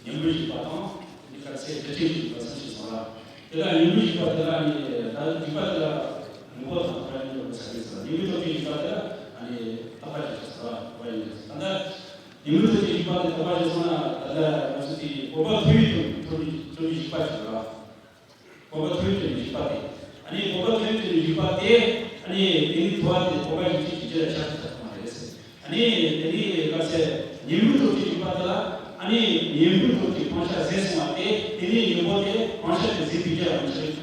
ཉིན་མོའི་རིག་པ་དང་ནི་ཁ་ཚེ་འདི་ཐེངས་རིག་པ་གསུམ་ཞིག་སོང་ལ། དེ་ལ་ཉིན་མོའི་རིག་པ་དེ་ལ་ནི་ད་རིག་པ་དེ་ལ་ངོ་བོ་དང་ཁོ་རང་ཉིད་ལ་ས་རིག་ཟེར། ཉིན་མོའི་སྟོབས་ཀྱི་རིག་པ་དེ་ལ་ནི་རྟག་པ་ཞིག་ཟེར་བ་ཁོ་རང་ཉིད་ལ་ད་ལྟ། ཉིན་མོའི་སྟོབས་ཀྱི་རིག་པ་དེ་རྟག་པ་ཞིག་སོང་ན་ད་ལྟ་ང་ཚོ་དེ་བོད་པ་ཐོས་པའི་ཐོས་པའི་ཐོས་པའི་རིག་པ་ཞིག་རེད་བ། བོད་པ་ཐོས་པའི་རིག་པ་དེ། ཨ་ནི་བོད་པ་ཐོས་པའི་རིག་པ་དེ། ཨ་ནི་དེ་ནི་ཐོས་པ་དེ་བོད་པ་རིག་གཅིག་གི་རྒྱུད་ལ་ཆགས་ཐུབ་ཐུབ་མ་རེད་ཟེར། ཨ་ནི་དེ་ནི་ག་ཚད་ཉིན་མོའི་སྟོབས་ཀྱི་རིག་པ་དེ་ལ། ཨ་ནི་ཉིན་མོའི་སྟོབས་ཀྱི་སྤང་བྱ་ཟད་སོང་བ་དེ། དེ་ནི་ཉིན་མོ་དེ་སྤང་བྱ་དེ་ཟད་པའི་རྒྱུ་ལ་མ་ཆགས།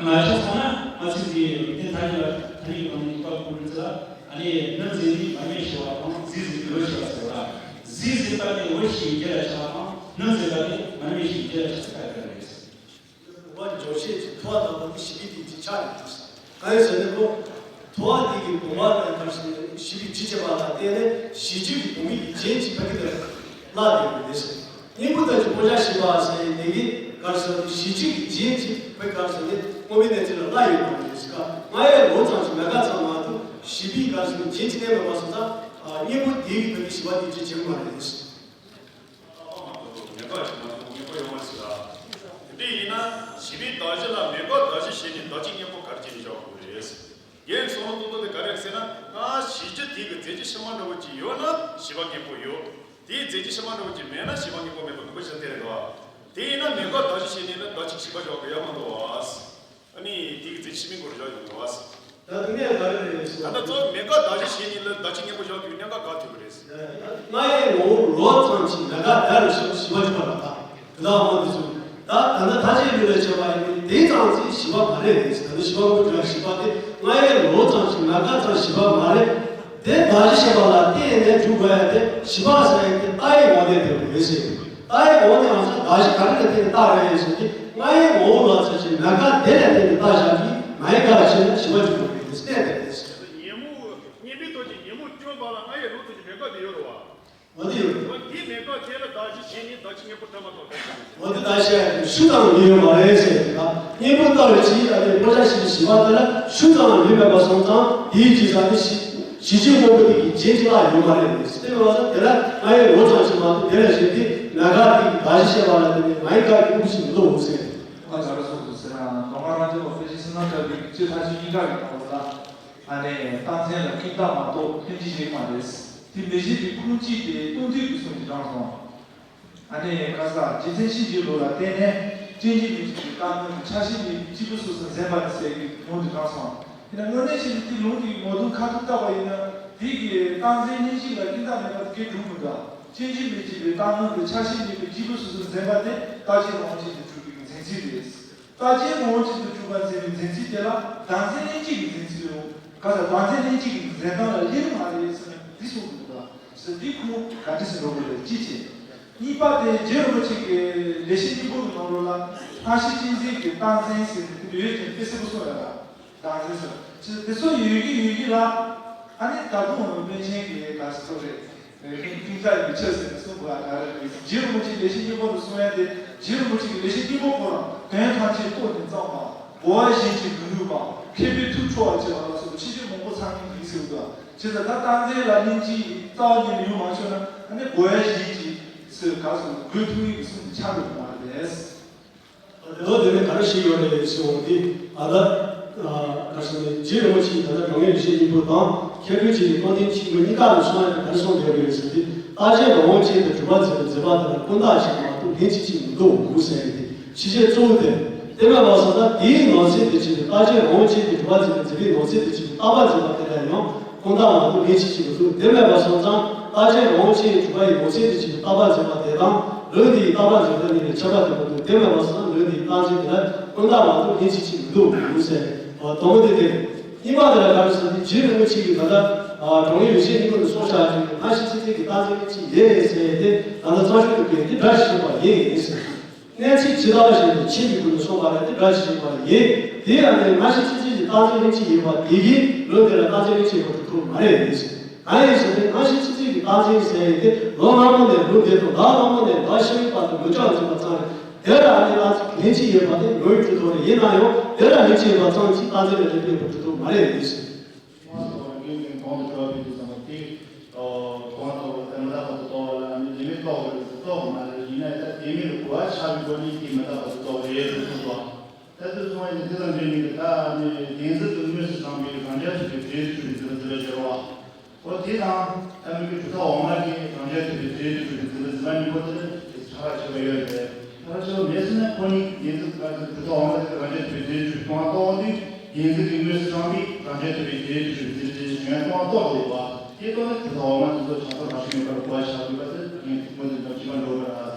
མ་ཆགས་སོང་ན་ང་ཚོས་འདི་རིགས་ལྡན་ཐ་སྙད་ལ་ཐ་སྙད་ཀྱི་སྒོ་ནས་རིག་པ་བཀོད་པའི་ཚེ་ལ། ཨ་ནི་སྣུམ་ཟད་ནས་མར་མེ་ཤི་བ་དང་ཟས་ཟད་ནས་འོད་ཤི་བ་ཟེར་བ་ལ། ཟས་ཟད་པ་དེ་འོད་ཤི་བའི་རྒྱུ་ལ་ཆགས་པ་དང་སྣུམ་ཟད་པ་དེ་མར་མེ་ཤི་བའི་རྒྱུ་ལ་ཆགས་ཚུལ་ག་རེ་རེད། བ་འཇོག་བྱེད་ཀྱི་ཐོ་བ་དང་པོ་དེ་ཞི་བའི་དེ་གཅིག་ཆགས་ཡོད་དུས། གང་ཡིན་ཟེར་ན་ཁོ། ཐོ་བ་དེ་གི་བུང་བ་དང་གར་ཞི་བའི་ཇི་བྱེད་པ་ལ་བརྟེན་ནས་གཞི་རྒྱུད་ཀྱི་བུང་བའི་གི་རྒྱན་གྱི་ཕ་གི་དེར་བརླག་ཡོད་པ་རེད། སྙིང་པོ་ལྟར་གྱི་སྤང་བྱ་ཞེས་པ་ཟེར་ཡིན་དེ་གི་གར་ཞི་བའི་གཞི་རྒྱུད་ཀྱི་རྒྱན་གྱི་ཕ་གི་གར་ཞི་བའི་སྔོན་མའི་གནས་ཚུལ་ལ་བརླག་ཡོད་པ་རེད། ཀ་ང་ཡི་ལོ་ཙམ་གྱི་མེད་དཀའ་ཙམ་མ་གཏོགས་ཞི་བའི་གར་ཞི་བའི་རྒྱན་གྱི་གནས་མེད་པ་སོང་ཙང་། སྙིང་པོ་དེ་གི་ཕ་གི་ཞི་བ་དེ་ཅི་བྱེད་མ་རེད། མེད་དགག་ཅིག་མ་གཏོགས་སྙིང་པོ་ཡོད་མ་རེད་ཟེར་ལ། དེ་འདྲ་ཡིན་ན་ཞི་བའི་གདགས་གཞི་ལ་མེད་དགག་གདགས་གཞི་བྱས་ནས་གདགས་གཞི་སྙིང་པོ་ག་རེ་བྱས་ནས་བཞག་དགོས་རེད། རྒན་གསུང་ལུགས་ཏོག་ཏོག་དེ་ག་རེ་རེད་ཟེར་ན། ང་ཞི་རྒྱུ་དེ་གི་རྫས་གཞི་ཕྱི་མ་འདྲ་བོ་ཅིག་ཡོད་ན་ཞི་བ་སྙིང་པོ་ཡོད། དེའི་རྫས་གཞི་ཕྱི་མ་འདྲ་བོ་ཅིག་མེད་ན་ཞི་བ་སྙིང་པོ་མེད་པ་གང་པོ་ཞིག་དེ་རེད་འདུག་དེ་ཡིན་ན་མེད་དགག་གདགས་གཞི་བྱས་ནས་ལ་གདགས་གཞི་ཞི་བ་བཞག་དགོས་ཡ་མ་གཏོགས། ཨ་ནི་དེ་གི་རྫས་གཞི་ཕྱི་མའི་སྒོ་རུ་བཞག་ཡོང་དགོས། ད་དུང་ངས་ག་རེ་རེད་ཟེར་ན། ད་ལྟ་གཙོ་བོ་མེད་དགག་གདགས་གཞི་བྱས་ནས་ལ་གདགས་གཞི་སྙིང་པོ་བཞག་དུས་མཉམ་དགག་དགག་ཐུབ་པ་རེད། ང་ཡི་ངོ་བོ་ལོ་ཙམ་གྱི་མེད་དགག་དེ་ལ་ཞི་བ་ཞི་བ་འཇུག་པ་ལ་བཏགས། དེ་དག་མ་དེ་ཚོ། ད་ད་ལྟ་ཐ་ཆད་ལུས་ལ་བྱས་པ་ཡིན་ན་དེ་ཙམ་གྱིས་ཞི་བ་མ་རེད་ཟེར། ད་ལྟ་ཞི་བ་ཀུན་ཀྱང་ཞི་བ་སྟེ། ང་ཡི་ལོ་ཙམ་གྱི་མེད་དགག་ཙམ་ཞི་བ་མ་རེད། དེ་གདགས་གཞི་བྱས་པ་ལ་བརྟེན་ནས་འཇུག་དགོས་ཡ་དེ་ཞི་བ་ཟེར་ཡ་དེ་ལྟ་བའི་ངོ་བོ་དེ་རེད་ཟེར། ལྟ་བའི་ངོ་བོ་དེ་ང་ཚོ་གདགས་གཞི་ག་རེ་ལ་བརྟེན་ནས་བཏགས་རེད་ཟེར་ཏེ། ང་ཡི་ངོ་བོ་ལ་ཚད་ཀྱི་མེད་དགག་དེ་ལ་བརྟེན་ནས་བཏགས་བཞག་གི་མ་ཡི་ག་བྱས་ན་ཞི་བ་འཇུག་དགོས་རེད་ཟེར། གཏན་དེ་རེད་ཟེར། ཉོན་མོངས་ཉོན་མོངས་སྟོབས་ཀྱིས་ཉོན་མོངས་སྐྱོན་པ་ལ་ང་ཡི་ལོ་ཙམ་གྱི་མེད་དགག་དེ་ཡོད་རེད་བ། འོ་དེ་ཡོད་རེད། འོ་དེ་མེད་དགག་དེ་ལ་གདགས་གཞི་བྱས་ནས་གདགས་གཞི་སྙིང་པོ་ཕྲ་མ་ཐོབ་པ་རེད། འོ་དེ་གདགས་གཞི་ཡང་ཤུགས་ཙམ་ཡོད་མ་རེད་ཟེར་ཏེ། ད་སྙིང་པོ་ལྟ་བའི་ཕྱིར་ཨ་ནི་སྤང་བྱ་ཞེས་པའི་ཞི་བ་དེ་ལ་ཤུགས་ཙམ་ཡོད་མེད་པ་སོང་ཙང་དེའི་རྗེས་སུ་ཨ་ནི་ཞི་ཞི་བྱེད་སྔོན་པོ་དེ་གི་རྗེས་ཀྱི་ལ་ཡོད་མ་རེད་ཟེར་ཏེ། མ་ཟད་དེ་ལ་ང་ཡི་ལོ་ཙམ་ཞིག་མ་གཏོགས་དེ་ལ་བཞེད་དེ་མེད་དགག་དེ་གི་གདགས་གཞི་བྱས་པ་ལ་བརྟེན་ནས་མ་ཡི་ག་གི་སྙིང་པོ་ཞིག་མི་ཐོབ་འོང་ཟེར། ད་ག་རེ་གསུངས་འདུག་ཟེར་ན། མདོ་སྔགས་རབ་འབྱམས་པ་དཔེ་ཆའི་བསོད་ནམས་གྲགས་པའི་གི་སྤྱིར་མཐའ་དོན་གཉིས་ཀ་གི་ནང་ལོགས་ལ། ཨ་ནི་རྟག་འཛིན་ལ་ཀུན་བརྟགས་མ་གཏོགས་ལྷན་ཅིག་གཞན་མ་རེད། དེ་མི་བཞེད་པའི་ཁུངས་གཅིག་དེ་སྟོང་ཐུན་གྱི་གསུང་གི་དྲངས་སོང་། ཨ་ནི་ག་ས་རྗེ་བཙུན་ཤིང་རྗེའི་ལུགས་ལ་བརྟེན་ནས་སྐྱེ་འཇིག་མེད་གཅིག་པའི་རྟག་ངོ་གི་ཆ་ཤས་མེད་པའི་གཅིག་པུ་སོ་སོར་འཛིན་པ་ནི་ཟེར་གྱི་ལུང་དེ་དྲངས་སོང་། དེ་ནས་དངོས་གནས་བྱས་ན་དེ་ལུང་དེའི་ངོ་དོན་ཁ་ཐུག་བལྟས་པ་ཡིན་ན་དེ་གི་རྟག་འཛིན་ལྷན་ཅིག་ལ་ཀུན་བརྟགས་མེད་པ་དེ་སྒྲུབ་མི་འདུག་སྐྱེ་འཇིག་མེད་གཅིག་པའི་རྟག་ངོ་གི་ཆ་ཤས་མེད་པའི་གཅིག་པུ་སོ་སོར་འཛིན་པ་དེ་རྟག་ཆད་ངོ་བོ་ཅན་དུ་གྲུབ་པའི་འཛིན་ཚུལ་རེད། རྟག་ཆད་ངོ་བོ་ཅན་དུ་གྲུབ་པར་འཛིན་པའི་འཛིན་ཚུལ་དེ་ལ་བདག་འཛིན་ལྷན་སྐྱེས་ཀྱི་འཛིན་ཚུལ་ཡོད། ག་ས་བདག་འཛིན་ལྷན་སྐྱེས་ཀྱི་འཛིན་སྟངས་ལ་ལེན་མ་རེད་ཟེར་ན་འདི་གསུངས་འདུག་ག་ས་འདི་ཁུངས་ག་འདྲ་ཞིག་འགྲོ་དགོས་རེད་གཅིག་བྱས། གཉིས་པ་དེ་རྗེ་རིན་པོ་ཆེ་གིས་ལེགས་བཤད་སྙིང་པོ་གི་ནང་ལོགས་ལ་སྔ་ཕྱི་གཅན་གཟན་གྱི་རྟག་འཛིན་ཟེར་ནས་དེ་འདྲ་ཡོད་ཅེས་དཔེ་གསལ་པོ་གསུངས་ཡོད་ར། བདག་འཛིན་ཟེར་ཅེས་དེ་ཚོ་ཡོད་ཀྱི་ཡོད་ཀྱི་ལ། ཨ་ནི་ད་དུང་པཎ་ཆེན་གྱི་ག་ས་ཚོ་རེད། ཀུན་བརྟགས་ཡིད་ཆེས་ཟེར་ནས་གསུངས་པ་ག་རེ་རེད། རྗེ་རིན་པོ་ཆེ་ལེགས་བཤད་སྙིང་པོ་དུ་གསུང་ཡ་དེ་རྗེ་རིན་པོ་ཆེ་གི་ལེགས་བཤད་སྙིང་པོ་ཁོ་རང་དོན་ཐམས་ཅད་རྟོགས་ནས་བརྩམས་པ། གོ་བ་གཞན་གྱིས་མི་ནུས་པ། མཁས་པས་ཐུགས་ཁྲོ་བར་བྱེད་པ་ལ་སོགས་པའི་ཆེ་ཆུང་མང་པོ་ཚང་མིན་ཡིན་ཟེར་བ་དང་། བྱས་ཙང་ད་རྟག་འཛིན་ལ་ལྷན་སྐྱེས་རྩ་བ་ཉིད་ནས་ཡོང་མ་ཆོག་ན་ཨ་ནི་གོ་བ་གཞན་གྱིས་ཟེར་ག་སོགས་དགོས་ཐུག་ཡིན་གྱི་གསུང་དེ་ཆགས་འགྲོ་གི་མ་རེད། དེ་ལ་དེ་ནས་ག་རེ་ཞིག་ཡོད་རེད་ཞེས་འོང་དུས། ཨ་ད། ག་རེ་ཟེར་ན། རྗེ་རིན་པོ་ཆེས་ད་ལྟ་དྲང་ངེས་ཡེ་ཤེས་སྙིང་པོ་དང་མཁས་གྲུབ་རྗེ་ཡི་རྟོགས་ལྡན་ཆོས་འཁོར་གཉིས་ཀ་ལ་སོང་ཡ་དེ་ག་རེ་གསུངས་ཡོད་རེད་ཟེར་དུས། རྟག་ཆད་རང་དབང་ཅན་དུ་གྲུབ་པར་འཛིན་པའི་འཛིན་པ་དེ་ལ་ཀུན་བརྟགས་ཞེས་མ་གཏོགས་ལྷན་ཅིག་གཅིག་མི་འདུག་ཟེར་ཡ་དེ་ཕྱི་བཤད་གཙོ་བོ་དེ། དེ་མེད་པ་སོང་ཙང་དེའི་ནང་གསེས་དེ་ཕྱིན་ཏེ། རྟག་ཆད་རང་དབང་ཅན་དུ་གྲུབ་པར་འཛིན་པའི་འཛིན་པའི་ནང་གསེས་དེ་ཕྱིན་ཏེ། རྟག་པར་འཛིན་པ་དེ་ལ་ཡང་ཀུན་བརྟགས་མ་གཏོགས་ལྷན་ཅིག་གཅིག་མི་འདུག་དེ་མེད་པ་སོང་ཙང་རྟག་ཆད་རང་དབང་ཅན་གྱི་གྲུབ་པ་ཡི་ནང་གསེས་དེ་ཕྱིན་ཏེ། རྟག་པར་འཛིན་པ་དེ་དང་ལུགས་འདིའི་རྟག་པར་འཛིན་པ་གཉིས་ལས་ཁྱད་པར་དུ་མི་འདུག་དེ་མེད་པ་སོང་ཙང་ལུགས་འདིའི་རྟག་འཛིན་དེ་ལ་ཀུན་བརྟགས་མ་གཏོགས་ལྷན་ཅིག་གཅིག་མི་འདུག་ཟེར། དང་པོ་དེ་དེ། གཉིས་པ་དེ་ལ་ག་རེ་ཟེར་ན། རྗེ་རིན་པོ་ཆེ་གིས་ད་ལྟ་དྲང་ངེས་ཡེ་ཤེས་སྙིང་པོ་ནས་གསུངས་བཞག་ཅིང་། སྔ་ཕྱི་ཕྱི་ཚུལ་གྱི་རྟག་འཛིན་ལྷན་ཅིག་ཡིན་ཟེར་ཏེ། ད་ལྟ་གཙང་ཆུ་དུ་བཀོད་དེ་སྒྲ་ཞིག་པ་ཡིན་ཟེར། གནས་ཚུལ་ཇི་ལྟ་བ་བཞིན་དུ་ཕྱིན་པའི་སྒོ་ནས་གསུངས་པ་རེད་དེ། སྒྲ་ཞིག་པ་ཡིན། དེ་ཡང་ནི་སྔ་ཕྱི་ཕྱི་ཚུལ་གྱི་རྟག་འཛིན་ལྷན་ཅིག་ཡིན་པ་དེ་གིས་ལུགས་འདི་ལ་རྟག་འཛིན་ལྷན་ཅིག་ཡིན་པར་གྲུབ་ཐུབ་མ་རེད་ཟེར། གང་ཡིན་ཟེར་ན། སྔ་ཕྱི་ཕྱི་ཚུལ་གྱི་རྟག་འཛིན་ཟེར་ཡས་དེ་ལུང་སྔ་མོ་ནས་ལུང་འདི་དང་། ལུང་སྔ་མོ་ནས་ལུང་ཕྱི་མའི་བར་དུ་མི་འཆུགས་འཛིན་པ་ཙམ་རེད། དེ་ལ་ནི་རྟག་ལྷན་ཅིག་ཡོད་པ་དེ་ལུང་གི་གྲུབ་ཐོབ་རེད། ཡིན་ན་ཡང་དེ་ལ་ལྷན་ཅིག་ཡོད་པ་ཙམ་གྱིས་རྟག་འཛིན་ལ་ལྷན་ཅིག་ཡོད་པར་གྲུབ་ཐུབ་མ་རེད་ཟེར། དབང་རྟོགས་པ་ཀུན་གྱི་གོང་དུ་འགྲོ་བའི་དུས་ཙམ་པ་དེ། གོང་རྟོགས་པ་དེ་མི་རྟག་པ་དུ་རྟོགས་པ་ལ་ནི་ལུང་མི་རྟོགས་པ་རེད་ཟེར། རྟོགས་པ་མ་རེད། ཡིན་ན་ཡང་ད་དེ་མིན་གྱི་གོ་བ་ཆགས་པའི་སྒོ་ནས་དེ་མི་རྟག་པ་དུ་རྟོགས་པ་རེད་ཟེར་གསུངས་པ། ད་དེ་སོང་བ་ཡིན་ན། དེ་དང་འབྲེལ་ནས་ད་ནི་བདེན་འཛིན་དུ་དངོས་སུ་བྱུང་བའི་རང་རྒྱལ་ཐོབ་པའི་རྫས་སུ་གྱུར་པའི་འཛིན་པ་འཛིན་པའི་སྦྱོར་བ། འོ་དེ་དང་ཨ་མི་གི་གྲུབ་མཐའ་འོག་མ་གི་རང་རྒྱལ་ཐོབ་པའི་རྫས་སུ་གྱུར་པའི་འཛིན་པ་འཛིན་པ་གཉིས་པོ་དེ་ལ་ཁྱད་པར་ཆེ་བ་ཡོད་རེད། ཁྱད་པར་ཆེ་བ་མེད་ཟེར་ན། ཁོ་གཉིས་བདེན་འཛིན་གྱི་གྲུབ་མཐའ་འོག་མ་གི་རང་རྒྱལ་ཐོབ་པའི་རྫས་སུ་གྱུར་པའི་དབང་རྟོགས་དེ། བདེན་འཛིན་གྱི་དངོས་སུ་བྱུང་བའི་རང་རྒྱལ་ཐོབ་པའི་རྫས་སུ་གྱུར་པའི་རྫས་སུ་གྱུར་པའི་དབང་རྟོགས་དེ་ཡོད་པ། དེ་རྟོགས་ན་གྲུབ་མཐའ་འོག་མ་དེ་ཚོ་ཆགས་སོགས་རང་བཞིན་མེད་པར་གོ་བ་ཆགས་དགོས་པ་དེ་ངས་མུ་མཐུད་དུ་ཅི་མ་འགྲོ་བར་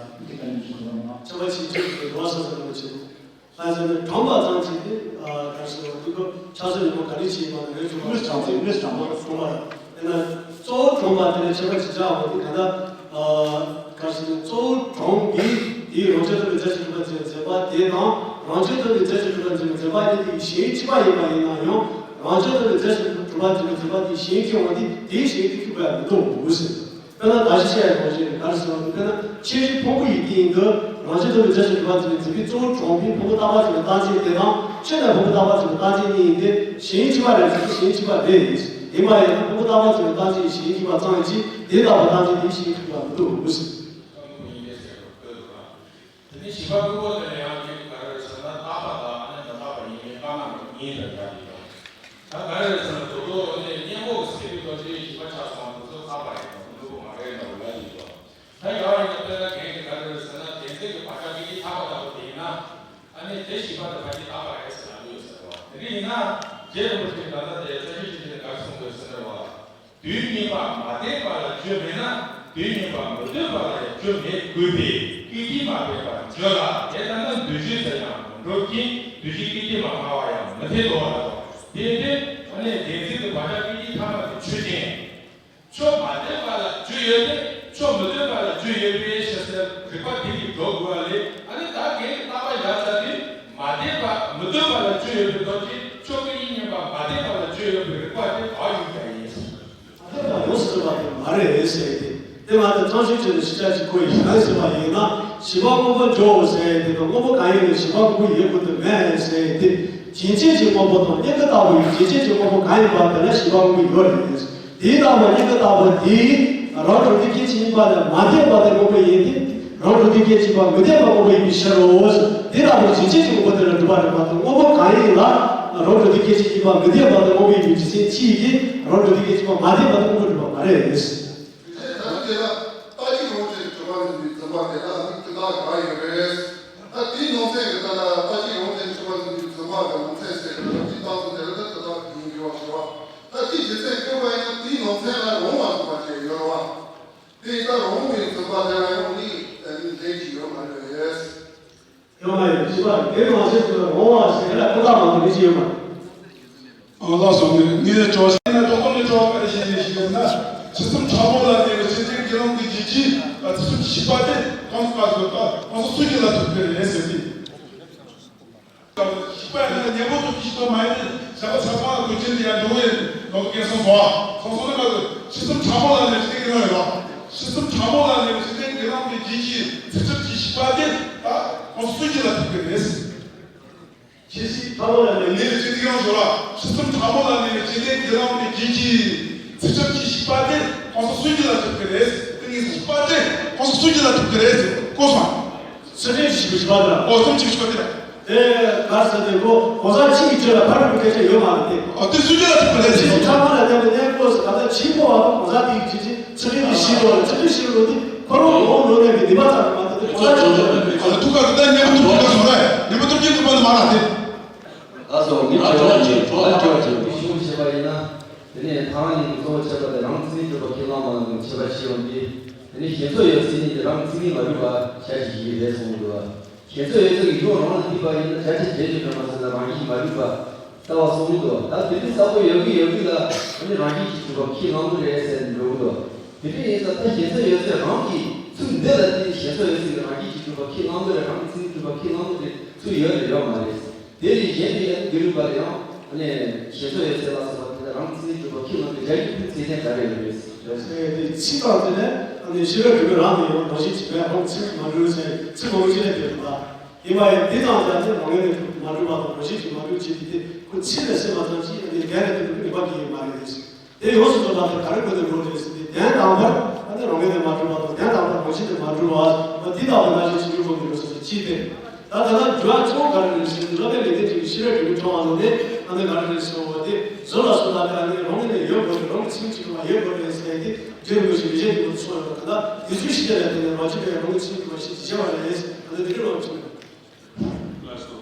དེ་ག་ནས་བྱུང་སོང་ན། ཁྱད་པར་ཆེན་པོ་ཞིག་གི་འགྲོ་བ་སོ་སོ་ལ་མ་བྱེད་དགོས། ལྷ་ས་ནས་གྲོངས་པ་ཙམ་གྱིས་དེ་ག་རེ་ཟེར་བ། འདི་ཁོ་ཆགས་སོགས་ཉོན་མོངས་ག་རེ་བྱས་པ་ན་རེད། གྲོངས་པ་དངོས་སུ་གྲོངས་པ་དངོས་སུ་གྲོངས་པ་གྲོངས་པ་རེད། དེས་ན་གཙོ་བོ་གྲོངས་པ་དེ་ལ་ཁྱད་པར་ཅི་ཆགས་པ་དེ་ག་ད་ག་རེ་ཟེར་ན། གཙོ་བོ་གྲོངས་པའི་དེའི་རང་རྒྱལ་ཐོབ་པའི་རྫས་སུ་གྱུར་པ་འཛིན་པའི་འཛིན་པ་དེ་དང་། རང་རྒྱལ་ཐོབ་པའི་རྫས་སུ་གྱུར་པ་འཛིན་པའི་འཛིན་པ་གཉིས་དེ་གཞན་གཅིག་པ་ཡིན་པ་ཡིན་ན་ཡང་། རང་རྒྱལ་ཐོབ་པའི་རྫས་སུ་གྱུར་པ་འཛིན་པའི་འཛིན་པ་དེ་གཞན་གཅིག་པ་དེ་དེའི་གཞན་དེ་གཅིག་པ་ཡང་མི་འདུག་ཟེར། དཔེར་ན་ད་གཞི་བཤད་ཡ་རང་བཞིན་རེད། ག་རེ་ཟེར་བ་དེ། དཔེར་ན་ཁྱད་གཞི་ཕུང་པོ་ཡི་སྟེང་དུ་རང་རྒྱལ་ཐོབ་པའི་རྫས་སུ་གྱུར་པ་འཛིན་པའི་འཛིན་པའི་གཙོ་བོ་གྲོངས་པའི་ཕུང་པོ་རྟག་པར་འཛིན་པའི་རྟག་འཛིན་དེ་དང་། ཕྱི་ནས་ཕུང་པོ་རྟག་པར་འཛིན་པའི་རྟག་འཛིན་གཉིས་ཡིན་ཏེ། གཞན་གཅིག་པ་རེད་ཟེར་ན་གཞན་གཅིག་པ་རེད། ཡིན་པ་ཡིན་ན་ཕུང་པོ་རྟག་པར་འཛིན་པའི་རྟག་འཛིན་གཞན་གཅིག་པ་ཙམ་གྱིས་དེ་ལྟ་བུའི་རྟག་འཛིན་དེ་གཞན་གཅིག་པ་མི་འདུག་ཟེར། དེ་ནས་བཞི་པ་ཀུན་རྟོག་དེ་ལ་ཡང་ངས་ག་རེ་ཟེར་ན། རྟག་པ་དང་ཨ་ནི་མི་རྟག་པ་ཡིན་པས་རྟགས་སྣང་གི་གཉིས་དང་སྦྱར་ཏེ་ཡོད། ད་ག་རེ་ཟེར་ན། དོ་དོ་ཨ་ནི་གཉེན་པོ་གི་སྲིད་པའི་རྡོ་རྗེ་བཞི་པ་ཆགས་སོང་བ་དེ་ཚོ་རྟག་པ་ཡིན་ནོ། དངོས་པོ་མ་རེད་ནོ་ལབ་ཀྱི་ཡོད། ད་ཡང་ཡིན་ན་དཔེར་ན་རྒན་གྱིས་ག་རེ་ཟེར་ན། བདེན་འཛིན་གྱི་བག་ཆགས་སྐད་ཅིག་ཐར་པ་ལྟ་བུ་དེ་ཡིན་ན། ཨ་ནི་དེ་བཞི་པ་དེ་ཕལ་ཆེར་རྟག་པ་རེད་ཟེར་ལབ་ཀྱི་ཡོད་ཟེར་བ། དེ་འདྲ་ཡིན་ན་རྗེ་རིན་པོ་ཆེས་ད་ལྟ་དེ་ས་བཅད་གཅིག་ནས་ག་རེ་གསུངས་འདུག་ཟེར་ན། དུས་གཉིས་པ་མ་བརྟེན་པ་ལ་རྒྱུ་མེད་ན། དུས་གཉིས་པ་མི་ལྡན་པ་ལ་ཡང་རྒྱུ་མེད་དགོས་པས། སྐད་ཅིག་མ་བརྟེན་པར་འགྱུར་ལ། དེ་ལྟར་ན་འདུ་བྱེད་དུ་ཡང་མི་འགྲོ་ཞིང་། འདུ་བྱེད་སྐད་ཅིག་མ་སྨྲ་བར་ཡང་མི་འཐད་དོ་ལབ་པ། དེ་ཡིན་དུས་ཨ་ནི་བདེན་འཛིན་གྱི་བག་ཆགས་སྐད་ཅིག་ཐ་མ་དེ་ཆོས་ཅན། ཆོས་མ་བརྟེན་པ་ལ་རྒྱུ་ཡོད་པས། ཆོས་མི་ལྡན་པ་ལ་རྒྱུ་ཡོད་པའི་ཕྱིར་ཟེར། རིགས་པ་དེ་གིས་འགྲོ་དགོས་པ་ལས། ཨ་ནི་ད་རྒན་གྱིས་རྟག་པ་བཞག་ཚར་དུས་མ་བརྟེན་པ་མི་ལྡན་པ་ལ་རྒྱུ་ཡོད་པའི་རྡོ་རྗེ། ཆོས་སྐད་ཅིག་མཉམ་པ་མ་བརྟེན་པ་ལ་རྒྱུ་ཡོད་པའི་རིགས་པ་དེ་བག་ཡོད་ཀྱང་ཡིན། མ་བརྟེན་པ་ཡོངས་སུ་ལྡན་པ་དེ་མ་རེད་ཟེར་ཏེ། དེ་མ་ཐག་གཙང་ཆུ་ཆེན་པོའི་ཤེས་བྱ་གཅིག་ཁོ་ཡིན་ཟེར་བ་ཡིན་ན། བཞི་པ་དངོས་པོ་འཇོག་ཟེར་ཏེ། དངོས་པོ་གང་ཡིན་ནས་བཞི་པ་དངོས་པོ་ཡོད་དགོས་དོན་མེད་ཟེར་ཏེ། རྒྱུན་ཆད་ཀྱི་དངོས་པོ་དང་སྙིང་གི་ལྟ་བུ་ཡི་རྒྱུན་ཆད་ཀྱི་དངོས་པོ་གང་ཡིན་པ་དེ་ལ་བཞི་པ་དངོས་པོ་ཡོད་རེད། དེའི་ལྟ་བ་སྙིང་གི་ལྟ་བུ་དེ་རང་གྲོལ་བདེ་སྐྱེ་མཆེད་གཉིས་པ་ལས་མ་འདས་པ་དེ་དངོས་པོ་ཡིན་ཏེ། རང་གྲོལ་བདེ་སྐྱེ་མཆེད་པ་མི་འདས་པ་དངོས་པོ་ཡིན་པའི་ཕྱིར་རོ། དེ་ལྟ་བུའི་རྒྱུན་ཆད་ཀྱི་དངོས་པོ་དེ་ལ་གྲུབ་པ་རེད་མ་གཏོགས། དངོས་པོ་གང་ཡིན་ལ་རང་གྲོལ་བདེ་སྐྱེ་མཆེད་གཉིས་པ་མི་འདས་པ་དེ་དངོས་པོ་ཡིན་པའི་རྒྱུ་མཚན་ཅི་ཡིན་གྱི་རང་གྲོལ་བདེ་སྐྱེ་མཆེད་པ་མ་འདས་པ་དེ་དངོས་པོ་གྲུབ་པ་མ་རེད། དེ་ལྟར་དེ་ལ་རྟག་གཅིག་རང་བཞིན་གྱིས་གྲུབ་པར་འཛིན་པའི་འཛིན་པ་དེ་ལ་ནི་ཀུན་བརྟགས་གང་ཡིན་རེད། ད་དེའི་ནང་ཚན་གྱི་ད་ལ་རྟག་གཅིག་རང་བཞིན་གྱིས་གྲུབ་པར་འཛིན་པའི་འཛིན་པ་དེ་ནང་ཚན་ཟེར་དུས་ཀྱི་རྟགས་ཚུལ་དེ་ལ་ད་ད་ཡིན་དགོས་པ་ཞུ་བ། ད་དེ་ཇི་སྲིད་བཀོད་པ་ཡིན་ན་དེའི་ནང་ཚན་ལ་རུང་བ་གྲུབ་པ་ཞིག་ཡོད་རེད་བ། དེ་ལྟར་རུང་བའི་འཛིན་པ་དེ་ལ་ཡང་ནི་ལན་གཅིག་ཡོད་མ་རེད། ཡོད་མ་རེད། བྱས་པ་དེ་མ་ཟད་དུ་རང་དབང་ཟེར་ལ་ཀུན་བརྟགས་མ་གཏོགས་མི་ཅི་ཡོད་མ་རེད། ཨ་ལགས་སོ། ངས་ངས་ཅོག་ཤེས་ན་ཏོག་ཏོག་ནས་ཅོག་ག་རེ་ཤེས་ཤེས་ན། ཕྱི་སེམས་ཕྲ་མོ་ལ་གནས་པའི་བཅོམ་ལྡན་དགེ་སློང་གི་རྒྱུད་ཀྱི་ཚུལ་ཁྲིམས་ཀྱི་ཞིག་པ་དེ་གང་ཟག་ག་ཟོ་ད་གང་ཟག་སུ་ཞིག་ལ་ཐུག་གི་རེད་ཟེར་ཏེ། ཞིག་པ་ཡིན་ན་གཉེན་པོ་ཐུག་གི་ཞིག་པ་མ་ཡིན་ན་བྱ་བ་ཚང་མ་ལ་གོ་རྒྱུ་འདི་ཡང་འགྲོ་བའི་ནང་དུ་སྐྱེལ་སོང་ཟོ། སོང་སོང་ན་མ་གི་ཕྱི་སེམས་ཕྲ་མོ་ལ་གནས་པའི་བཅོམ་ལྡན་དགེ་སློང་ཡོད་པ། ཕྱི་སེམས་ཕྲ་མོ་ལ་གནས་པའི་བཅོམ་ལྡན་དགེ་སློང་གི་རྒྱུད་ཀྱི་ཚུལ་ཁྲིམས་ཀྱི་ཞིག་པ་དེ་ད་གང་ཟག་སུ་ཞིག་ལ་ཐུག་གི་རེད། ཁྱེད་ཀྱིས་ཕྲ་མོ་ལ་གནས་པའི་བཅོམ་ལྡན་དགེ་སློང་ཞོར་ལ། ཕྱི་སེམས་ཕྲ་མོ་ལ་གནས་པའི་བཅོམ་ལྡན་དགེ་སློང་གི་རྒྱུད་ཀྱི་ཚུལ་ཁྲིམས་ཀྱི་ཞིག་པ་དེ་གང་ཟག་སུ་ཞིག་ལ་ཐུག་གི་རེད། དེ་ནི་ཞིག་པ་དེ་གང་ཟག་སུ་ཞིག་ལ་ཐུག་གི་རེད་ཟེར་གོ་སོང་། ཚུལ་ཁྲིམས་ཀྱི་ཞིག་པ་ཞིག་པ་དེ་ལ། ཨོ་ཚུལ་ཁྲིམས་ཀྱི་ཞིག་པ་དེ་ལ། ཨེ། ག་ཟེར་ཏེ་ཁོ་གོང་ས་གཅིག་གི་ཆེད་ལ་ཕར་འགྲོ་སྐད་ཆ་ཡོད་མ་རེད་དེ། ཨ། དེ་སུ་ཆེད་ལ་ཐུག་པ་རེད། ཕྱི་ཚུལ་ཕྲ་མ་ལ་བལྟས་པའི་གནས་སྐོར་ཟེར་ག་ད་ཕྱི་པོ་བ་དང་གོང་ས་དེ་གི་ཕྱི་ཕྱི་ཕྱི་ལོ་ལ་ཕྱི་ཕྱི་ཕྱི་ལོ་དེ་ཁོ་རང་ལོ་ལོ་ནས་ཀྱི་ནི་མ་ཚར་མ་དེ་གོང་ས་ཆེད་ལ་ཐུག་ག་ད་ཉེ་པོ་ཐུག་ག་སོང་རེད། ཉེ་པོ་ཐུག་གི་ཐུག་པ་ནི་མ་རེད་དེ། ད་སོ་ངས་དྲི་བ་ཅིག་ད་དྲི་བ་ཅིག་ཤུགས་བྱས་པ་ཡིན་ན། དེ་ནས་ཐང་ཡིན་གཙོ་བོ་བྱས་པ་དེ་རང་ཚིག་གྲུབ་པ་ཁས་བླངས་པ་ལ་ནི་བྱས་པ་ཞིག་ཡོང་དུས། དེ་ནས་ཞེ་ཚོགས་ཡོད་ཟེར་ནས་དེ་རང་ཚིག་གིས་མ་གྲུབ་པ་བྱ་ཞིག་ཡིན་རེད་གསུངས་འདུག་ཞེ་ཚོགས་ཡོད་ཚད་ཀྱི་ཡུལ་རང་ལ་ཐིག་པ་ཡིན་ན་བྱ་བྱེད་བྱེད་ཀྱི་འདྲ་མ་ཟེར་ན་རང་བཞིན་མ་གྲུབ་པ་ལྟ་བ་གསུངས་འདུག་ད་དེ་དུས་གསལ་པོ་ཡོད་ཀྱི་ཡོད་ཀྱི་ལ་ཨ་ནི་རང་བཞིན་གྱིས་གྲུབ་པ་ཁས་བླང་གི་རེད་ཟེར་ནས་འགྲོ་གི་འདུག་དེ་འདྲ་ཡིན་ཙང་ད་ཞེ་ཚོགས་ཡོད་ཚད་རང་གི་ཚུལ་འདི་ལ་བརྟེན་ཞེ་ཚོགས་ཡོད་ཚད་ཀྱི་རང་བཞིན་གྱིས་གྲུབ་པ་ཁས་བླང་གི་རེད། རང་གི་ཚིག་གྲུབ་པ་ཁས་བླང་གི་རེད། ཚུལ་ཡོད་རེད་ཡོད་མ་རེད། དེ་ལས་གཞན་པའི་ཡང་དགེ་ལུགས་པ་ལ་ཡང་ཨ་ནི་ཞེ་ཚོགས་ཡོད་ཚད་ལ་སོགས་པ་དེ་ལ་རང་གི་ཚིག་གྲུབ་པ་ཁས་བླང་གི་རྒྱ་ཡིག་ཏུ་ཚིག་ལྡན་ག་རེ་ཡོད་རེད། ཨེ། དེ་ཚིག་དང་དེ་ནས་ཨ་ནི་ཤེས་རབ་སྒྲོན་མེ་རང་གི་ཡང་རང་བཞིན་གྱིས་མེད་རང་ཚིག་མ་གྲུབ་ཟེར་ཚིག་མང་པོ་ཅིག་ལས་དེ་རེད་ད། ཡིན་པ་ཡང་འདི་དང་འདི་ནི་མ་ངེས་ནས་མ་གྲུབ་པ་དང་རང་བཞིན་གྱིས་མ་གྲུབ་ཅེས་དེ་ཁོ་ཚིག་ལས་སེམས་པ་ཙམ་གྱིས་ཨ་ནི་འགལ་ནས་དེ་ནི་ནུས་པ་གི་ཡིན་མ་རེད། དེ་ཡོངས་སུ་རྫོགས་པ་དེ་ག་རེ་དགོས་ནས་དགོས་རེད་ཟེར་ཏེ། གདན་དང་པོར་ཨ་ནི་རང་ངེས་ནས་མ་གྲུབ་པ་དང་། གདན་དང་པོར་རང་བཞིན་དུ་མ་གྲུབ་པ། འདི་ལྟ་བུ་ན་ཞིག་ཅི་འགྲུབ་དགོས་ནས་རེད་ཟེར་ཏེ་ཅི་སྟེ། ད་ད་ལྟ་འགྲོ་བ་གཙོ་བོ་ག་རེ་རེད་ཟེར་ཏེ། བསླབ་པའི་ལས་དོན་ཅིག་ཤེས་རབ་སྒྲོན་མེ་ཁྲོ་བ་ལོ་ནས་ཨ་ནི་ག་རེ་རེད་ཟེར་བ་དེ་གཟུགས་ལ་སོགས་པ་དེ་ཨ་ནི་རང་ངེས་ནས་ཡོད་དགོས་རེད། རང་གི་ཚིག་གཅིག་གྲུབ་པ་ཡོད་དགོས་རེད་ཟེར་ཏེ་རྒྱུ་རིན་པོ་ཆེ་མི་བཞེད་དགོས་སོང་ཡོད་པ། ད་ལྟ་དེ་ཚོའི་ཤེས་བྱ་ལས་དེ་ནས་རང་བཞིན་པའི་རང་གི་ཚིག་གྲུབ་པ་ཞིག་ཅི་བྱ་བ་རེད། ཨ་ནི་དེ་འདྲ་རང་བྱུང་། ལགས་སོ།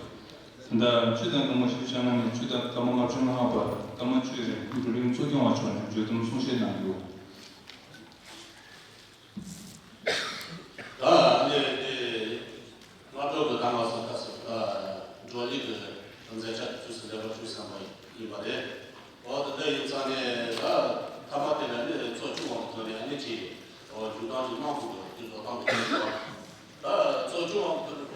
ད་ཆོས་དང་དགོངས་པ་ཞུ་བྱ་ན་ནི་ཆོས་དང་ཐ་མ་ལྔ་བཅུ་ང་ལྔ་པ་ཐ་མ་ཆོས་རེད། བགྲོ་གླེང་ཚོགས་སྐྱོང་བ་མཆོག་ནས་བརྗོད་དུམ་གསུང་བཤད་གནང་རྒྱུ། ད་ནི་དེ་སྔ་དྲོ་གི་ད་ང་ཚོ་ད་སོ་ད་བགྲོ་གླེང་གི་མཛད་འཆར་དུས་སུ་འབྲེལ་བ་བྱུང་བསམ་པ་ཡིན་པ་རེད། འོ་དེ་འདྲ་ཡིན་ཙང་ནས་ད་ཐ་མ་དེ་ལ་ནི་གཙོ་སྐྱོང་བ་གི་ཐོག་ནས་ཨ་ནི་ཅིག་འོ་རྒྱུན་གཏན་གྱི་གནང་དགོས་འདུག་དེ་འགྲོ་སྟངས་དེ་ད་གཙོ་སྐྱོང་བ་གི་ཐོག་ནས་